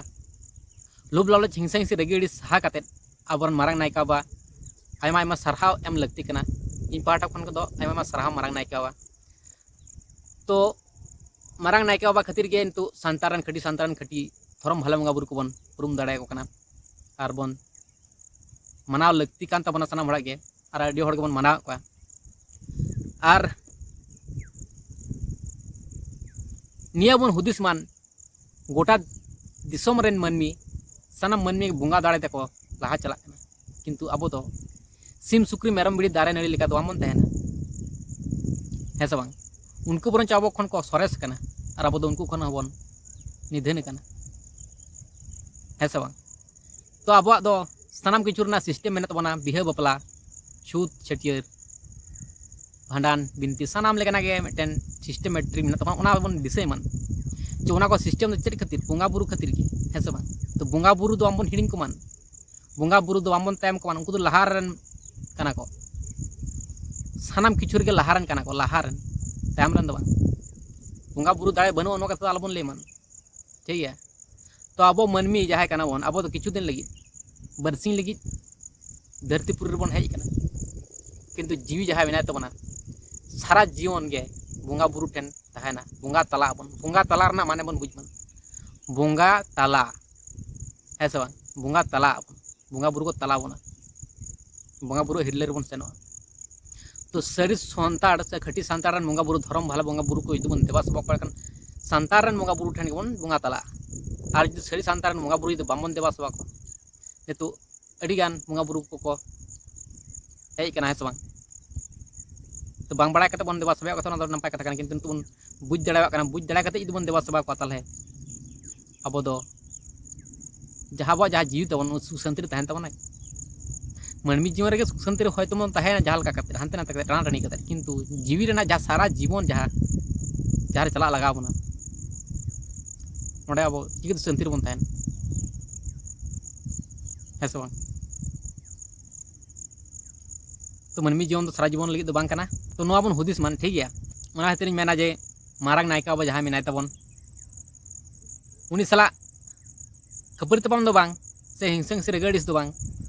ᱞᱳᱵᱷ ᱞᱟᱞᱚᱪ ᱦᱤᱝᱥᱟᱹ ᱦᱤᱝᱥᱤ ᱨᱟᱹᱜᱤ ᱟᱹᱲᱤᱥ ᱥᱟᱦᱟ ᱠᱟᱛᱮ ᱟᱵᱚᱨᱮᱱ ᱢᱟᱨᱟᱝ ᱱᱟᱭᱠᱮ ᱵᱟᱵᱟ ᱟᱭᱢᱟ ᱟᱭᱢᱟ ᱥᱟᱨᱦᱟᱣ ᱮᱢ ᱞᱟᱹᱠᱛᱤ ᱠᱟᱱᱟ᱾ ᱤᱧ ᱯᱟᱦᱴᱟ ᱠᱷᱚᱱ ᱫᱚ ᱟᱭᱢᱟ ᱟᱭᱢᱟ ᱥᱟᱨᱦᱟᱣ ᱢᱟᱨᱟᱝ ᱱᱟᱭᱠᱮ ᱵᱟᱵᱟ᱾ ᱛᱚ ᱢᱟᱨᱟᱝ ᱱᱟᱭᱠᱮ ᱵᱟᱵᱟ ᱠᱷᱟᱹᱛᱤᱨ ᱜᱮ ᱱᱤᱛᱚᱜ ᱥᱟᱱᱛᱟᱲ ᱨᱮᱱ ᱠᱷᱟᱹᱴᱤ ᱥᱟᱱᱛᱟᱲ ᱨᱮᱱ ᱠᱷᱟᱹᱴᱤ ᱫᱷᱚᱨᱚᱢ ᱵᱷᱟᱞᱮ ᱵᱚᱸᱜᱟ ᱵᱩᱨᱩ ᱠᱚᱵᱚᱱ ᱩᱯᱨᱩᱢ ᱫᱟᱲᱮᱭᱟᱠᱚ ᱠᱟᱱᱟ ᱟᱨ ᱵᱚᱱ ᱢᱟᱱᱟᱣ ᱞᱟᱹᱠᱛᱤ ᱠᱟᱱ ᱛᱟᱵᱚᱱᱟ ᱥᱟᱱᱟᱢ ᱦᱚᱲᱟᱜ ᱜᱮ᱾ ᱟᱨ ᱟᱹᱰᱤ ᱦᱚᱲ ᱜᱮᱵᱚᱱ ᱢᱟᱱᱟᱣᱮᱫ ᱠᱚᱣᱟ᱾ ᱟᱨ ᱱᱤᱭᱟᱹ ᱵᱚᱱ ᱦᱩᱫᱤᱥ ᱢᱟᱱ, ᱜᱚᱴᱟ ᱫᱤᱥᱚᱢ ᱨᱮᱱ ᱢᱟᱹᱱᱢᱤ, ᱥᱟᱱᱟᱢ ᱢᱟᱹᱱᱢᱤ ᱵᱚᱸᱜᱟ ᱫᱟᱲᱮ ᱛᱮᱠᱚ ᱞᱟᱦᱟ ᱪᱟᱞᱟᱜ ᱠᱟᱱᱟ, ᱠᱤᱱᱛᱩ ᱟᱵᱚ ᱫᱚ ᱥᱤᱢ ᱥᱩᱠᱨᱤ ᱢᱮᱨᱚᱢ ᱵᱷᱤᱰᱤ ᱫᱟᱨᱮ ᱱᱟᱹᱲᱤ ᱞᱮᱠᱟ ᱫᱚ ᱵᱟᱝᱵᱚᱱ ᱛᱟᱦᱮᱱᱟ, ᱦᱮᱸ ᱥᱮ ᱵᱟᱝ? ᱩᱱᱠᱩ ᱵᱚᱨᱚᱝ ᱪᱚ ᱟᱵᱚ ᱠᱷᱚᱱ ᱠᱚ ᱥᱚᱨᱮᱥ ᱠᱟᱱᱟ ᱟᱨ ᱟᱵᱚ ᱫᱚ ᱩᱱᱠᱩ ᱠᱷᱚᱱ ᱦᱚᱸᱵᱚᱱ ᱱᱤᱫᱷᱟᱹᱱ ᱠᱟᱱᱟ, ᱦᱮᱸ ᱥᱮ ᱵᱟᱝ? ᱛᱚ ᱟᱵᱚᱣᱟᱜ ᱫᱚ ᱥᱟᱱᱟᱢ ᱠᱤᱪᱷᱩ ᱨᱮᱱᱟᱜ ᱥᱤᱥᱴᱮᱢ ᱢᱮᱱᱟᱜ ᱛᱟᱵᱚᱱᱟ, ᱵᱤᱦᱟᱹ ᱵᱟᱯᱞᱟ, ᱪᱷᱩᱛ ᱪᱷᱟᱹᱴᱭᱟᱹᱨ, ᱵᱷᱟᱸᱰᱟᱱ ᱵᱤᱱᱛᱤ, ᱥᱟᱱᱟᱢ ᱞᱮᱠᱟᱱᱟᱜ ᱜᱮ ᱢᱤᱫᱴᱮᱱ ᱥᱤᱥᱴᱮᱢᱮᱴᱨᱤ ᱢᱮᱱᱟᱜ ᱛᱟᱵᱚᱱᱟ, ᱚᱱᱟ ᱵᱚᱱ ᱫᱤᱥᱟᱹᱭ ᱢᱟ᱾ ᱡᱮ ᱚᱱᱟ ᱠᱚ ᱥᱤᱥᱴᱮᱢ ᱫᱚ ᱪᱮᱫ ᱠᱷᱟᱹᱛᱤᱨ? ᱵᱚᱸᱜᱟ ᱵᱩᱨᱩ ᱠᱷᱟᱹᱛᱤᱨ ᱜᱮ, ᱦᱮᱸ ᱥᱮ ᱵᱟᱝ? ᱛᱚ ᱵᱚᱸᱜᱟ ᱵᱩᱨᱩ ᱫᱚ ᱵᱟᱝᱵᱚᱱ ᱦᱤᱲᱤᱧ ᱠᱚᱢᱟ, ᱵᱚᱸᱜᱟ ᱵᱩᱨᱩ ᱫᱚ ᱵᱟᱝᱵᱚᱱ ᱛᱟᱭᱚᱢ ᱠᱚᱢᱟ᱾ ᱩᱱᱠᱩ ᱫᱚ ᱞᱟᱦᱟ ᱨᱮᱱ ᱠᱟᱱᱟ ᱠᱚ, ᱥᱟᱱᱟᱢ ᱠᱤᱪᱷᱩ ᱨᱮᱜᱮ ᱞᱟᱦᱟ ᱨᱮᱱ ᱠᱟᱱᱟ ᱠᱚ, ᱞᱟᱦᱟ ᱨᱮᱱ, ᱛᱟᱭᱚᱢ ᱨᱮᱱ ᱫᱚ ᱵᱟᱝ᱾ ᱵᱚᱸᱜᱟ ᱵᱩᱨᱩ ᱫᱟᱲᱮ ᱵᱟᱹᱱᱩᱜᱼᱟ, ᱱᱚᱣᱟ ᱠᱟᱛᱷᱟ ᱫᱚ ᱟᱞᱚᱵᱚᱱ ᱞᱟᱹᱭ ᱢᱟ, ᱴᱷᱤᱠ ᱜᱮᱭᱟ? ᱛᱚ ᱟᱵᱚ ᱢᱟᱹᱱᱢᱤ ᱡᱟᱦᱟᱸᱭ ᱠᱟᱱᱟ ᱵᱚᱱ, ᱟᱵᱚ ᱫᱚ ᱠᱤᱪᱷᱩ ᱫᱤᱱ ᱞᱟᱹᱜᱤᱫ, ᱵᱟᱨᱥᱤᱧ ᱞᱟᱹᱜᱤᱫ ᱫᱷᱟᱹᱨᱛᱤ ᱯᱩᱨᱤ ᱨᱮᱵᱚᱱ ᱦᱮᱡ ᱟᱠᱟᱱᱟ, ᱠᱤᱱᱛᱩ ᱡᱤᱣᱤ ᱡᱟᱦᱟᱸ ᱢᱮᱱᱟᱭ ᱛᱟᱵᱚᱱᱟ, ᱥᱟᱨᱟ ᱡᱤᱭᱚᱱ ᱜᱮ ᱵᱚᱸᱜᱟ ᱵᱩᱨᱩ ᱴᱷᱮᱱ ᱛᱟᱦᱮᱱᱟ᱾ ᱵᱚᱸᱜᱟ ᱛᱟᱞᱟᱜ ᱟᱵᱚᱱ, ᱵᱚᱸᱜᱟ ᱛᱟᱞᱟ ᱨᱮᱱᱟᱜ ᱢᱟᱱᱮ ᱵᱚᱱ ᱵᱩᱡᱽ ᱢᱟ, ᱵᱚᱸᱜᱟ ᱛᱟᱞᱟ, ᱦᱮᱸ ᱥᱮ ᱵᱟᱝ? ᱵᱚᱸᱜᱟ ᱛᱟᱞᱟᱜ ᱟᱵᱚᱱ, ᱵᱚᱸᱜᱟ ᱵᱩᱨᱩ ᱠᱚ ᱛᱟᱞᱟ ᱵᱚᱱᱟ, ᱵᱚᱸᱜᱟ ᱵᱩᱨᱩ ᱦᱤᱨᱞᱟᱹ ᱨᱮᱵᱚᱱ ᱥᱮᱱᱚᱜᱼᱟ᱾ ᱛᱚ ᱥᱟᱹᱨᱤ ᱥᱟᱱᱛᱟᱲ ᱥᱮ ᱠᱷᱟᱹᱴᱤ ᱥᱟᱱᱛᱟᱲ ᱨᱮᱱ ᱵᱚᱸᱜᱟ ᱵᱩᱨᱩ, ᱫᱷᱚᱨᱚᱢ ᱵᱷᱟᱞᱮ ᱵᱚᱸᱜᱟ ᱵᱩᱨᱩ ᱠᱚ ᱡᱩᱫᱤ ᱵᱚᱱ ᱫᱮᱵᱟ ᱥᱮᱵᱟ ᱠᱚᱣᱟ, ᱮᱱᱠᱷᱟᱱ ᱥᱟᱱᱛᱟᱲ ᱨᱮᱱ ᱵᱚᱸᱜᱟ ᱵᱩᱨᱩ ᱴᱷᱮᱱ ᱜᱮᱵᱚᱱ ᱵᱚᱸᱜᱟ ᱛᱟᱞᱟᱜᱼᱟ᱾ ᱟᱨ ᱡᱩᱫᱤ ᱥᱟᱹᱨᱤ ᱥᱟᱱᱛᱟᱲ ᱨᱮᱱ ᱵᱚᱸᱜᱟ ᱵᱩᱨᱩ ᱡᱩᱫᱤ ᱵᱟᱝᱵᱚᱱ ᱫᱮᱵᱟ ᱥᱮᱵᱟ ᱠᱚᱣᱟ, ᱱᱤᱛᱚᱜ ᱟᱹᱰᱤᱜᱟᱱ ᱵᱚᱸᱜᱟ ᱵᱩᱨᱩ ᱠᱚᱠᱚ ᱦᱮᱡ ᱟᱠᱟᱱᱟ, ᱦᱮᱸ ᱥᱮ ᱵᱟᱝ? ᱛᱚ ᱵᱟᱝ ᱵᱟᱲᱟᱭ ᱠᱟᱛᱮ ᱵᱚᱱ ᱫᱮᱵᱟ ᱥᱮᱵᱟᱭᱮᱫ ᱠᱚ ᱛᱟᱦᱮᱱᱟ, ᱚᱱᱟ ᱫᱚ ᱱᱟᱯᱟᱭ ᱠᱟᱛᱷᱟ ᱠᱟᱱᱟ, ᱠᱤᱱᱛᱩ ᱱᱤᱛᱚᱜ ᱵᱚᱱ ᱵᱩᱡᱽ ᱫᱟᱲᱮᱭᱟᱜ ᱠᱟᱱᱟ᱾ ᱵᱩᱡᱽ ᱫᱟᱲᱮ ᱠᱟᱛᱮ ᱡᱩᱫᱤ ᱵᱚᱱ ᱫᱮᱵᱟ ᱥᱮᱵᱟ ᱠᱚᱣᱟ, ᱛᱟᱦᱚᱞᱮ ᱟᱵᱚ ᱫᱚ ᱡᱟᱦᱟᱸ, ᱟᱵᱚᱣᱟᱜ ᱡᱟᱦᱟᱸ ᱡᱤᱣᱤ ᱛᱟᱵᱚᱱ, ᱩᱱᱤ ᱥᱩᱠ ᱥᱟᱱᱛᱤ ᱨᱮ ᱛᱟᱦᱮᱱ ᱛᱟᱵᱚᱱᱟᱭ᱾ ᱢᱟᱹᱱᱢᱤ ᱡᱤᱭᱚᱱ ᱨᱮᱜᱮ ᱥᱩᱠ ᱥᱟᱱᱛᱤ ᱨᱮ ᱦᱚᱭᱛᱳ ᱵᱚᱱ ᱛᱟᱦᱮᱱᱟ ᱡᱟᱦᱟᱸ ᱞᱮᱠᱟ ᱠᱟᱛᱮ, ᱦᱟᱱᱛᱮ ᱱᱟᱛᱮ ᱠᱟᱛᱮ, ᱴᱟᱱᱟ ᱴᱟᱹᱱᱤ ᱠᱟᱛᱮ, ᱠᱤᱱᱛᱩ ᱡᱤᱣᱤ ᱨᱮᱱᱟᱜ ᱡᱟᱦᱟᱸ ᱥᱟᱨᱟ ᱡᱤᱵᱚᱱ ᱡᱟᱦᱟᱸ, ᱡᱟᱦᱟᱸ ᱨᱮ ᱪᱟᱞᱟᱜ ᱞᱟᱜᱟᱣ ᱵᱚᱱᱟ, ᱱᱚᱰᱮ ᱟᱵᱚ ᱪᱤᱠᱟᱹᱛᱮ ᱥᱟᱱᱛᱤ ᱨᱮᱵᱚᱱ ᱛᱟᱦᱮᱱᱟ? ᱦᱮᱸ ᱥᱮ ᱵᱟᱝ? ᱛᱚ ᱢᱟᱹᱱᱢᱤ ᱡᱤᱭᱚᱱ ᱫᱚ ᱥᱟᱨᱟ ᱡᱤᱵᱚᱱ ᱞᱟᱹᱜᱤᱫ ᱫᱚ ᱵᱟᱝ ᱠᱟᱱᱟ᱾ ᱛᱚ ᱱᱚᱣᱟ ᱵᱚᱱ ᱦᱩᱫᱤᱥ ᱢᱟ, ᱴᱷᱤᱠ ᱜᱮᱭᱟ? ᱚᱱᱟ ᱠᱷᱟᱹᱛᱤᱨ ᱤᱧ ᱢᱮᱱᱟ ᱡᱮ ᱢᱟᱨᱟᱝ ᱱᱟᱭᱠᱮ ᱵᱟᱵᱟ ᱡᱟᱦᱟᱸᱭ ᱢᱮᱱᱟᱭ ᱛᱟᱵᱚᱱ, ᱩᱱᱤ ᱥᱟᱞᱟᱜ ᱠᱷᱟᱹᱯᱟᱹᱨᱤ ᱛᱟᱯᱟᱢ ᱫᱚ ᱵᱟᱝ, ᱥᱮ ᱦᱤᱝᱥᱟᱹ ᱦᱤᱝᱥᱟᱹ ᱨᱟᱹᱜᱟᱹᱲ ᱟᱹᱲᱤᱥ ᱫᱚ ᱵᱟᱝ᱾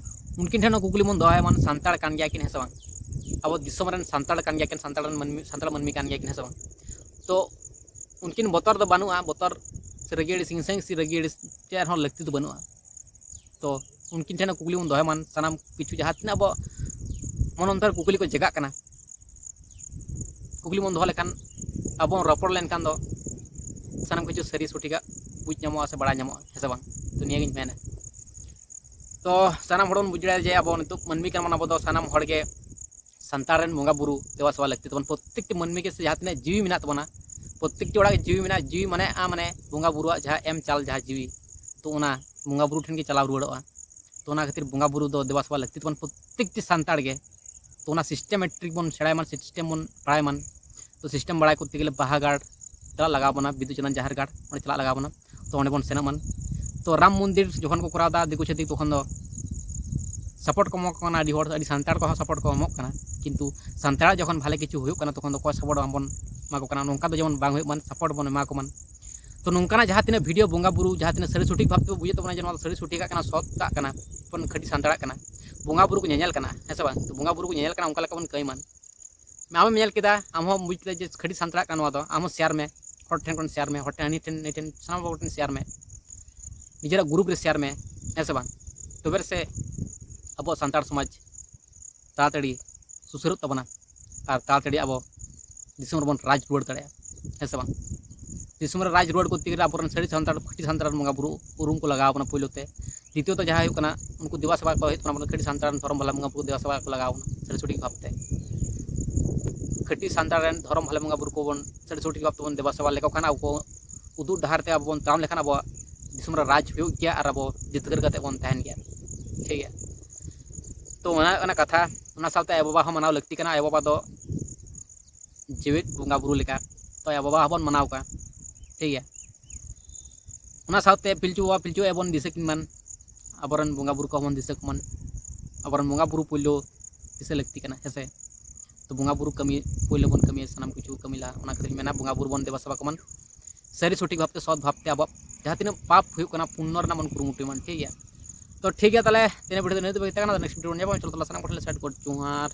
ᱩᱱᱠᱤᱱ ᱴᱷᱮᱱ ᱦᱚᱸ ᱠᱩᱠᱞᱤ ᱵᱚᱱ ᱫᱚᱦᱚᱭᱟ, ᱢᱟᱱᱮ ᱥᱟᱱᱛᱟᱲ ᱠᱟᱱ ᱜᱮᱭᱟ ᱠᱤᱱ, ᱦᱮᱸ ᱥᱮ ᱵᱟᱝ? ᱟᱵᱚ ᱫᱤᱥᱚᱢ ᱨᱮᱱ ᱥᱟᱱᱛᱟᱲ ᱠᱟᱱ ᱜᱮᱭᱟ ᱠᱤᱱ, ᱥᱟᱱᱛᱟᱲ ᱨᱮᱱ ᱢᱟᱹᱱᱢᱤ, ᱥᱟᱱᱛᱟᱲ ᱢᱟᱹᱱᱢᱤ ᱠᱟᱱ ᱜᱮᱭᱟ ᱠᱤᱱ, ᱦᱮᱸ ᱥᱮ ᱵᱟᱝ? ᱛᱚ ᱩᱱᱠᱤᱱ ᱵᱚᱛᱚᱨ ᱫᱚ ᱵᱟᱹᱱᱩᱜᱼᱟ, ᱵᱚᱛᱚᱨ ᱥᱮ ᱨᱟᱹᱜᱤ ᱟᱹᱲᱤᱥ, ᱦᱤᱝᱥᱟᱹ ᱦᱤᱝᱥᱤ ᱨᱟᱹᱜᱤ ᱟᱹᱲᱤᱥ ᱪᱮᱫ ᱦᱚᱸ ᱞᱟᱹᱠᱛᱤ ᱫᱚ ᱵᱟᱹᱱᱩᱜᱼᱟ᱾ ᱛᱚ ᱩᱱᱠᱤᱱ ᱴᱷᱮᱱ ᱠᱩᱠᱞᱤ ᱵᱚᱱ ᱫᱚᱦᱚᱭ ᱢᱟ, ᱥᱟᱱᱟᱢ ᱠᱤᱪᱷᱩ ᱡᱟᱦᱟᱸ ᱛᱤᱱᱟᱹᱜ ᱟᱵᱚ ᱢᱚᱱ ᱚᱱᱛᱚᱨ ᱠᱩᱠᱞᱤ ᱠᱚ ᱡᱟᱜᱟᱜ ᱠᱟᱱᱟ, ᱠᱩᱠᱞᱤ ᱵᱚᱱ ᱫᱚᱦᱚ ᱞᱮᱠᱷᱟᱱ, ᱟᱵᱚ ᱵᱚᱱ ᱨᱚᱯᱚᱲ ᱞᱮᱱᱠᱷᱟᱱ ᱫᱚ ᱥᱟᱱᱟᱢ ᱠᱤᱪᱷᱩ ᱥᱟᱹᱨᱤ ᱥᱚᱴᱷᱤᱠᱟᱜ ᱵᱩᱡᱽ ᱧᱟᱢᱚᱜᱼᱟ ᱥᱮ ᱵᱟᱲᱟᱭ ᱧᱟᱢᱚᱜᱼᱟ, ᱦᱮᱸ ᱥᱮ ᱵᱟᱝ? ᱛᱚ ᱱᱤᱭᱟᱹᱜᱤᱧ ᱢᱮᱱᱟ᱾ ᱛᱚ ᱥᱟᱱᱟᱢ ᱦᱚᱲ ᱵᱚᱱ ᱵᱩᱡᱽ ᱫᱟᱲᱮᱭᱟᱜᱼᱟ ᱡᱮ ᱟᱵᱚ ᱱᱤᱛᱚᱜ ᱢᱟᱹᱱᱢᱤ ᱠᱟᱱᱟ ᱵᱚᱱ, ᱟᱵᱚ ᱫᱚ ᱥᱟᱱᱟᱢ ᱦᱚᱲ ᱜᱮ ᱥᱟᱱᱛᱟᱲ ᱨᱮᱱ ᱵᱚᱸᱜᱟ ᱵᱩᱨᱩ ᱫᱮᱵᱟ ᱥᱮᱵᱟ ᱞᱟᱹᱠᱛᱤ ᱛᱟᱵᱚᱱ᱾ ᱯᱨᱚᱛᱛᱮᱠᱴᱤ ᱢᱟᱹᱱᱢᱤ ᱜᱮ ᱥᱮ ᱡᱟᱦᱟᱸ ᱛᱤᱱᱟᱹᱜ ᱡᱤᱣᱤ ᱢᱮᱱᱟᱜ ᱛᱟᱵᱚᱱᱟ, ᱯᱨᱚᱛᱛᱮᱠᱴᱤ ᱚᱲᱟᱜ ᱜᱮ ᱡᱤᱣᱤ ᱢᱮᱱᱟᱜᱼᱟ, ᱡᱤᱣᱤ ᱢᱟᱱᱮ ᱟ ᱢᱟᱱᱮ ᱵᱚᱸᱜᱟ ᱵᱩᱨᱩᱣᱟᱜ ᱡᱟᱦᱟᱸ ᱮᱢ ᱪᱟᱞ ᱡᱟᱦᱟᱸ ᱡᱤᱣᱤ, ᱛᱚ ᱚᱱᱟ ᱵᱚᱸᱜᱟ ᱵᱩᱨᱩ ᱴᱷᱮᱱ ᱜᱮ ᱪᱟᱞᱟᱣ ᱨᱩᱣᱟᱹᱲᱚᱜᱼᱟ᱾ ᱛᱚ ᱚᱱᱟ ᱠᱷᱟᱹᱛᱤᱨ ᱵᱚᱸᱜᱟ ᱵᱩᱨᱩ ᱫᱚ ᱫᱮᱵᱟ ᱥᱮᱵᱟ ᱞᱟᱹᱠᱛᱤ ᱛᱟᱵᱚᱱ ᱯᱨᱚᱛᱛᱮᱠᱴᱤ ᱥᱟᱱᱛᱟᱲ ᱜᱮ᱾ ᱛᱚ ᱚᱱᱟ ᱥᱤᱥᱴᱮᱢᱮᱴᱨᱤᱠ ᱵᱚᱱ ᱥᱮᱬᱟᱭ ᱢᱟ, ᱥᱤᱥᱴᱮᱢ ᱵᱚᱱ ᱵᱟᱲᱟᱭ ᱢᱟ᱾ ᱛᱚ ᱥᱤᱥᱴᱮᱢ ᱵᱟᱲᱟᱭ ᱠᱚᱨᱛᱮ ᱜᱮᱞᱮ ᱵᱟᱦᱟ ᱜᱟᱲ ᱪᱟᱞᱟᱜ ᱞᱟᱜᱟᱣ ᱵᱚᱱᱟ, ᱵᱤᱫᱩ ᱪᱟᱸᱫᱟᱱ ᱡᱟᱦᱮᱨ ᱜᱟᱲ ᱚᱸᱰᱮ ᱪᱟᱞᱟᱜ ᱞᱟᱜᱟᱣ ᱵᱚᱱᱟ᱾ ᱛᱚ ᱚᱸᱰᱮ ᱵᱚᱱ ᱥᱮᱱᱚᱜ ᱢᱟ᱾ ᱛᱚ ᱨᱟᱢ ᱢᱚᱱᱫᱤᱨ ᱡᱚᱠᱷᱚᱱ ᱠᱚ ᱠᱚᱨᱟᱣ ᱮᱫᱟ ᱫᱤᱠᱩ ᱪᱷᱟᱹᱛᱤᱠ, ᱛᱚᱠᱷᱚᱱ ᱫᱚ ᱥᱟᱯᱳᱨᱴ ᱠᱚ ᱮᱢᱚᱜ ᱠᱟᱱᱟ ᱟᱹᱰᱤ ᱦᱚᱲ, ᱟᱹᱰᱤ ᱥᱟᱱᱛᱟᱲ ᱠᱚᱦᱚᱸ ᱥᱟᱯᱳᱨᱴ ᱠᱚ ᱮᱢᱚᱜ ᱠᱟᱱᱟ, ᱠᱤᱱᱛᱩ ᱥᱟᱱᱛᱟᱲᱟᱜ ᱡᱚᱠᱷᱚᱱ ᱵᱷᱟᱞᱮ ᱠᱤᱪᱷᱩ ᱦᱩᱭᱩᱜ ᱠᱟᱱᱟ ᱛᱚᱠᱷᱚᱱ ᱫᱚ ᱚᱠᱚᱭ ᱥᱟᱯᱳᱨᱴ ᱵᱟᱝᱵᱚᱱ ᱮᱢᱟ ᱠᱚ ᱠᱟᱱᱟ᱾ ᱱᱚᱝᱠᱟ ᱫᱚ ᱡᱮᱢᱚᱱ ᱵᱟᱝ ᱦᱩᱭᱩᱜ ᱢᱟ, ᱥᱟᱯᱳᱨᱴ ᱵᱚᱱ ᱮᱢᱟ ᱠᱚ ᱢᱟ᱾ ᱛᱚ ᱱᱚᱝᱠᱟᱱᱟᱜ ᱡᱟᱦᱟᱸ ᱛᱤᱱᱟᱹᱜ ᱵᱷᱤᱰᱤᱭᱳ ᱵᱚᱸᱜᱟ ᱵᱩᱨᱩ ᱡᱟᱦᱟᱸ ᱛᱤᱱᱟᱹᱜ ᱥᱟᱹᱨᱤ ᱥᱚᱴᱷᱤᱠ ᱵᱷᱟᱵᱽ ᱛᱮᱵᱚ ᱵᱩᱡᱮᱫ ᱛᱟᱵᱚᱱᱟ ᱡᱮ ᱱᱚᱣᱟ ᱫᱚ ᱥᱟᱹᱨᱤ ᱥᱚᱴᱷᱤᱠᱟᱜ ᱠᱟᱱᱟ, ᱥᱚᱛᱟᱜ ᱠᱟᱱᱟ, ᱵᱚᱱ ᱠᱷᱟᱹᱴᱤ ᱥᱟᱱᱛᱟᱲᱟᱜ ᱠᱟᱱᱟ, ᱵᱚᱸᱜᱟ ᱵᱩᱨᱩ ᱠᱚ ᱧᱮᱧᱮᱞ ᱠᱟᱱᱟ, ᱦᱮᱸ ᱥᱮ ᱵᱟᱝ? ᱛᱚ ᱵᱚᱸᱜᱟ ᱵᱩᱨᱩ ᱠᱚ ᱧᱮᱧᱮᱞ ᱠᱟᱱᱟ, ᱚᱱᱠᱟ ᱞᱮᱠᱟ ᱵᱚᱱ ᱠᱟᱹᱢᱤ ᱢᱟ᱾ ᱟᱢᱮᱢ ᱧᱮᱞ ᱠᱮᱫᱟ, ᱟᱢ ᱦᱚᱸ ᱵᱩᱡᱽ ᱠᱮᱫᱟ ᱡᱮ ᱠᱷᱟᱹᱴᱤ ᱥᱟᱱᱛᱟᱲᱟᱜ ᱠᱟᱱᱟ ᱱᱚᱣᱟ ᱫᱚ, ᱟᱢ ᱦᱚᱸ ᱥᱮᱭᱟᱨ ᱢᱮ, ᱦᱚᱲ ᱴᱷᱮᱱ ᱠᱷᱚᱱ ᱥᱮᱭᱟᱨ ᱢᱮ, ᱦᱚᱲ ᱴᱷᱮᱱ, ᱦᱟᱹᱱᱤ ᱴᱷᱮᱱ, ᱱᱟᱹᱭ ᱴᱷᱮᱱ, ᱥᱟᱱᱟᱢ ᱦᱚᱲ ᱴᱷᱮᱱ ᱥᱮᱭᱟᱨ ᱢᱮ, ᱱᱤᱡᱮᱨᱟᱜ ᱜᱨᱩᱯ ᱨᱮ ᱥᱮᱭᱟᱨ ᱢᱮ, ᱦᱮᱸ ᱥᱮ ᱵᱟᱝ? ᱛᱚᱵᱮ ᱨᱮᱥᱮ ᱟᱵᱚᱣᱟᱜ ᱥᱟᱱᱛᱟᱲ ᱥᱚᱢᱟᱡᱽ ᱛᱟᱲᱟᱛᱟᱲᱤ ᱥᱩᱥᱟᱹᱨᱚᱜ ᱛᱟᱵᱚᱱᱟ ᱟᱨ ᱛᱟᱲᱟᱛᱟᱲᱤ ᱟᱵᱚ ᱫᱤᱥᱚᱢ ᱨᱮᱵᱚᱱ ᱨᱟᱡᱽ ᱨᱩᱣᱟᱹᱲ ᱫᱟᱲᱮᱭᱟᱜᱼᱟ, ᱦᱮᱸ ᱥᱮ ᱵᱟᱝ? ᱫᱤᱥᱚᱢ ᱨᱮ ᱨᱟᱡᱽ ᱨᱩᱣᱟᱹᱲ ᱠᱚᱨᱛᱮ ᱜᱮᱞᱮ ᱟᱵᱚᱨᱮᱱ ᱥᱟᱹᱨᱤ ᱥᱟᱱᱛᱟᱲ, ᱠᱷᱟᱹᱴᱤ ᱥᱟᱱᱛᱟᱲ ᱨᱮᱱ ᱵᱚᱸᱜᱟ ᱵᱩᱨᱩ ᱩᱨᱩᱢ ᱠᱚ ᱞᱟᱜᱟᱣ ᱵᱚᱱᱟ ᱯᱳᱭᱞᱳ ᱛᱮ᱾ ᱫᱤᱛᱤᱭᱚᱛᱚ ᱡᱟᱦᱟᱸ ᱦᱩᱭᱩᱜ ᱠᱟᱱᱟ, ᱩᱱᱠᱩ ᱫᱮᱵᱟ ᱥᱮᱵᱟ ᱠᱚ ᱦᱩᱭᱩᱜ ᱠᱟᱱᱟ, ᱵᱚᱞᱮ ᱠᱷᱟᱹᱴᱤ ᱥᱟᱱᱛᱟᱲ ᱨᱮᱱ ᱫᱷᱚᱨᱚᱢ ᱵᱷᱟᱞᱟ ᱵᱚᱸᱜᱟ ᱵᱩᱨᱩ ᱫᱮᱵᱟ ᱥᱮᱵᱟ ᱠᱚ ᱞᱟᱜᱟᱣ ᱵᱚᱱᱟ ᱥᱟᱹᱨᱤ ᱥᱚᱴᱷᱤᱠ ᱵᱷᱟᱵᱽᱛᱮ᱾ ᱠᱷᱟᱹᱴᱤ ᱥᱟᱱᱛᱟᱲ ᱨᱮᱱ ᱫᱷᱚᱨᱚᱢ ᱵᱷᱟᱞᱟ ᱵᱚᱸᱜᱟ ᱵᱩᱨᱩ ᱠᱚᱵᱚᱱ ᱥᱟᱹᱨᱤ ᱥᱚᱴᱷᱤᱠ ᱵᱷᱟᱵᱽ ᱛᱮᱵᱚᱱ ᱫᱮᱵᱟ ᱥᱮᱵᱟ ᱞᱮᱠᱚ ᱠᱷᱟᱱ, ᱟᱵᱚ ᱠᱚ ᱩᱫᱩᱜ ᱰᱟᱦᱟᱨ ᱛᱮ ᱟᱵᱚ ᱵᱚᱱ ᱛᱟᱲᱟᱢ ᱞᱮᱠᱷᱟᱱ ᱟᱵᱚᱣᱟᱜ ᱫᱤᱥᱚᱢ ᱨᱮ ᱨᱟᱡᱽ ᱦᱩᱭᱩᱜ ᱜᱮᱭᱟ ᱟᱨ ᱟᱵᱚ ᱡᱤᱛᱠᱟᱹᱨ ᱠᱟᱛᱮ ᱵᱚᱱ ᱛᱟᱦᱮᱱ ᱜᱮᱭᱟ᱾ ᱴᱷᱤᱠ ᱜᱮᱭᱟ, ᱛᱚ ᱚᱱᱟ ᱦᱩᱭᱩᱜ ᱠᱟᱱᱟ ᱠᱟᱛᱷᱟ᱾ ᱚᱱᱟ ᱥᱟᱶᱛᱮ ᱟᱭᱳᱼᱵᱟᱵᱟ ᱦᱚᱸ ᱢᱟᱱᱟᱣ ᱞᱟᱹᱠᱛᱤ ᱠᱟᱱᱟ, ᱟᱭᱳᱼᱵᱟᱵᱟ ᱫᱚ ᱡᱮᱣᱮᱫ ᱵᱚᱸᱜᱟ ᱵᱩᱨᱩ ᱞᱮᱠᱟ, ᱛᱚ ᱟᱭᱳᱼᱵᱟᱵᱟ ᱦᱚᱸᱵᱚᱱ ᱢᱟᱱᱟᱣ ᱠᱚᱣᱟ᱾ ᱴᱷᱤᱠ ᱜᱮᱭᱟ, ᱚᱱᱟ ᱥᱟᱶᱛᱮ ᱯᱤᱞᱪᱩ ᱵᱟᱵᱟ ᱯᱤᱞᱪᱩ ᱟᱭᱳ ᱵᱚᱱ ᱫᱤᱥᱟᱹ ᱠᱤᱱ ᱢᱟ, ᱟᱵᱚᱨᱮᱱ ᱵᱚᱸᱜᱟ ᱵᱩᱨᱩ ᱠᱚᱦᱚᱸ ᱵᱚᱱ ᱫᱤᱥᱟᱹ ᱠᱚᱢᱟ᱾ ᱟᱵᱚᱨᱮᱱ ᱵᱚᱸᱜᱟ ᱵᱩᱨᱩ ᱯᱳᱭᱞᱳ ᱫᱤᱥᱟᱹ ᱞᱟᱹᱠᱛᱤ ᱠᱟᱱᱟ, ᱦᱮᱸ ᱥᱮ? ᱛᱚ ᱵᱚᱸᱜᱟ ᱵᱩᱨᱩ ᱠᱟᱹᱢᱤ ᱯᱳᱭᱞᱳ ᱵᱚᱱ ᱠᱟᱹᱢᱤᱭᱟ, ᱥᱟᱱᱟᱢ ᱠᱤᱪᱷᱩ ᱠᱟᱹᱢᱤ ᱞᱟᱦᱟ᱾ ᱚᱱᱟ ᱠᱷᱟᱹᱛᱤᱨ ᱢᱮᱱᱟ ᱵᱚᱸᱜᱟ ᱵᱩᱨᱩ ᱵᱚᱱ ᱫᱮᱵᱟ ᱥᱮᱵᱟ ᱠᱚᱢᱟ, ᱥᱟᱹᱨᱤ ᱥᱚᱴᱷᱤᱠ ᱵᱷᱟᱵᱽᱛᱮ, ᱥᱚᱛ ᱵᱷᱟᱵᱽᱛᱮ ᱟᱵᱚᱣᱟᱜ ᱡᱟᱦᱟᱸ ᱛᱤᱱᱟᱹᱜ ᱯᱟᱯ ᱦᱩᱭᱩᱜ ᱠᱟᱱᱟ ᱯᱩᱱᱱᱚ ᱨᱮᱱᱟᱜ ᱵᱚᱱ ᱠᱩᱨᱩᱢᱩᱴᱩᱭ ᱢᱟ, ᱴᱷᱤᱠ ᱜᱮᱭᱟ? ᱛᱚ ᱴᱷᱤᱠ ᱜᱮᱭᱟ, ᱛᱟᱦᱚᱞᱮ ᱛᱮᱦᱮᱧᱟᱜ ᱵᱷᱤᱰᱤᱭᱳ ᱫᱚ ᱱᱤᱭᱟᱹ ᱫᱷᱟᱹᱵᱤᱡ ᱛᱟᱦᱮᱸ ᱠᱟᱱᱟ᱾ ᱱᱮᱠᱥᱴ ᱵᱷᱤᱰᱤᱭᱳ ᱧᱟᱯᱟᱢᱟ, ᱪᱚᱞᱚ ᱛᱟᱦᱚᱞᱮ ᱥᱟᱱᱟᱢ ᱠᱚ ᱴᱷᱮᱱ ᱥᱮᱴ ᱠᱚ ᱡᱚᱦᱟᱨ᱾